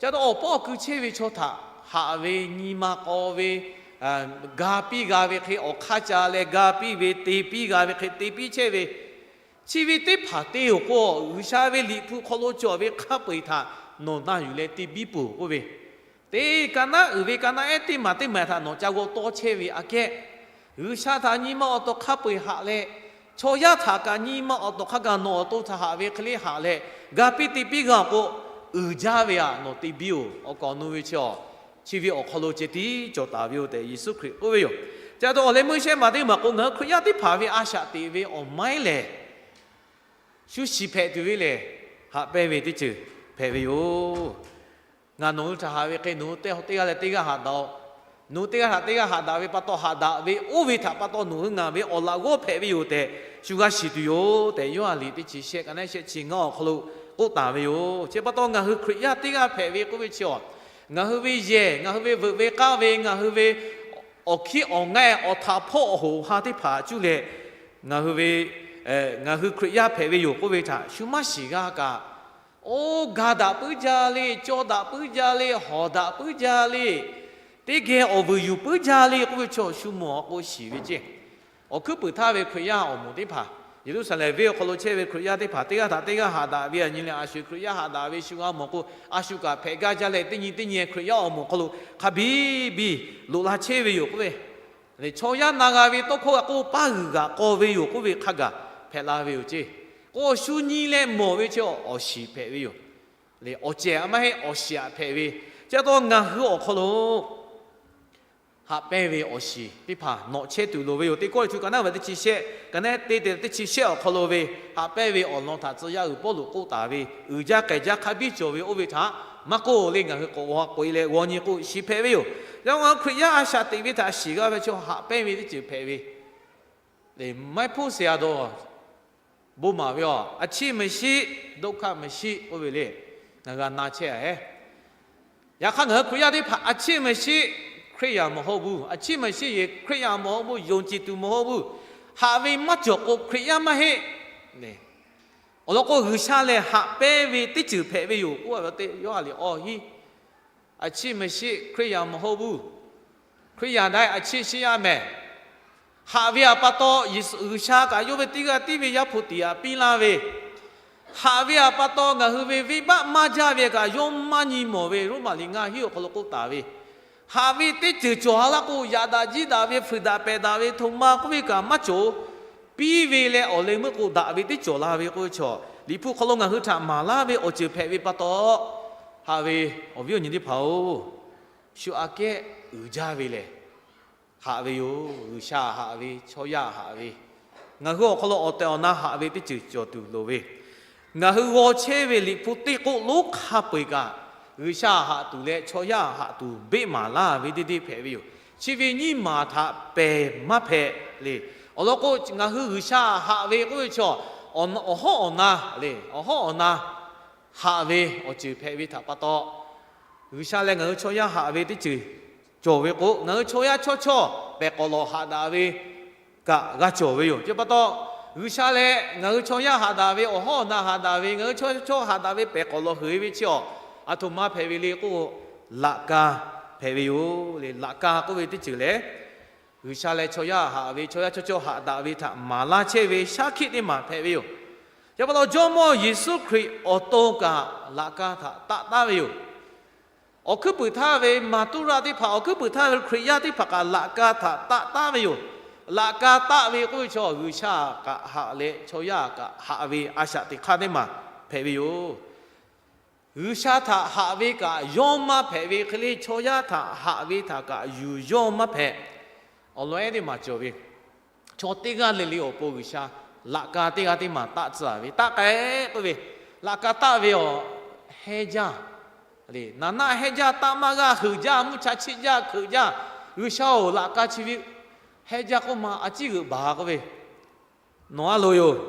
Ca taw awˬ paˇ awˬ kui chehˇ ve chaw htaꞈ haꞈ ve, nyi ma k'aw ve, ga piˇ g'a ve hk'e awˬ hk'aˇ ca leh ga piˇ ve, te piˇ g'a ve hk'e te piˇ chehˇ ve, chi ve teˇ hpaˍ te-oˬ k'o, G'uiˬsha ve Liꞈ hpu hk'aw lo cawˬ ve hk'a peu-eˬ htaꞈ nawˬ na yuˬ leh te biˇ peuˬ k'oˆ ve, teˇ ka naˉ uiˍ ve ka naˉ ehˉ teˇ maˬ teˇ maˬ htaꞈ nawˬ ca g'aw tawˇ chehˇ ve aꞈ kehˉ, G'uiˬsha htaꞈ nyi ma awˬ to hk'a peu-eˬ haꞈ leh, chaw yaˇ htaꞈ kaꞈ nyi ma awˬ to hk'a gaˬ nawˬ awˬ to htaꞈ haꞈ ve hk'e le haꞈ leh, ga piˇ te piˇ g'a-oˬ k'o, uiˍ jaˇ ve aꞈ nawˬ te biˇ-oˬ. Awˬ kaˍ awˬ nu ve chi, chi ve awˬ hk'aw lo ceh tiˉ cawˬ taˍ ve yoˬ tehꞈ Yeˍsuˆ Hkriꞈ k'oˆ ve yoˬ. Ca taw awˬ leh meuˇ shehˆ maˬ teˇ maˬ k'o, ngaˬ hui Hkriꞈ yaˇ teˇ hpaˍ ve a shaꞈ teꞈ ve awˬ maiˉ lehˬ, shu shiˍ hpehꞈ tuˬ ve lehˬ, haꞈ pehnˇ ve teˇ ceuˬ hpehꞈ ve yoˬ. Ngaˬ nawˬ hui htaꞈ haꞈ ve hk'e nawˬ hui teˇ g'aˇ leh teˇ g'aˇ haꞈ daꞈ-oꞈ. Nawˬ hui teˇ g'aˇ htaꞈ teˇ g'aˇ haꞈ daꞈ ve pa taw, haꞈ daꞈ ve oˇ ve htaꞈ pa taw nawˬ hui ngaˬ ve awˬ laꞈ g'awˇ hpehꞈ ve yoˬ tehꞈ shu g'a shiˍ tuˬ yoˬ tehꞈ, Yoˇhanˬ liꞈ teˇ chi shehˆ ka naˉ shehˆ chi ngaˇ awˬ hk'aw lo k'oˆ taˍ ve yoˬ. Chi pa taw ngaˬ hui Hkriꞈ yaˇ teˇ g'aˇ hpehꞈ ve k'oˆ ve chi, ngaˬ hui ve yehˬ, ngaˬ hui ve veuꞈ ve k'aˇ ve, ngaˬ hui ve awˬ hkiˉ awˬ ngaˇ, awˬ htaꞈ hpawˇ awˬ hoꞈ ha teˇ hpaˍ cuˇ leh, ngaˬ hui ve, ngaˬ hui Hkriꞈ yaˇ hpehꞈ ve yoˬ k'oˆ ve htaꞈ shu maˇ shiˍ g'a kaꞈ, oˇ ga daꞈ puiˉ jaˇ le, caw daꞈ puiˉ jaˇ le, hawˍ daꞈ puiˉ jaˇ le, teˇ geh awˬ vuiˬ yuˬ puiˉ jaˇ le k'oˆ ve chaw shu mawˬ a k'o shiˍ ve ceˇ. Awˬ hkuiˉ puiˍ htaˇ ve Hkriꞈ yaˇ awˬ moˍ teˇ hpaˍ, Yeˍruˆsaˍlehnˍ venˇ awˬ hk'aw lo chehˇ ve Hkriꞈ yaˇ teˇ hpaˍ teˇ g'aˇ htaꞈ teˇ g'aˇ haꞈ daꞈ ve aꞈ nyi leh, a shu Hkriꞈ yaˇ haꞈ daꞈ ve shu g'a mawˬ k'o, a shu kaꞈ hpehꞈ gaˇ jaˇ leh, teˇ nyi teˇ nyi Hkriꞈ yaˇ awˬ moˍ hk'aw lo hk'a biˇ biˇ loꞈ la chehˇ ve yoˬ k'oˆ ve, chaw yaˇ na g'a ve tawˇ hkawˇ g'a k'oˆ paˇ g'uiˬ g'aꞈ k'aw ve yoˬ k'oˆ ve hk'a gaˬ hpehꞈ la ve yoˬ ceˇ. K'o shu nyi leh mawˬ ve chi awˬ shiˍ hpehꞈ ve yoˬ. Awˬ cehˬ maˇ heˆ, awˬ shiˍ aꞈ hpehꞈ ve. Chi pa taw ngaˬ hui awˬ hk'aw lo haꞈ pehnˇ ve awˬ shiˍ teˇ hpaˍ nawꞈ chehˇ tuˬ loˍ ve yoˬ. Teˇ Kawˇrenˍhtuˆ ka naˉ ve teˇ chi shehˆ, ka naˉ te te teˇ chi shehˆ awˬ hk'aw lo ve haꞈ pehnˇ ve awˬ lawn htaꞈ tcuh yaˇ uiˍ Pawˇluꞈ k'oˆ taˍ ve, uiˍ jaˇ k'ehˬ jaˇ hk'a biˇ cawˬ ve oˇ ve htaꞈ maˇ k'oˆ le, ngaˬ hui k'awꞈ g'a k'oꞈ-e leh g'aw nyi k'o shiˍ hpehꞈ ve yoˬ. Yaꞈ hk'aˇ ngaˬ hui Hkriꞈ yaˇ a shaꞈ teꞈ ve htaꞈ shiˍ g'a ve chaw haꞈ pehnˇ ve teˇ ceuˬ hpehꞈ ve le. Maiˉ hpuˇ se a dawˬ bon maˍ ve a, အချစ်မရှိ ဒုက္ခမရှိ k'oˆ ve le. Ngaˬ g'a na chehˇ a heˉ. Yaꞈ hk'aˇ ngaˬ hui Hkriꞈ yaˇ teˇ hpaˍ အချစ်မရှိ ခရစ်ယာန်မဟုတ်ဘူး, အချစ်မရှိရင် ခရစ်ယာန်မဟုတ်ဘူး, ယုံကြည်သူမဟုတ်ဘူး, haꞈ ve maˇ cawˬ k'o Hkriꞈ yaˇ maˇ heˆ. Awˬ lawn k'o G'uiˬsha lehˬ haꞈ pehnˇ ve teˇ ceuˬ hpehꞈ ve yoˬ k'oˆ ve teˇ Yoˇhanˬ liꞈ awˬ hiˉ. အချစ်မရှိ ခရစ်ယာန်မဟုတ်ဘူး, ခရစ်ယာန်တိုင်း အချစ်ရှိရမယ်. Haꞈ ve aꞈ pa taw Yeˍsuˆ G'uiˬsha kaꞈ yawˇ ve teˇ g'aˇ tiˉ ve Yaˇ hpu tiꞈ aꞈ piˇ laˇ ve, haꞈ ve aꞈ pa taw ngaˬ hui ve venˇbaˆ maˇ jaˇ ve kaꞈ yawˇ maˇ nyi mawˬ ve Roˉmaꞈ liꞈ ngaˇ hiˉ awˬ hk'aw lo k'oˆ taˍ ve, haꞈ ve teˇ ceuˬ cawˬ ha laˇ k'o, yaꞈ daꞈ jiˇ daꞈ ve, fuiˍ daꞈ pehˬ daꞈ ve, htoꞈ ma k'oˆ ve kaꞈ maˇ cawˬ. Piˇ ve leh awˬ leh meuˇ k'o daꞈ ve teˇ cawˬ la ve k'oˆ ve chaw, Liꞈ hpu hk'aw lo ngaˬ hui htaꞈ maˍ laˇ ve awˬ ceuˬ hpehꞈ ve pa taw, haꞈ ve awˬ viˉ awˬ nyi teˇ hpaˍ-oˬ, shu aꞈ kehˉ uiˍ jaˇ ve lehˬ, haꞈ ve yoˬ. G'uiˬsha haꞈ ve, chaw yaˇ haꞈ ve, ngaˬ hui awˬ hk'aw lo awˬ tehˬ awˬ na haꞈ ve teˇ ceuˬ cawˬ tuˬ loˍ ve, ngaˬ hui g'aw chehˇ ve Liꞈ hpu teˇ k'oˆ lonˉ hk'a peu-eˬ kaꞈ, G'uiˬsha haꞈ tuˬ leh chaw yaˇ haꞈ tuˬ beˆ maˍ laˇ ve teˇ deˇ hpehꞈ ve yoˬ. Chi ve nyiˇ maˬ htaꞈ pehˬ maˇ hpehꞈ le. Awˬ lawn k'o, ngaˬ hui G'uiˬsha haꞈ ve k'oˆ ve chaw, awˬ hawˉ awˬ na le, awˬ hawˉ awˬ na haꞈ ve awˬ ceuˬ hpehꞈ ve htaꞈ pa taw, G'uiˬsha leh ngaˬ hui chaw yaˇ haꞈ ve teˇ ceuˬ cawˬ ve k'o, ngaˬ hui chaw yaˇ chawˇ chawˇ pehˬ k'awꞈ lawꞈ haꞈ daꞈ ve kaꞈ g'a cawˬ ve yoˬ. Chi pa taw, G'uiˬsha leh ngaˬ hui chaw yaˇ haꞈ daꞈ ve, awˬ hawˉ awˬ na haꞈ daꞈ ve, ngaˬ hui chaw yaˇ chawˇ haꞈ daꞈ ve pehˬ k'awꞈ lawꞈ heuˬ ve chi awˬ, aˬ htoꞈ ma hpehꞈ ve le k'o, laꞈ ka hpehꞈ ve yoˬ le. Laꞈ ka k'oˆ ve teˇ ceuˬ lehˬ, G'uiˬsha leh chaw yaˇ haꞈ ve, chaw yaˇ chawˇ chawˇ haꞈ daꞈ ve htaꞈ maˍ laˇ chehˇ ve shaˉ hkiˆ teˇ maˬ hpehꞈ ve yoˬ. Chi pa taw, Jawˇmawˇ Yeˍsuˆ Hkriꞈ awˬ to kaꞈ laꞈ ka htaꞈ taˆ taˉ ve yoˬ. Awˬ hkuiˉ puiˍ htaˇ ve maˍ tuˉ raˆ teˇ hpaˍ, awˬ hkuiˉ puiˍ htaˇ ve Hkriꞈ yaˇ teˇ hpaˍ kaꞈ laꞈ ka htaꞈ taˆ taˉ ve yoˬ. Laꞈ ka taˆ ve k'oˆ ve chaw, G'uiˬsha kaꞈ haꞈ leh chaw yaˇ kaꞈ haꞈ ve a shaꞈ teꞈ hk'aˇ teˇ maˬ hpehꞈ ve yoˬ. G'uiˬsha htaꞈ haꞈ ve kaꞈ yawˇ maˇ hpehꞈ ve hk'e le, chaw yaˇ htaꞈ haꞈ ve htaꞈ kaꞈ yuˬ yawˇ maˇ hpehꞈ. Awˬ lawn ehˉ teˇ maˬ cawˬ ve, chaw teˇ g'aˇ le le awˬ pon G'uiˬsha laꞈ ka teˇ g'aˇ teˇ maˬ taˆ tcuh ve, taˆ k'ai k'oˆ ve, laꞈ ka taˆ ve awˬ hehˇ jaˇ le, naˍ naˆ hehˇ jaˇ, taˆ maˇ g'aˇ, heuˬ jaˇ, mvuhˇ cha chiˆ jaˇ, hkeuꞈ jaˇ. G'uiˬsha-oˬ, laꞈ ka chi ve hehˇ jaˇ k'oˆ ma a ciˉ g'euꞈ baˬ k'oˆ ve, nawˬ a loˍ yoˬ.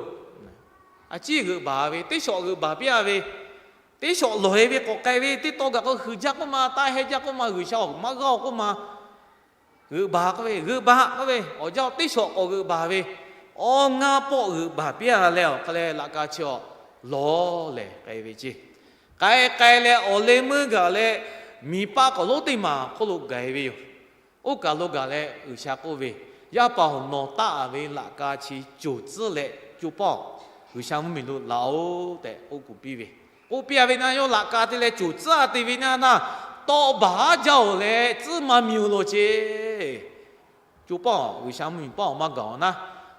A ciˉ g'euꞈ baˬ ve, teˇ shawˍ g'euꞈ baˬ piˇ-a ve, teˇ shawˍ lawˬ-e ve k'awꞈ k'ai ve, teˇ taw gaˬ k'o heuˬ jaˇ k'oˆ ma, taˆ hehˇ jaˇ k'oˆ ma, G'uiˬsha-oˬ, maˇ g'aˇ-oˬ k'oˆ ma, g'euꞈ baˬ k'oˆ ve, g'euꞈ baˬ k'oˆ ve, awˬ jaˇ teˇ shawˍ k'awꞈ g'euꞈ baˬ ve, awˬ ngaˇ pawˆ g'euꞈ baˬ piˇ-a leh awˬ hk'a leh laꞈ ka chi awˬ lawˬ lehˬ k'ai ve ceˇ. K'ai k'ai leh awˬ leh meuˇ gaˬ leh miˬ paˆ k'awꞈ lonˉ teˇ maˬ hk'oˆ lo gaˬ-e ve yoˬ. Oˇ kaˬ lo gaˬ leh G'uiˬsha k'oˆ ve, Yaˇ paˍ-oˬ, nawˬ taˆ-a ve laꞈ ka chi coˬ tcuhˉ leh co pawˆ G'uiˬsha mvuhˇmiˬ lo laˬ-oꞈ tehꞈ k'oˆ kuˬ piˇ ve. K'oˆ piˇ-a ve na, yawˇ laꞈ ka te leh coˬ tcuhˉ-a te ve na na, tawˆ baˬ-aˉ jaˇ-oˬ leh tcuhˉ maˇ mi-oˬ lo ceˇ. Co pawˆ G'uiˬsha mvuhˇmiˬ paˆ-oˬ maˇ gaˬ-oˬ naˉ,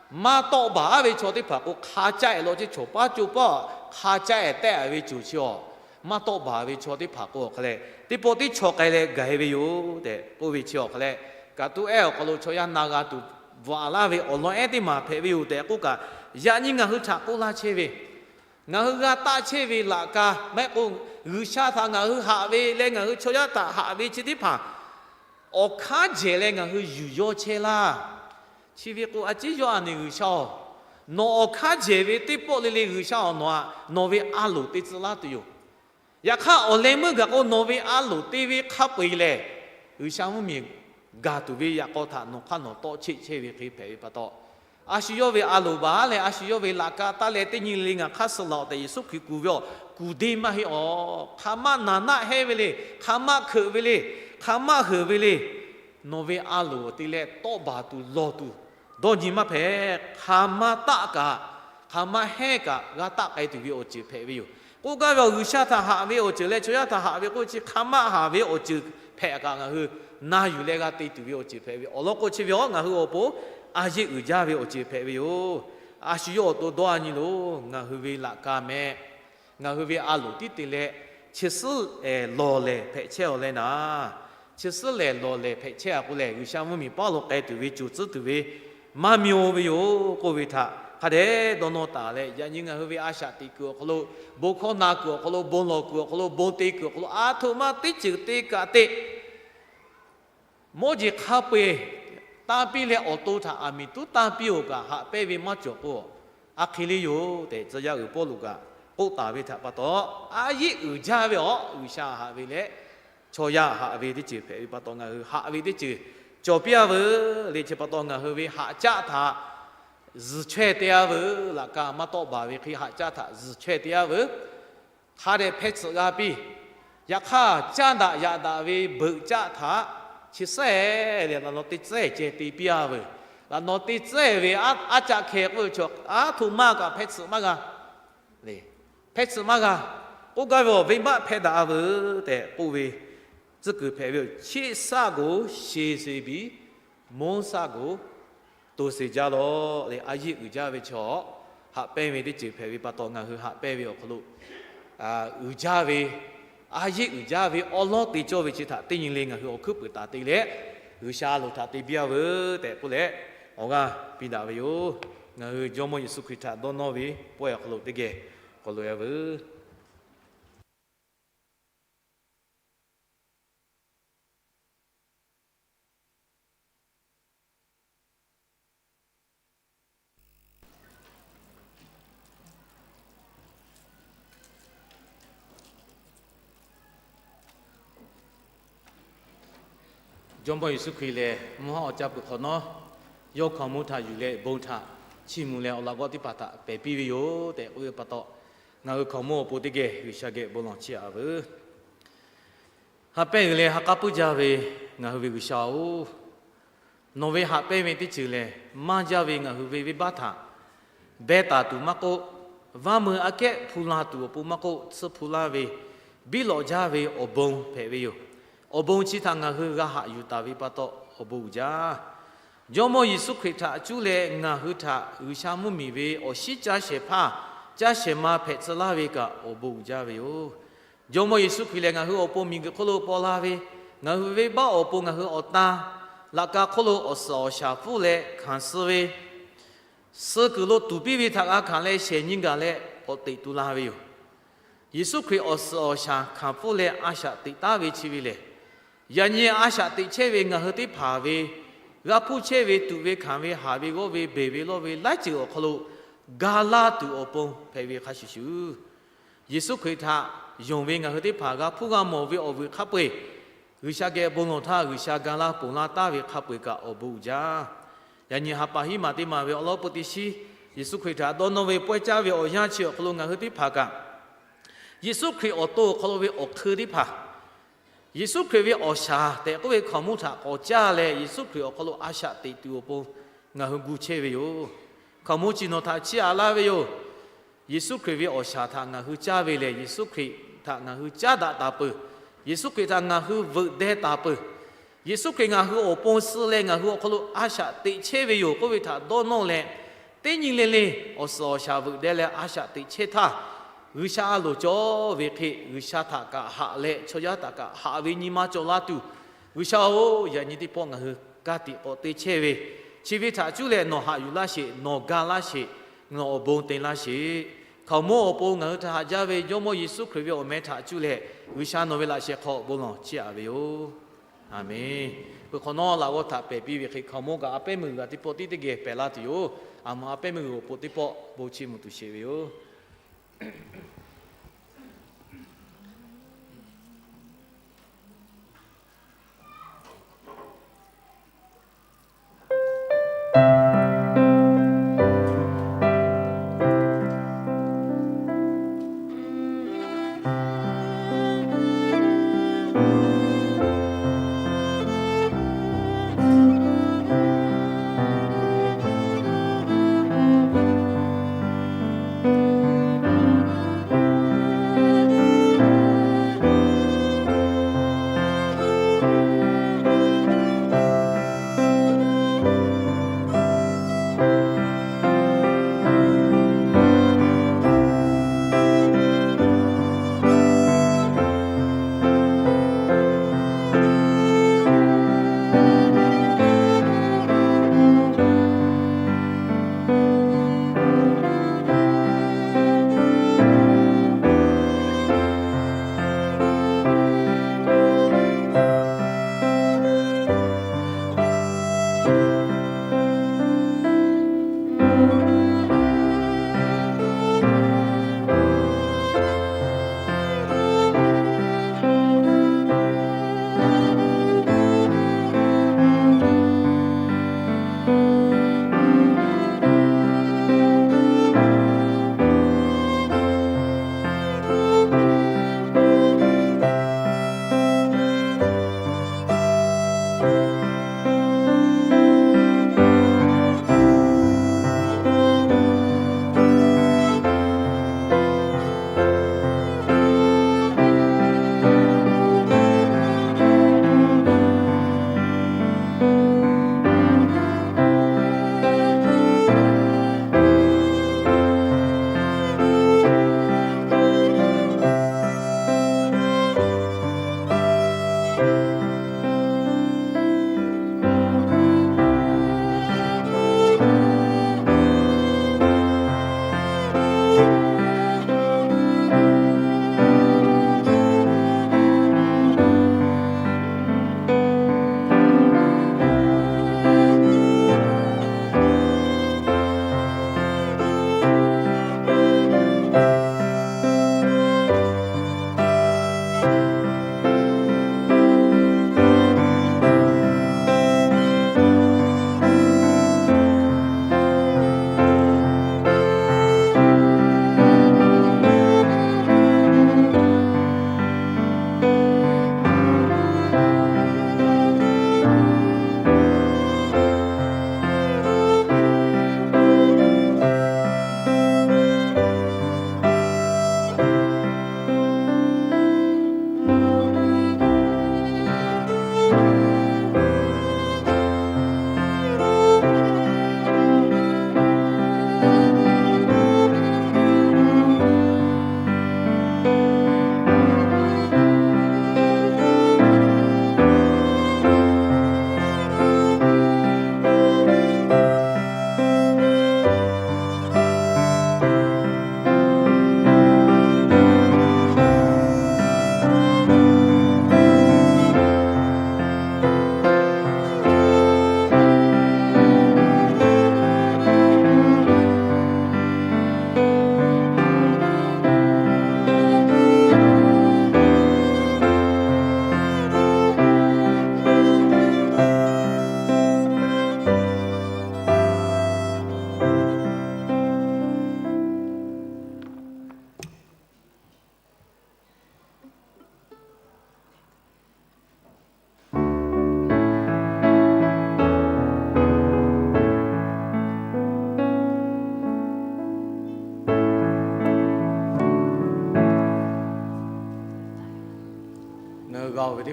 maˇ tawˆ baˬ-aˉ ve chaw teˇ hpaˍ k'o hk'a caˆ-e law ceˇ. Chaw paˉ co pawˆ hk'a caˆ-e tehˆ-a ve coˬ chi awˬ, maˇ tawˆ baˬ ve chaw teˇ hpaˍ k'o awˬ hk'a leh teˇ pawˆ teˇ chaw k'ai leh gaˬ-e ve yoˬ tehꞈ k'oˆ ve chi awˬ hk'a leh, kaꞈ tuˉ ehˉ awˬ hk'aw lo chaw yaˇ na g'a tuˬ bvuhꞈ laˇ ve awˬ lawn ehˉ teˇ maˬ hpehꞈ ve yoˬ tehꞈ k'oˆ kaꞈ, yaꞈ nyi ngaˬ hui htaꞈ k'oˆ laˇ chehˇ ve, ngaˬ hui g'a taˆ chehˇ ve laꞈ ka maˇ heˆ k'o, G'uiˬsha htaꞈ ngaˬ hui haꞈ ve leh ngaˬ hui chaw yaˇ htaꞈ haꞈ ve chi teˇ hpaˍ awˬ hk'aˉ jehˬ leh ngaˬ hui yuˬ yawˇ chehˇ laˇ. Chi ve k'o, a ciˉ yawˇ a neˬ G'uiˬsha-oˬ, nawˬ awˬ hk'aˉ jehˬ ve teˇ pawˆ le le G'uiˬsha-oˬ, nawˬ a, nawˬ ve a loˍ te tcuh laˇ tuˬ yoˬ. Yaꞈ hk'aˇ, awˬ leh meuˇ gaˬ k'o nawˬ ve a loˍ te ve hk'a peu-eˬ lehˬ, G'uiˬsha mvuhˇmiˬ gaˬ tuˬ ve yaꞈ k'aw htaꞈ nawˬ hk'aˇ nawˬ tawˆ cheˆ chehˇ ve hk'e hpehꞈ ve pa taw, a shu yawˇ ve a loˍ baˬ leh a shu yawˇ ve laꞈ ka taˇ leh teˇ nyi le ngaˬ hk'aˇ suh laˬ-oꞈ tehꞈ Yeˍsuˆ Hkriꞈ kuˬ ve awˬ kuˬ deˇ maˇ heˆ awˬ. Hk'aˬ ma naˍ naˆ hehˇ ve le, hk'aˬ ma hkeuꞈ ve le, hk'aˬ ma heuˬ ve le, nawˬ ve a loˍ te leh tawˆ baˬ tuˬ lawˬ tuˬ dawˇ nyi maˇ hpehꞈ. Hk'aˬ ma taˆ kaꞈ, hk'aˬ ma hehˇ kaꞈ g'a taˆ k'ai tuˬ ve awˬ ceuˬ hpehꞈ ve yoˬ. K'oˆ gaˇ ve awˬ, G'uiˬsha htaꞈ haꞈ ve awˬ ceuˬ leh chaw yaˇ htaꞈ haꞈ ve k'oˆ chi hk'aˬ ma haˍ ve awˬ ceuˬ hpehꞈ kaꞈ ngaˬ hui na yuˬ leh g'a te tuˬ ve awˬ ceuˬ hpehꞈ ve awˬ lawn k'o, chi ve awˬ ngaˬ hui awˬ pon a yeˆ uiˍ jaˇ ve awˬ ceuˬ hpehꞈ ve yoˬ. A shu yawˇ awˬ to dawˇ-a nyi loˬ. Ngaˬ hui ve laꞈ ka meh, ngaˬ hui ve a loˍ tiˉ te leh, chi suhˉ lehˬ lawˬ lehˬ hpehꞈ chehˇ-aw leh naˍ, chi suhˉ lehˬ lawˬ lehˬ hpehꞈ chehˇ-a k'o lehˬ, G'uiˬsha mvuhˇmiˬ paˉ lo k'ai tuˬ ve coˬ tcuhˉ tuˬ ve maˇ mi-oˬ ve yoˬ k'oˆ ve htaꞈ hk'a dehꞈ dawˇ nawˇ taˍ leh, yaꞈ nyi ngaˬ hui ve a shaꞈ teꞈ kuiˬ awˬ hk'aw lo, bon hkawˇ na kuiˬ awˬ hk'aw lo, bon lawˬ kuiˬ awˬ hk'aw lo, bon te kuiˬ awˬ hk'aw lo, a htoꞈ ma teˇ ceuˬ te kaꞈ te, mawˇ jeˬ hk'a peu-eˬ tanˇ piˇ leh awˬ to htaꞈ aˬ miˍ tuˉ tanˇ piˇ-oˬ kaꞈ haꞈ pehnˇ ve maˇ cawˬ k'o, a hk'e le yoˬ tehꞈ tcuh yaˇ uiˍ Pawˇluꞈ kaꞈ k'oˆ taˍ ve htaꞈ pa taw, a yeˆ uiˍ jaˇ ve awˬ G'uiˬsha haꞈ ve leh chaw yaˇ haꞈ ve teˇ ceuˬ hpehꞈ ve pa taw, ngaˬ hui haꞈ ve teˇ ceuˬ cawˬ piˇ-a veuˬ le. Chi pa taw ngaˬ hui ve haꞈ caˆ htaꞈ zuhˬ chaweh te-a veuˬ. Laꞈ ka maˇ tawˆ baˬ ve hk'e haꞈ caˆ htaꞈ zuhˬ chaweh te-a veuˬ. Hk'a dehꞈ hpeh tsuhꞈ g'a piˇ. Yaꞈ hk'aˇ, caˇ daꞈ yaꞈ daꞈ ve beuꞈ caˆ htaꞈ chi suhˉ-eˬ leh laꞈ naw teˇ tcuhˉ-eˬ ceh te piˇ-a veuˬ. Laꞈ naw teˇ tcuhˉ-eˬ ve aˉ caˆ hkeh k'oˆ ve chaw, aˉ htoꞈ ma kaꞈ hpeh tsuhꞈ maˇ g'a. Hpeh tsuhꞈ maˇ g'a. K'oˆ gaˇ ve awˬ, venˇbaˆ hpeh daꞈ-a veuˬ tehꞈ k'oˆ ve tcuhˉ kuiˬ hpehꞈ ve yoˬ. Chiˆ saˆ goˬ she se biˬ, monˇ saˆ goˬ to se jaˇ lawˬ le. A yeˆ uiˍ jaˇ ve chaw haꞈ pehnˇ ve teˇ ceuˬ hpehꞈ ve pa taw, ngaˬ hui haꞈ pehnˇ ve awˬ hk'aw lo uiˍ jaˇ ve, a yeˆ uiˍ jaˇ ve awˉ lawˉ te cawˇ ve chi htaꞈ teˇ nyi le ngaˬ hui awˬ hkuiˉ peuˍ taˍ te leh, G'uiˬsha a loˍ htaꞈ te biˇ a veuˬ tehꞈ k'oˆ leh, awˬ g'aˇ piˇ daꞈ ve yoˬ. Ngaˬ hui Jawˇmawˇ Yeˍsuˆ Hkriꞈ htaꞈ dawˇ nawˇ ve pawehˇ awˬ hk'aw lo teˇ geh k'awꞈ loꞈ e a veuˬ. Jawˇmawˇ Yeˍsuˆ Hkriꞈ lehˬ, mvuhˇ haˉ awˬ caˇ peuˬ hk'awꞈ nawˉ, yawˇ hkaoˍmonˇ htaꞈ yuˬ leh bon htaꞈ chiˇ mvuh leh awˬ laꞈ g'awˇ teˇ hpaˍ htaꞈ pehˬ piˇ ve yoˬ tehꞈ k'oˆ ve pa taw, ngaˬ hui hkaoˍmonˇ awˬ pon teˇ geh G'uiˬsha geh bon lawˬ chiˇ aꞈ veuˬ. Ha pehˇ g'uiˬ leh ha k'aˉ puiˉ jaˇ ve ngaˬ hui ve G'uiˬsha-oˬ, nawˬ ve haꞈ pehnˇ ve teˇ ceuˬ lehˬ, maˇ jaˇ ve ngaˬ hui ve venˇbaˆ htaꞈ beh taˍ tuˬ maˇ k'oˆ, vaˇ meuˇ aꞈ kehˉ hpu la tuˬ awˬ pon maˇ k'oˆ, tsuhˇ hpu laˇ ve biˇ lawꞈ jaˇ ve awˬ bon hpehꞈ ve yoˬ. Awˬ bon chi htaꞈ ngaˬ hui g'a haꞈ yuˬ taˍ ve pa taw, awˬ bon uiˍ jaˇ. Jawˇmawˇ Yeˍsuˆ Hkriꞈ htaꞈ cuˇ leh ngaˬ hui htaꞈ G'uiˬsha mvuhˇmiˬ ve awˬ shinˉ caˇ shehˍ hpaˇ, caˇ shehˍ ma hpehꞈ tcuh laˇ ve kaꞈ awˬ bon uiˍ jaˇ ve yoˬ. Jawˇmawˇ Yeˍsuˆ Hkriꞈ lehˬ, ngaˬ hui awˬ pon miˬguiˬ hk'oˆ lo paw la ve, ngaˬ hui ve venˇbaˆ awˬ pon ngaˬ hui awˬ tan laꞈ ka hk'oˆ lo awˬ suhˍ awˬ shaˍ pfuhˇ leh hkanˍ suh ve, suh kuiˬ lo tuˍ piˇ ve htaꞈ g'a hkanˍ leh shehˍ nyi gaˬ leh k'awꞈ teꞈ tu la ve yoˬ. Yeˍsuˆ Hkriꞈ awˬ suhˍ awˬ shaˍ hkanˍ pfuhˇ leh a shaꞈ teꞈ taˉ ve chi ve lehˬ, yaꞈ nyi a shaꞈ teꞈ chehˇ ve ngaˬ hui teˇ hpaˍ ve g'a hpuˇ chehˇ ve tuꞈ ve hkanˍ ve haˍ ve g'awˇ ve beˬ ve lawˇ ve laiˉ ceuˬ awˬ hk'aw lo ga laˇ tuˬ awˬ pon hpehꞈ ve hk'a shuˍ shuˍ, Yeˍsuˆ Hkriꞈ htaꞈ yonˍ ve ngaˬ hui teˇ hpaˍ g'a hpuˇ g'a mawˬ ve awˬ vuiˬ hk'a peu-eˬ, G'uiˬsha geh bon lawˬ htaˇ G'uiˬsha ga laˇ ponˬ laˇ taˍ ve hk'a peu-eˬ kaꞈ awˬ bon uiˍ jaˇ. Yaꞈ nyi ha pa hiˉ maˬ teˇ maˬ ve awˬ lawn peuˬ teˇ shiˉ, Yeˍsuˆ Hkriꞈ htaꞈ dawˇ nawˇ ve pawehˇ caˇ ve awˬ yanˇ chi awˬ hk'aw lo ngaˬ hui teˇ hpaˍ kaꞈ, Yeˍsuˆ Hkriꞈ awˬ to awˬ hk'aw lo ve awˬ hk'eun teˇ hpaˍ, Yeˍsuˆ Hkriꞈ ve awˬ shaˍ tehꞈ k'oˆ ve hkaoˍmonˇ htaꞈ k'awꞈ caˇ leh, Yeˍsuˆ Hkriꞈ awˬ hk'aw lo a shaꞈ teꞈ tuˬ awˬ pon ngaˬ hui gu chehˇ ve yoˬ. Hkaoˍmonˇ chi nawˬ htaꞈ chiˇ aꞈ laˇ ve yoˬ. Yeˍsuˆ Hkriꞈ ve awˬ shaˍ htaꞈ ngaˬ hui caˇ ve lehˬ, Yeˍsuˆ Hkriꞈ htaꞈ ngaˬ hui caˉ daꞈ taˍ peuˬ. Yeˍsuˆ Hkriꞈ htaꞈ ngaˬ hui veuꞈ deh taˍ peuˬ. Yeˍsuˆ Hkriꞈ ngaˬ hui awˬ pon suh leh ngaˬ hui awˬ hk'aw lo a shaꞈ teꞈ chehˇ ve yoˬ k'oˆ ve htaꞈ dawˇ nawˇ leh, teˇ nyi le le awˬ suhˍ awˬ shaˍ veuꞈ deh leh a shaꞈ teꞈ chehˇ htaˇ, G'uiˬsha a loˍ cawˬ ve hk'e G'uiˬsha htaꞈ kaꞈ haꞈ leh chaw yaˇ htaꞈ kaꞈ haꞈ ve nyi ma cawˬ la tuˬ, G'uiˬsha-oˬ, yaꞈ nyi teˇ pawˆ ngaˬ hui ka tiꞈ k'awꞈ te chehˇ ve, chi ve htaꞈ cuˇ leh nawˬ haꞈ yuˬ laˇ sheˍ, nawˬ ga laˇ sheˍ, nawˬ awˬ bon te laˇ sheˍ. Hkaoˍmonˇ awˬ pon ngaˬ hui htaꞈ haꞈ jaˇ ve Jawˇmawˇ Yeˍsuˆ Hkriꞈ ve awˬ meh htaꞈ cuˇ leh G'uiˬsha nawˬ ve laꞈ sheh hk'aw bon lawˬ chiˇ aꞈ ve yoˬ. Aˬmenˍ. Peuˬ hk'awꞈ nawˉ laꞈ g'awˇ htaꞈ pehˬ piˇ ve hk'e, hkaoˍmonˇ kaꞈ a pehˉ meuˇ g'uiˬ g'aꞈ teˇ pawˆ tiˉ teˇ geh pehˬ laˇ tuˬ yoˬ. A mvuhˬ a pehˉ meuˇ g'uiˬ awˬ pon teˇ pawˆ bon chiˇ mvuh tuˬ sheˍ ve yoˬ.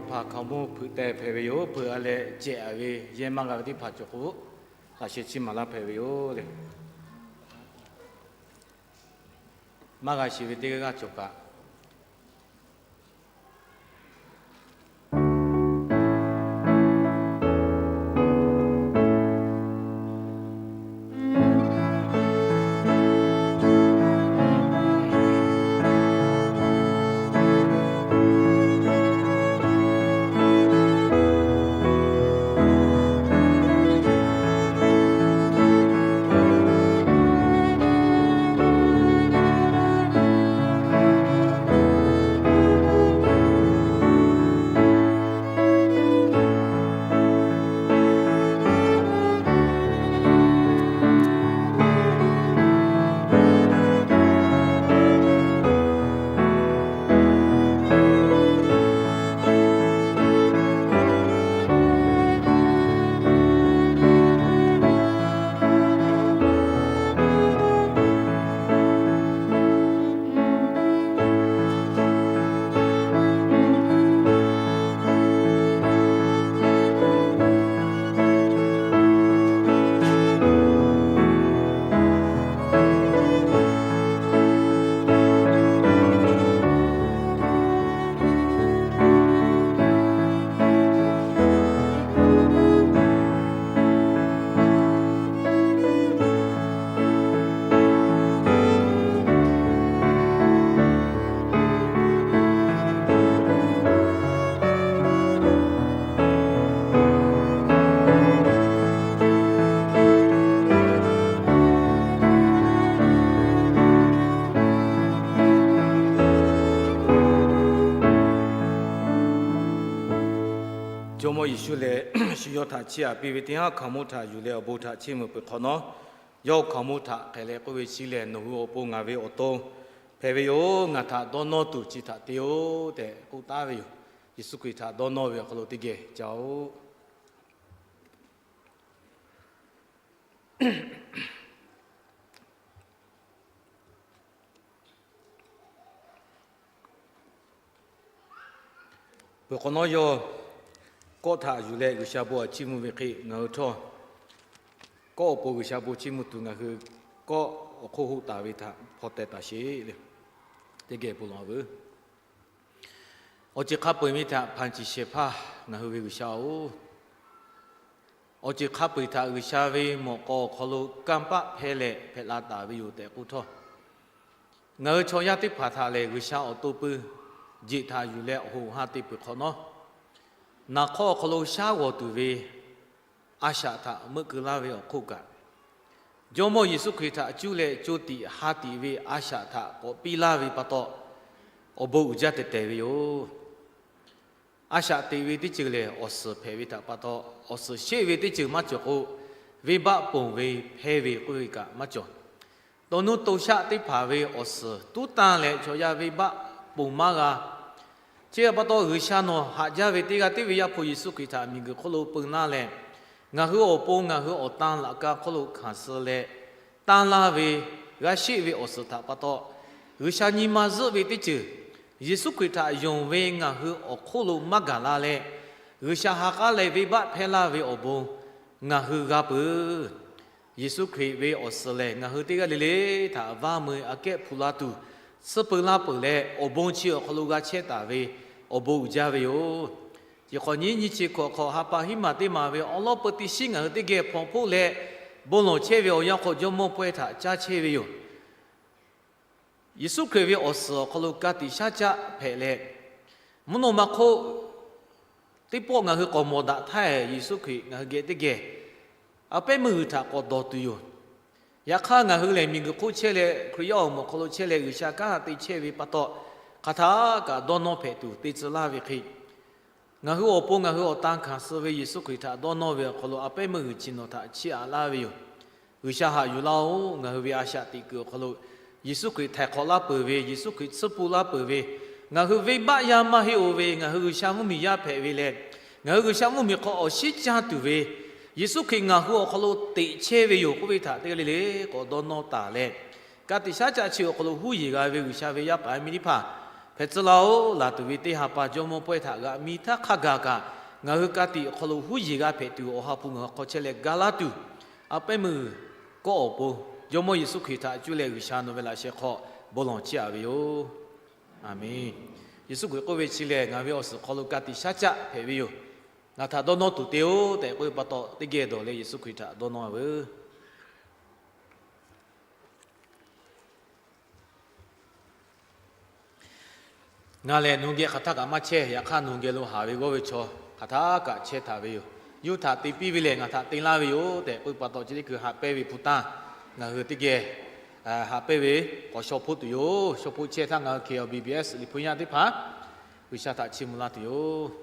Hpaˍ hkaoˍmonˇ hpeuꞈ teh hpehꞈ ve yoˬ. Hpeuꞈ a leh cehˬ a ve yehˇ maˇ g'a ve teˇ hpaˍ cawˬ k'o, laꞈ sheh chiˇ maˍ laˇ hpehꞈ ve yoˬ le. Maˇ g'a sheˍ ve teˇ g'aˇ cawˬ kaꞈ, Jawˇmawˇ Yeˍsuˆ lehˬ, shu yawˇ htaꞈ chiˇ aꞈ piˇ ve teˇ haˉ hkaoˍmonˇ htaꞈ yuˬ leh awˬ bon htaꞈ chiˇ mvuh peuˬ hk'awꞈ nawˉ, yawˇ hkaoˍmonˇ htaꞈ hk'aˬ leh k'oˆ ve chi lehˬ, nawˬ hui awˬ pon ngaˬ ve awˬ to hpehꞈ ve yoˬ. Ngaˬ htaꞈ dawˇ nawˇ tuˬ chi htaꞈ te-oˆ tehꞈ k'oˆ taˍ ve yoˬ. Yeˍsuˆ Hkriꞈ htaꞈ dawˇ nawˇ ve awˬ hk'aw lo teˇ geh ca-oˆ. Peuˬ hk'awꞈ nawˉ yawˇ kawˆ htaꞈ yuˬ leh G'uiˬsha bon htaꞈ chiˇ mvuh ve hk'e, ngaˬ hui htawˇ kawˆ awˬ pon G'uiˬsha bon chiˇ mvuh tuˬ ngaˬ hui kawˆ awˬ hk'oˆ hoˆ taˍ ve htaꞈ hpaw teh taˍ sheˍ le. Teˇ geh bon lawˬ veuˬ. Awˬ ceuˬ hk'a peu-eˬ ve htaꞈ hpanˍ ciˍ shehˍ hpaˇ ngaˬ hui ve G'uiˬsha-oˬ, awˬ ceuˬ hk'a peu-eˬ htaꞈ G'uiˬsha ve mawꞈ k'aw awˬ hk'aw lo kanˇ paˆ hpehˇ leh hpehꞈ la taˍ ve yoˬ tehꞈ k'oˆ htawˇ, ngaˬ hui chaw yaˇ teˇ hpaˍ htaꞈ lehˬ G'uiˬsha awˬ to pui jeꞈ htaꞈ yuˬ leh awˬ hoꞈ ha te peuˬ hk'awꞈ nawˉ, naˍ hk'awˇ awˬ hk'aw lo shaˉ g'awˬ tuˬ ve a shaꞈ htaꞈ meuˆ keu laˇ ve awˬ hk'oˆ kaꞈ, Jawˇmawˇ Yeˍsuˆ Hkriꞈ htaꞈ cuˇ leh co tiꞈ ha tiꞈ ve a shaꞈ htaꞈ k'awꞈ piˇ laˇ ve pa taw, awˬ bon uiˍ jaˇ tehˬ tehˬ ve yoˬ. A shaꞈ teꞈ ve teˇ ceuˬ lehˬ, awˬ suhˍ hpehꞈ ve htaꞈ pa taw, awˬ suhˍ sheˆ ve teˇ ceuˬ maˇ cawˬ k'o, venˇbaˆ ponˬ ve hpehˇ ve k'oˆ ve kaꞈ maˇ cawˬ. To nuˇ to shaˆ teˇ hpaˍ ve awˬ suhˍ tuˉ tanˇ leh chaw yaˇ venˇbaˆ ponˬ maˇ g'a. Chi htaꞈ pa taw, G'uiˬsha nawˬ haꞈ jaˇ ve teˇ g'aˇ tiˉ ve Yaˇ hpu Yeˍsuˆ Hkriꞈ htaꞈ miˬguiˬ hk'oˆ lo peu laˇ leh, ngaˬ hui awˬ pon ngaˬ hui awˬ tan laꞈ ka hk'oˆ lo hkanˍ suh leh tanˇ laˇ ve g'aˇ sheˆ ve awˬ suhˍ htaꞈ pa taw, G'uiˬsha nyi ma zuhˆ ve teˇ ceuˬ Yeˍsuˆ Hkriꞈ htaꞈ yonˍ ve ngaˬ hui awˬ hk'oˆ lo maˇ gaˬ la leh, G'uiˬsha ha k'aˉ leh venˇbaˆ hpehˇ laˇ ve awˬ bon ngaˬ hui g'a peuˬ. Yeˍsuˆ Hkriꞈ ve awˬ suhˍ lehˬ, ngaˬ hui teˇ g'aˇ le le htaꞈ vaˇ meu aꞈ kehˉ hpu la tuˬ, suhˉ peu laˇ peuˬ leh, awˬ bon chi awˬ hk'aw lo g'a chehˇ taˍ ve awˬ bon uiˍ jaˇ ve yoˬ. Chi hk'awꞈ nyiˉ nyiˇ chi hkawꞈ hk'awꞈ ha pa hiˉ maˬ teˇ maˬ ve awˉ lawˉ peu teˇ shiˉ ngaˬ hui teˇ geh hpawnˬ hpoˆ leh, bon lawˬ chehˇ ve awˬ yanˇ hk'aw Jawˇmawˇ pawehˇ htaꞈ caˇ chehˇ ve yoˬ. Yeˍsuˆ Hkriꞈ ve awˬ suhˍ awˬ hk'aw lo ka tiꞈ shaˉ caˆ hpehꞈ leh, mvuhˇ naw ma hk'oˆ teˇ pawˆ ngaˬ hui k'awꞈ mawˬ daꞈ htaˇ, Yeˍsuˆ Hkriꞈ ngaˬ hui geh teˇ geh a pehˉ meuˇ g'uiˬ htaꞈ k'awꞈ dawˬ tuˬ yoˬ. Yaꞈ hk'aˇ, ngaˬ hui lehˬ miˬguiˬ hk'oˆ chehˇ leh Hkriꞈ yaˇ awˬ moˍ awˬ hk'aw lo chehˇ leh G'uiˬsha kanˉ te chehˇ ve pa taw, hk'aˬ htaˆ kaꞈ dawˇ nawˇ hpehꞈ tuˬ te tcuh laˇ ve hk'e, ngaˬ hui awˬ pon ngaˬ hui awˬ tan hkanˍ suh ve Yeˍsuˆ Hkriꞈ htaꞈ dawˇ nawˇ ve awˬ hk'aw lo a pehˉ meuˇ g'uiˬ chi nawˬ htaꞈ chiˇ aꞈ laˇ ve yoˬ. G'uiˬsha haꞈ yuˬ laˇ-oˆ. Ngaˬ hui ve a shaꞈ teꞈ kuiˬ awˬ hk'aw lo Yeˍsuˆ Hkriꞈ htaiˍ hk'awꞈ laˇ peuˬ ve, Yeˍsuˆ Hkriꞈ tsuhˇ pun laˇ peuˬ ve, ngaˬ hui venˇbaˆ yaˇ maˇ heˆ-oˬ ve, ngaˬ hui G'uiˬsha mvuhˇmiˬ yaˇ hpehꞈ ve leh, ngaˬ hui G'uiˬsha mvuhˇmiˬ hk'aw awˬ shiˉ caˇ tuˬ ve Yeˍsuˆ Hkriꞈ ngaˬ hui awˬ hk'aw lo teꞈ chehˇ ve yoˬ k'oˆ ve htaꞈ teˇ g'aˇ le le k'awꞈ dawˇ nawˇ taˍ leh, ka tiꞈ shaˉ caˆ chi awˬ hk'aw lo huˉ yeˬ g'a ve G'uiˬsha ve yaˇ paˍ yaˇ miˇ teˇ hpaˍ Hpehꞈ tcuh laˇ-oˬ, laˬ tuˬ ve teˇ ha pa Jawˇmawˇ pawehˇ htaꞈ g'aꞈ mi htaˇ hk'a gaˬ kaꞈ, ngaˬ hui ka tiꞈ awˬ hk'aw lo huˉ yeˬ g'a hpehꞈ tuˬ Awˬ ha hpu ngaˬ hui hk'aw chehˇ leh ga laˇ tuˬ, a pehˉ meuˇ kawˆ awˬ pon Jawˇmawˇ Yeˍsuˆ Hkriꞈ htaꞈ cuˇ leh G'uiˬsha nawˬ ve laꞈ sheh hk'aw bon lawˬ chiˇ aꞈ ve yoˬ. A menˬ. Yeˍsuˆ Hkriꞈ k'oˆ ve chi lehˬ, ngaˬ ve awˬ suhˍ hk'aw lo ka tiꞈ shaˉ caˆ hpehꞈ ve yoˬ. Ngaˬ htaꞈ dawˇ nawˇ tuˬ te-oˬ tehꞈ k'oˆ ve pa taw, teˇ geh dawˬ leh Yeˍsuˆ Hkriꞈ htaꞈ dawˇ nawˇ-a veuˬ. Ngaˬ lehˬ nawˬ hui geh hk'aˬ htaˇ kaꞈ maˇ chehˇ. Yaꞈ hk'aˇ nawˬ hui geh lo haˍ ve g'awˇ ve chaw hk'aˬ htaˇ kaꞈ chehˇ taˍ ve yoˬ. Yawˇ hui htaꞈ te piˇ ve lehˬ, ngaˬ htaꞈ te laˇ ve yoˬ tehꞈ k'oˆ ve pa taw, chi teˇ hkui haꞈ pehnˇ ve hpu tanˇ ngaˬ hui teˇ geh haꞈ pehnˇ ve k'awꞈ shaw hpoˆ tuˬ yoˬ. Shaw hpoˆ chehˇ htaˇ, ngaˬ hui K L B B S Liꞈ hpu yaˇ teˇ hpaˍ G'uiˬsha htaꞈ chiˇ mvuh laˇ tuˬ yoˬ.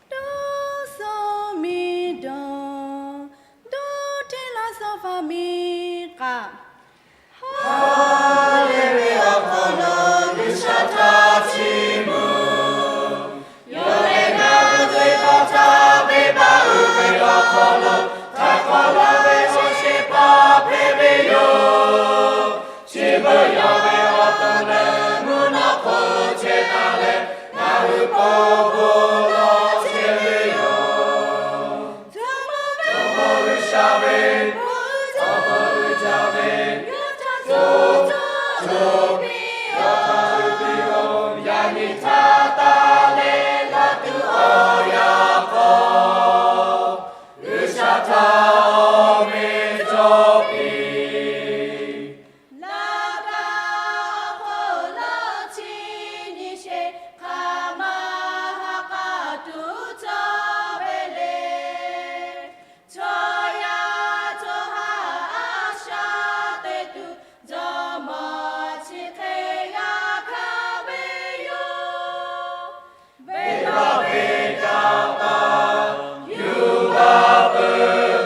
Dawˇ suh miˬ dawˬ, dawˇ hteˇ laˇ suh faˍ miˬ k'aꞈ, ha lehˬ ve awˬ hk'aw lo G'uiˬsha htaꞈ chiˇ mvuh. Yawˇ lehˬ ngaˬ hui ve hk'aw htaˇ venˇbaˆ uiˍ ve awˬ hk'aw lo htaiˍ hk'awꞈ laˇ ve awˬ shehˍ hpaˇ hpehꞈ ve yoˬ. Chi beuꞈ yawˇ ve awˬ to leh mvuhˇ naw hk'oˆ chehˇ taˍ leh, ngaˬ hui pon bon lawˬ chehˇ ve yoˬ. Jawˇmawˇ G'uiˬsha ve, Jawˇmawˇ G'uiˬsha ve, co co piˇ, yawˇ htaꞈ uiˍ piˇ-oˬ. Yaꞈ nyi htaˇ taˇ leh laˇ tuˬ awˬ yanˇ hk'aw, G'uiˬsha htaꞈ awˬ meh cawˬ piˇ. Laꞈ ka awˬ hk'aw lo chi nyi sheˍ hk'aˬ ma ha k'a tuˬ cawˬ ve le. Chaw yaˇ chaw haꞈ a shaꞈ teꞈ tuˬ, Jawˇmawˇ chi hk'e g'a hkanˍ ve yoˬ. Venˇbaˆ venˇ kaꞈ paˍ yuˬ baˬ peuˬ,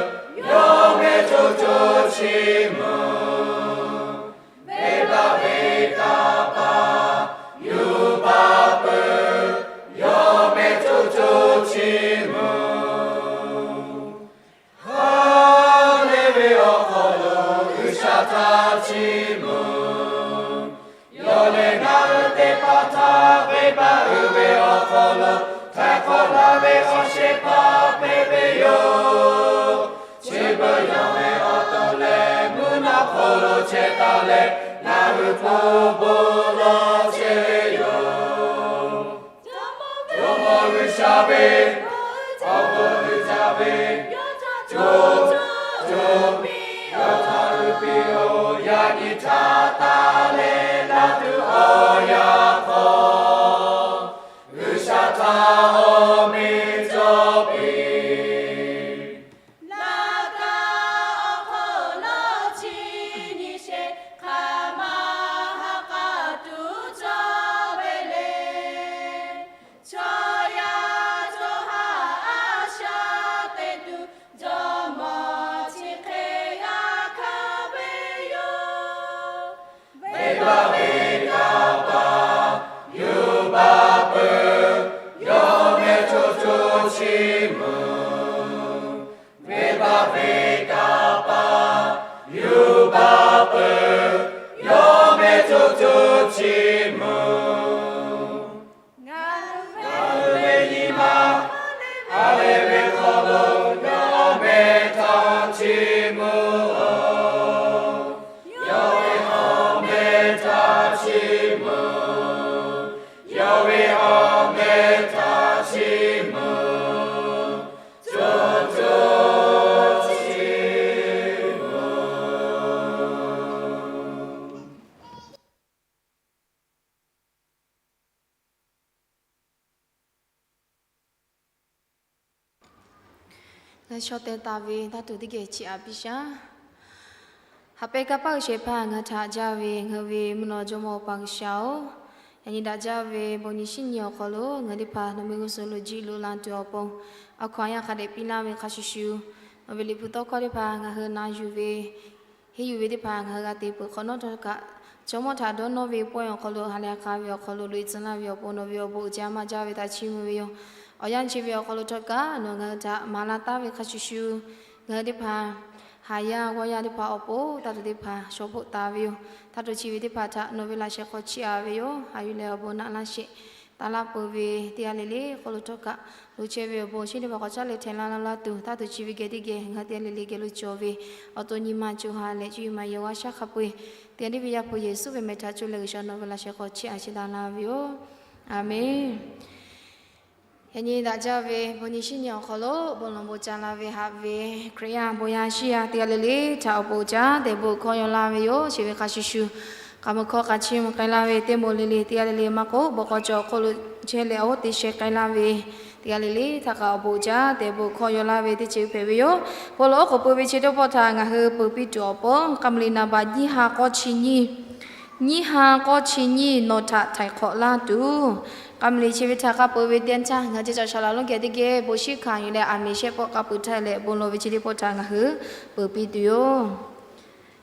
yawˇ meh co co chiˇ mvuh. Venˇbaˆ venˇ kaꞈ paˍ yuˬ baˬ peuˬ, yawˇ meh co co chiˇ mvuh. Ha lehˬ ve awˬ hk'aw lo G'uiˬsha htaꞈ chiˇ mvuh. Yawˇ lehˬ ngaˬ hui teˇ hpaˍ htaꞈ venˇbaˆ uiˍ ve awˬ hk'aw lo htaiˍ hk'awꞈ laˇ ve awˬ shehˍ hpaˇ hpehꞈ ve yoˬ. Chi beuꞈ yawˇ ve awˬ to leh mvuhˇ naw hk'oˆ lo chehˇ taˍ leh, ngaˬ hui pon bon lawˬ chehˇ ve yoˬ. Jawˇmawˇ G'uiˬsha ve, awˬ bon uiˍ jaˇ ve, co co piˇ, yawˇ htaꞈ uiˍ piˇ-oˬ. Yaꞈ nyi htaˇ taˇ leh laˇ tuˬ awˬ yanˇ hk'aw, G'uiˬsha htaꞈ awˬ meh cawˬ piˇ. Laꞈ ka awˬ hk'aw lo chi nyi sheˍ hk'aˬ ma ha k'a tuˬ cawˬ ve le. Chaw yaˇ chaw haꞈ a shaꞈ teꞈ tuˬ, Jawˇmawˇ chi hk'e g'a hkanˍ ve yoˬ. Venˇbaˆ venˇ kaꞈ paˍ yuˬ baˬ peuˬ, yawˇ G'a shaw teh taˍ ve taˇ tuˬ teˇ geh chiˇ aꞈ piˇ shaˉ. Haꞈ pehˇ kanˇ paˆ uiˍ shehˍ hpaˇ ngaˬ hui htaꞈ jaˇ ve ngaˬ hui ve mvuhˇ naw jawˇmawˇ Awˬ pa G'uiˬsha-oˬ, yaꞈ nyi daꞈ jaˇ ve bon nyi shinˉ nyi awˬ hk'aw lo ngaˬ hui teˇ hpaˍ nawˬ ve g'uˇ suhˍ lo jiˆ loꞈ la tuˬ awˬ pon, awˬ hkaw aˬ yaˇ hk'a dehꞈ piˇ laˇ ve hk'a shuˍ shuˍ, nawˬ ve liꞈ hpu tawˇ hkawˇ teˇ hpaˍ ngaˬ hui na yuˬ ve, henˇ yuˬ ve teˇ hpaˍ ngaˬ hui g'a te peuˬ hk'awꞈ nawˉ htawˇ kaꞈ, jawˇmawˇ htaꞈ dawˇ nawˇ ve pawehˇ awˬ hk'aw lo ha lehˬ k'a ve awˬ hk'aw lo loꞈ e tcuh laˇ ve awˬ pon nawˬ ve awˬ bon uiˍ jaˇ maˇ jaˇ ve htaꞈ chiˇ mvuh ve yoˬ. Awˬ yanˇ chi ve awˬ hk'aw lo htawˇ kaꞈ nawˬ ngaˬ hui htaꞈ maˍ laˇ taˍ ve hk'a shuˍ shuˍ, ngaˬ hui teˇ hpaˍ haˍ yaˇ g'awˇ yaˇ teˇ hpaˍ awˬ pon taˇ tuˬ teˇ hpaˍ shaw hpoˆ taˍ ve yoˬ. Taˇ tuˬ chi ve teˇ hpaˍ htaꞈ nawˬ ve laꞈ sheh hk'aw chiˇ aꞈ ve yoˬ. Haꞈ yuˬ leh awˬ bon naꞈ laˇ sheˍ. Taˍ laˇ peuˬ ve teˇ g'aˇ le le hk'aw lo htawˇ kaꞈ, loꞈ chehˇ ve awˬ bon shinˉ teˇ hpaˍ k'awꞈ caˉ leh htehꞈ laˇ laˇ tuˬ, taˇ tuˬ chi ve geh teˇ geh ngaˬ hui teˇ g'aˇ le le geh lo cawˬ ve awˬ to nyi ma co ha leh cuˇ yiˍ maˍ yehˬ g'a shaˉ hk'a peu-eˬ, teˇ g'aˇ le ve Yaˇ hpu Yeˍsuˆ ve meh htaꞈ cuˇ leh G'uiˬsha nawˬ ve laꞈ sheh hk'aw chiˇ aꞈ sheˍ taˍ laˇ ve yoˬ. Aˍmenˍ. Yaꞈ nyi daꞈ jaˇ ve bon nyi shinˉ nyi awˬ hk'aw lo bon lawˬ bon ca la ve haꞈ ve Hkriꞈ yaˇ bon yaˇ shinˉ yaˇ teˇ g'aˇ le le htaꞈ awˬ bon uiˍ jaˇ tehꞈ bon hkawˇ yaw laˇ ve yoˬ. Chi ve hk'a shuˍ shuˍ, k'aˍ mvuh hkawˇ k'a chiˇ mvuh k'ai laˇ ve teˇ moˍ le le teˇ g'aˇ le le maˇ k'oˆ, bon k'aw cawˬ awˬ hk'oˆ lo chehˇ leh awˬ hoˉ te sheh k'ai laˇ ve teˇ g'aˇ le le htaꞈ kaꞈ awˬ bon uiˍ jaˇ tehꞈ bon hkawˇ yaw laˇ ve teˇ ceuˬ hpehꞈ ve yoˬ. Bon lawˬ oˉ k'oˍ pui ve chi teˇ pawˆ htaꞈ ngaˬ hui peuˬ piˇ tuˬ awˬ pon, k'a mvuh liꞈ naˍ baꞈ nyiˇ ha k'awˇ chi nyiˇ, nyiˇ ha k'awˇ chi nyiˇ nawˬ htaꞈ htaiˍ hk'awꞈ laˇ tuˬ, k'a mvuh liꞈ chi ve htaꞈ k'a peuˬ ve teˇ yanˇ htaˇ ngaˬ hui ce caꞈ shaˍ laꞈ lonˉ geh teˇ geh bon shinˉ hkanˍ yuˬ leh aˍ meˍ shehˆ pawˆ k'a peuˬ htaˇ leh bon lawˬ ve chi teˇ pawˆ htaꞈ ngaˬ hui peuˬ piˇ tuˬ yoˬ.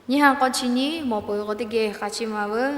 Nyiˇ ha k'awˇ chi nyiˇ mawˬ peuˬ ve k'o teˇ geh hk'a chiˇ ma veuˬ.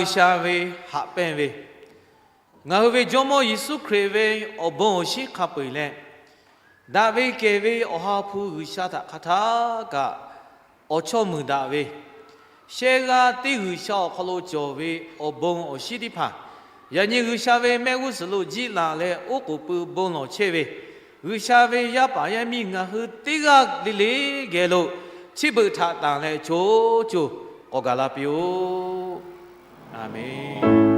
G'uiˬsha ve haꞈ pehnˇ ve, ngaˬ hui ve Jawˇmawˇ Yeˍsuˆ Hkriꞈ ve awˬ bon awˬ shinˉ hk'a peu-eˬ leh, daꞈ ve kehˬ ve Awˬ ha hpu G'uiˬsha htaꞈ hk'a htaˇ kaꞈ awˬ chawˇ muiˬ daꞈ ve, shehˆ g'aˇ teˇ G'uiˬsha awˬ hk'aw lo cawˬ ve awˬ bon awˬ shinˉ teˇ hpaˍ, yaꞈ nyi G'uiˬsha ve mehˆ g'uˇ suhˍ lo jiˇ laˬ leh oˉ k'oˍ pui bon lawˬ chehˇ ve G'uiˬsha ve yaˇ paˍ yaˇ miˇ ngaˬ hui teˇ g'aˇ le le geh lo chi beuꞈ htaꞈ tanˬ leh co co k'awꞈ gaˬ la piˇ-oˆ. A menˬ.